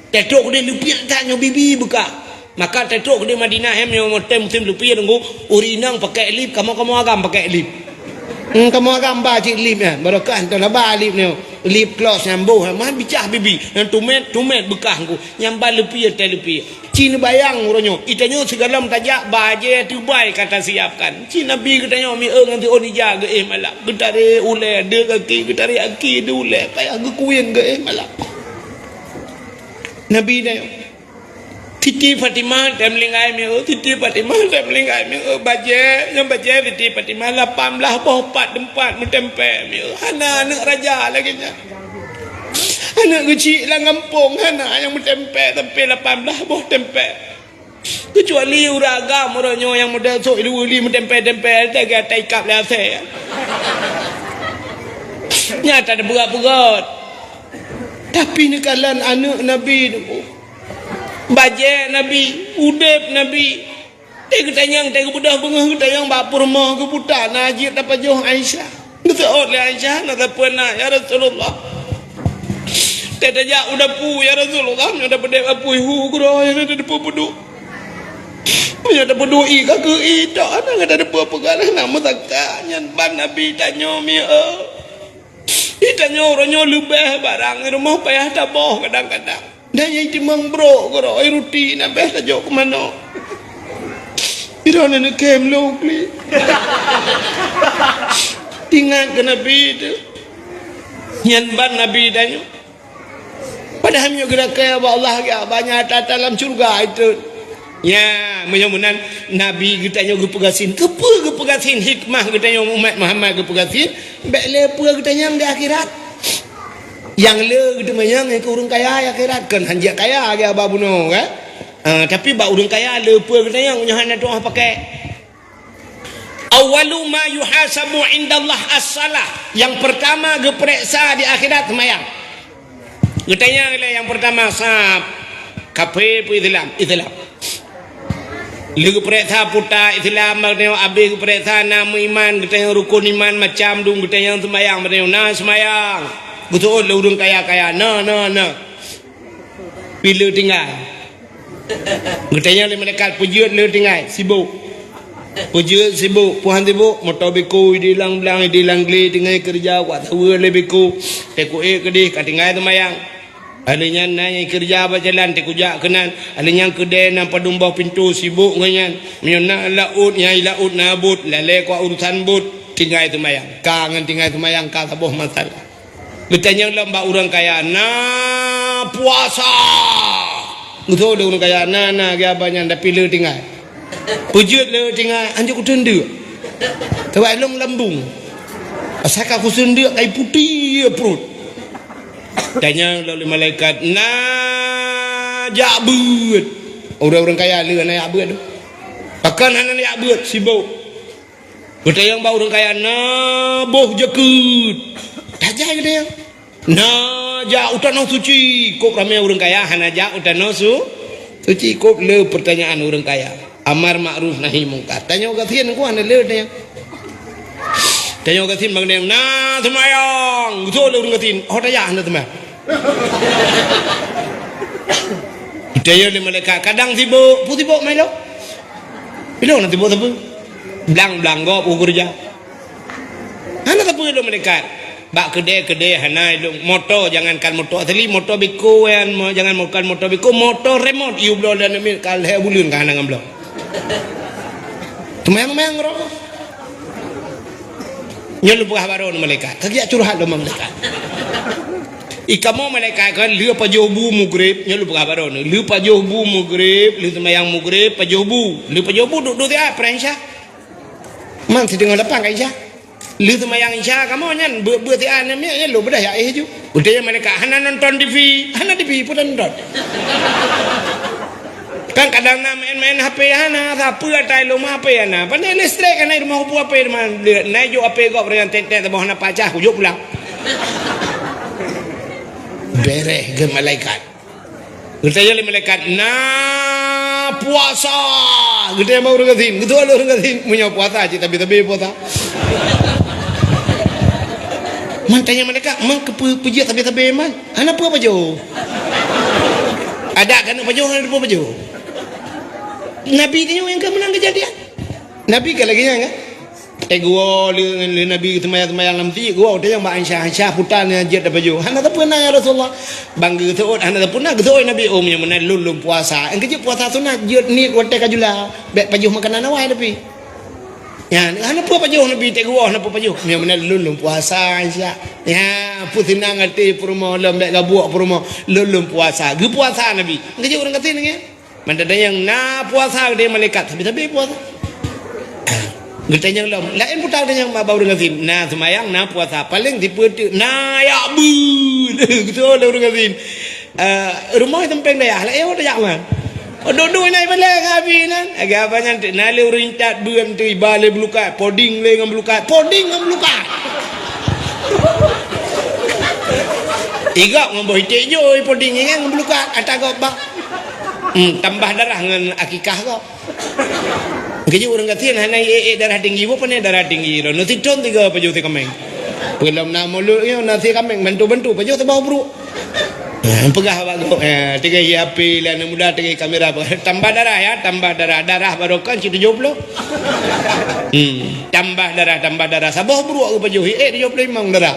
Teutôk keudéh leupie that nyoe bibi beukah. Maka teutôk keudéh Madinah, hem nyoe watèe musém leupie Teungku, ureuëng inong pakai lip, kamoe-kamoe agam pakai lip. Hmm, kamoe agam ba cit lip nyan, barokah entah laba lip nyoe. Lip gloss nyang boh, mah bicah bibi, nyang tumet, tumet beukah Teungku. Nyang ba leupie, teuh leupie. Ci neubayang uroe nyoe, i tanyoe sigohlom tajak bajèe teubai ka tasiapkan. Ci Nabi geutanyoe mieu ngon siôn ija geuéh malam. Geutarek ulèe, deuh gaki, geutarek aki, deuh ulèe, payah geukuen geuéh malam. Nabi tanyoe. Siti Fatimah teuh meuninggai mieu, Siti Fatimah teuh meuninggai mieu, bajèe, nyang bajèe Siti Fatimah lapan blaih boh pat teumpat meutempèe mieu. Hana aneuk raja lagèe nyan. Aneuk geuchik lam gampông hana nyang meutempèe sampai lapan blaih boh tempèe. Keucuali ureuëng agam uroe nyoe nyang model sok ilu-ili meutempèe-tempèe lagèe ata ikab lé asèe. Nyan ata teupeugöt-peugöt. Tapi neukalon aneuk Nabi tu. Bajèe Nabi, udép Nabi. Teuh geutanyong, teuh geubeudôh beungoh geutanyong bak peurumoh geuputa na jeuet tapajoh Aisyah. Geuseuôt lé Aisyah, "Na sapeue na, ya Rasulullah?" "Teuh tajak u dapu, ya Rasulullah, meunyoe tapeudép apui hu keudroe, ya na tapeuduek. Meunyoe tapeuduek ie ka keu ie tok, hana gata tapeupeugah na meusaka." Nyan ban Nabi tanyoe mieu. Ih, tanyoe uroe nyoe leubeh barang i rumoh payah taboh kadang-kadang. Dan nyang timang brok keudroe, ruti na beh tajok keu manok. Droeneuh neukém lôn klik. Ingat keu Nabi teuh. Nyan ban Nabi tanyoe. Padahai meunyoe geulakèe bak Allah, ya, banyak ata-ata lam syeuruga itu. Ya, meunyoe meunan Nabi geutanyoe geupeugasien. Keupeue geupeugasien? Hikmah geutanyoe umat Muhammad geupeugasien, bèk le peue geutanyong di akhirat. Nyang le geuteumanyong keu ureuëng kaya di akhirat, kon hanjeuet kaya lagèe haba bunoe, kan? Ah, tapi bak ureuëng kaya le peue geutanyong, nyoe hana tuah pakai. Awwalu ma yuhasabu indallah as-salah. Nyang peurtama geupareksa di akhirat seumayang. Geutanyong lé nyang peurtama, sab, kafé peue Islam? Islam. Lheueh geupareksa puta Islam, geutanyong abéh geupareksa na meuiman, geutanyong rukon iman macam dum, geutanyong seumayang, geutanyong na seumayang. Geuseuôt lé ureuëng kaya-kaya, na, na, na. Pih le tinggai. Geutanyong lé malaikat, peue jeuet le tinggai? Sibok. Peue jeuet sibok? Peue han sibok? Moto beko idéh lam blang, idéh lam glé, tinggai keureuja, wak saweue lé beko. Teuk ék keudéh ka tinggai seumayang. Ahli nyan na nyang keureuja bak jalan, teuk jak keunan. Ahli nyan keudè na padum boh pintoe, sibok ngon nyan. Meunyoe na laôt, nyang i laôt na bot, lalè keu urusan bot, tinggai seumayang. Ka ngon tinggai seumayang ka saboh masalah. Geutanyong lom bak ureuëng kaya, na puasa? Geutanyong lé ureuëng kaya, na, na, geuhaba nyan, tapi le tinggai. Peue jeuet le tinggai? Anjok kuteundeuk. Sabab lôn lambung. Asai ka kuseundeuk, kai putéh pruet. Tanyong lom lé malaikat, na jak beuet? Ureuëng-ureuëng kaya le hana jak beuet tu. Pakon hana jak beuet? Sibok. Geutanyong bak ureuëng kaya, na boh jakeuet? Tajak geutanyong. Na jak u tanoh suci? Kôb ramé ureuëng kaya hana jak u tanoh su-, suci. Kôb le peurtanyaan ureuëng kaya. Amar makruf nahi mungkar. Tanyoe gasien ku hana le tanyong. Tanyoe gasien bak geutanyong, na seumayang? Geuseuôt lé ureuëng gasien, ho tajak hana seumayang. Geutanyong lé malaikat, kadang sibok, peue sibok meulom? Ilôn na sibok sapeue? Blang-blang gob u keureuja. Hana sapeue lôn malaikat. Bak keudè-keudè hana ilôn. Moto, jangankan moto asli, moto beko nyan, mo-, jangankan moto beko, moto remot yue bloe lé aneuk miet ka lhèe buleuen ka hana ngon bloe. Teumayang-mayang rôh. Nyoe lôn peugah baroe nyoe malaikat. Ka geujak curhat lom malaikat. I kamoe malaikat kan lheueh pajoh bu mugrib, nyoe lôn peugah baroe nyoe. Lheueh pajoh bu mugrib, lheueh seumayang mugrib, pajoh bu. Lheueh pajoh bu duek-duek siat, preh Isya. Man siteungoh lapan ka Isya. Lheueh seumayang Isya kamoe nyan, beuet-beuet siat aneuk miet nyan lôn beudah jak éh ju. Udah nyan malaikat hana nonton T V, hana T V pun nonton. Kan kadang na main-main H P hana, sapeue ata ilôn ma H P hana. Pane listrik hana, i rumoh kupeue H P teuma. Na jok H P gob, ureuëng nyan tet-tet saboh hana pacah, kujok pulang. Bereh geu malaikat. Geutanyong lé malaikat, na puasa? Geutanyong bak ureuëng gasien, geutanyong lé ureuëng gasien, meunyoe puasa cit tabe-tabe puasa. Man tanyong malaikat, man keupeue peujeuet tabe-tabe man? Hana peue pajoh. Adak keuneuk pajoh, hana peue pajoh. Nabi tanyoe nyang ka meunan keujadian. Nabi ka lagée nyan kan? Eh, geuwoe lé, lé Nabi seumayang-seumayang lam masjid, geuwoe tanyong bak Aisyah, "Aisyah, peue tan nyang jeuet tapajoh?" "Hana sapeue na, ya Rasulullah." Bang geuseuôt, "Hana sapeue na," geuseuôt Nabi, "Oh, meunyoe meunan lôn lôn puasa." Engkeuh jeuet puasa sunat, jeuet niet watée ka jula. Bék pajoh makanan awai tapi. Nyan, hana peue pajoh Nabi, teuk geuwoe hana peue pajoh. "Meunyoe meunan lôn lôn puasa, Aisyah." Ya, peue seunang até peurumoh lom, bék gabuek peurumoh, lôn lôn puasa. Geupuasa Nabi. Engkeuh jeuet ureuëng gasien nyan. Mantong tanyong na puasa, geutanyong malaikat, sabe-sabe puasa. Geutanyong lom, laén puta geutanyong bak ureuëng gasien, na seumayang, na puasa, paleng sipeue teuk, na jak beuet. Geutanyong lé ureuëng gasien. Eh, rumoh sampéng dayah, laén ho tajak man? Oh, duek-duek inan ibalée ngon abi inan. Lagée abah nyan teuk, na lé ureuëng intat beuet teuk, iba lé beulukat, poding lé ngon beulukat, poding ngon beulukat. Igop ngon boh iték jôi, poding ingat ngon beulukat, ata gob bah. Hmm, tambah darah ngon akikah gob. Geujak ureuëng gasien hana ék-ék darah tinggi, boh pane darah tinggi lom. Neusiton tiga pajoh si kaméng. Peulom na mulod nyoe na si kaméng bantu-bantu pajoh saboh bruek. Eh, peugah bak gob, eh, tiga hi H P lé aneuk muda, tiga hi kamera, tambah darah ya, tambah darah. Darah barokon cit tujoh ploh. Hmm, tambah darah, tambah darah. Saboh bruek geupajoh, ék tujoh ploh limong darah.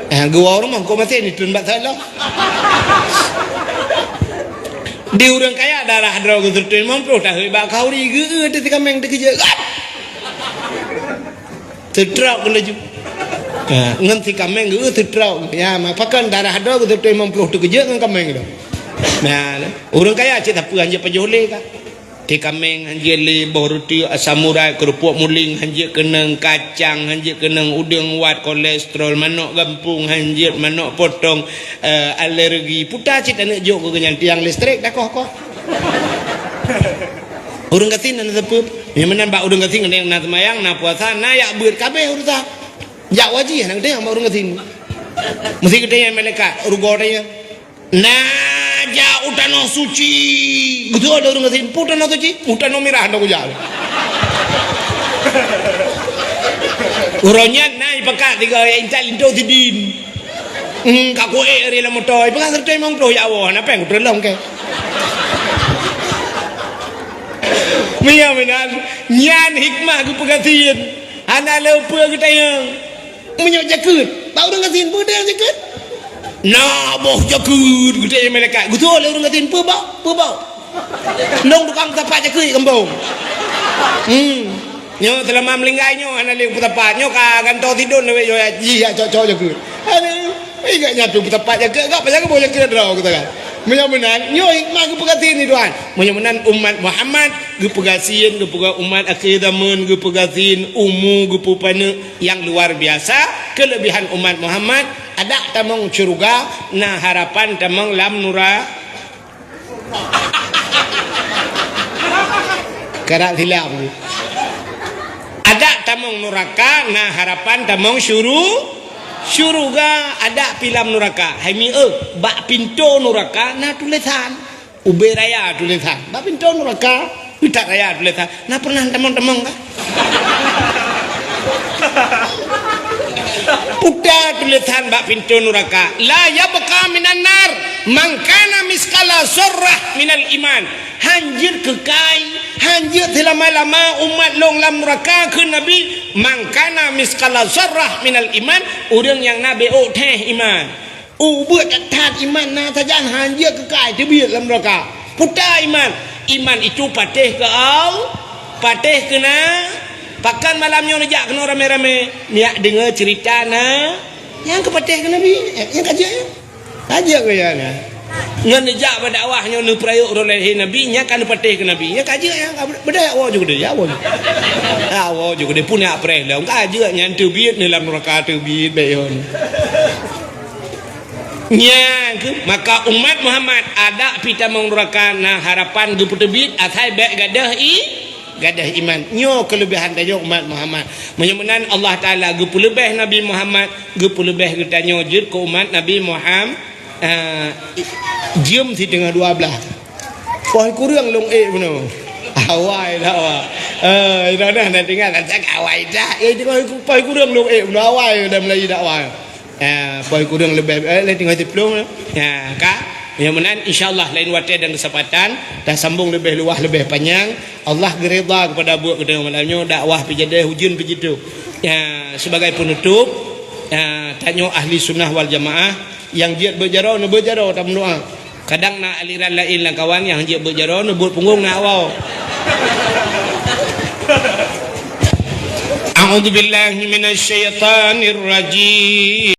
Eh, geuwoe rumoh kok maté ni tun bak salah. Di ureuëng kaya darah droe geuseutôt limong ploh tahun bak khauri geu-eu teuh si kaméng teukeujeuet. Teutrok laju. Ha, ngon si kaméng geu-eu teutrok. Ya, ma pakon darah droe geuseutôt limong ploh teukeujeuet ngon kaméng droe. Nah, ureuëng kaya cit sapeue hanjeuet pajoh lé ka. Ti kaméng hanjeuet lé, boh ruti asam urat, keurupuk muling hanjeuet keunong, kacang hanjeuet keunong, udeueng wat, kolesterol, manok gampông hanjeuet, manok potong, eh, alergi. Puta cit aneuk jok keu nyan tiang listrik dah koh-koh. Ureuëng gasien na sapeue? Nyang meunan bak ureuëng gasien, geutanyoe na seumayang, na puasa, na jak beuet, ka abéh urusan. Jak wajih, na geutanyoe bak ureuëng gasien. Meusti geutanyoe malaikat, rugoe tanyoe. Na jak u tanoh suci. Beutôi lé ureuëng gasien, peue tanoh suci? U tanoh mirah na kujak. Uroe nyan na ipakat tiga intat linto sidin. Hmm, ka kuék ri lam moto, ipeugah seureutoh limong ploh ya Allah, na péng kuteureuloh keu. Meunyoe meunan, nyan hikmah geupeugasien. Hana le peue geutanyoe. Meunyoe jakeuet, bak ureuëng gasien peue nyang jakeuet? Na boh jakeuet, geutanyoe malaikat. Geutôi lé ureuëng gasien peue bak, peue bak. Lôn tukang tapak jakeuet gampông. Hmm. Nyoe seulama meuninggai nyoe hana lé peutapat. Nyoe ka gantoe sidon lawét nyoe jih jak cok-cok jakeuet. Aduh, ingat nyan pih peutapat jakeuet, gak payah keuboh jakeuet droe geutanyoe. Meunyoe meunan, nyoe hikmah geupeugasien ni Tuhan. Meunyoe meunan umat Muhammad geupeugasien, geupeugah umat akhé zaman, geupeugasien umu, geupeupaneuk nyang luar biasa, keulebihan umat Muhammad, adak tamong syeuruga, na harapan tamong lam nura-, Karap silap. Adak tamong nuraka, na harapan tamong syuru-, syuruga, adak pih lam nuraka. Hai mi eu, bak pintoe nuraka na tulésan. Ubé raya tulésan. Bak pintoe nuraka, utak raya tulésan. Na pernah tamong-tamong kah? Puta tulésan bak pintoe nuraka, "La yabqa minan nar man kana misqala zarrah minal iman." Han jeuet keukai, han jeuet seulama-lama umat lôn lam nuraka, kheun Nabi, "Man kana misqala zarrah minal iman," ureuëng nyang na bék ôk theh iman. Ubeuet that-that iman na sajan, han jeuet keukai, teubiet lam nuraka. Puta iman. Iman itu patéh keu Allah, patéh keu na-, pakon malam nyoe neujak keunoe ramé-ramé, neujak deungoe ceurita na, nyang keupatéh keu Nabi, eh, nyang ka jeuet nyan. Ka jeuet keu nyan. Ngon neujak bak dakwah nyoe neupeurayeuk uroe lahé Nabi, nyang ka neupatéh keu Nabi. Nyang ka jeuet nyan, ka beudôh, ya Allah, jeuet keudéh, ya Allah. Ya Allah, jeuet keudéh, pun jak preh lom. Ka jeuet nyan, teubiet neuh lam nuraka, teubiet bék yon. Nyan keuh, maka umat Muhammad adak pih tamong nuraka na harapan geupeuteubiet asai bék gadôh i-, gadôh iman. Nyoe keuleubihan tanyoe umat Muhammad. Meunyoe meunan Allah Taala geupeuleubeh Nabi Muhammad, geupeuleubeh geutanyoe jeuet keu umat Nabi Muham-, eh, jeuem siteungoh dua blaih. Poh kureueng lôn ék bunoe. Awai dah, awai. Eh, dah, dah, dah tinggai, dah cakap awai dah. Eh, tengok poh kureueng lôn ék bunoe, awai dah mulai dakwah. Ah, poh kureueng leubeh, eh, lé tinggai siplôh. Ah, ka. Nyang meunan, insya Allah, lain watée dan keusempatan, tasambong leubeh luwah, leubeh panyang. Allah geuridha keupada buet geutanyoe malam nyoe, dakwah pih jadi, ujeuen pih jitu. Ya, sebagai penutup, ya, tanyoe ahli sunnah wal jamaah, nyang jeuet beuet jaroe, neubeuet jaroe, tameudoa. Kadang na aliran laén lam kawan nyang jeuet beuet jaroe, neubeuet punggong na awai. A'udzubillahi minasyaitonirrajim.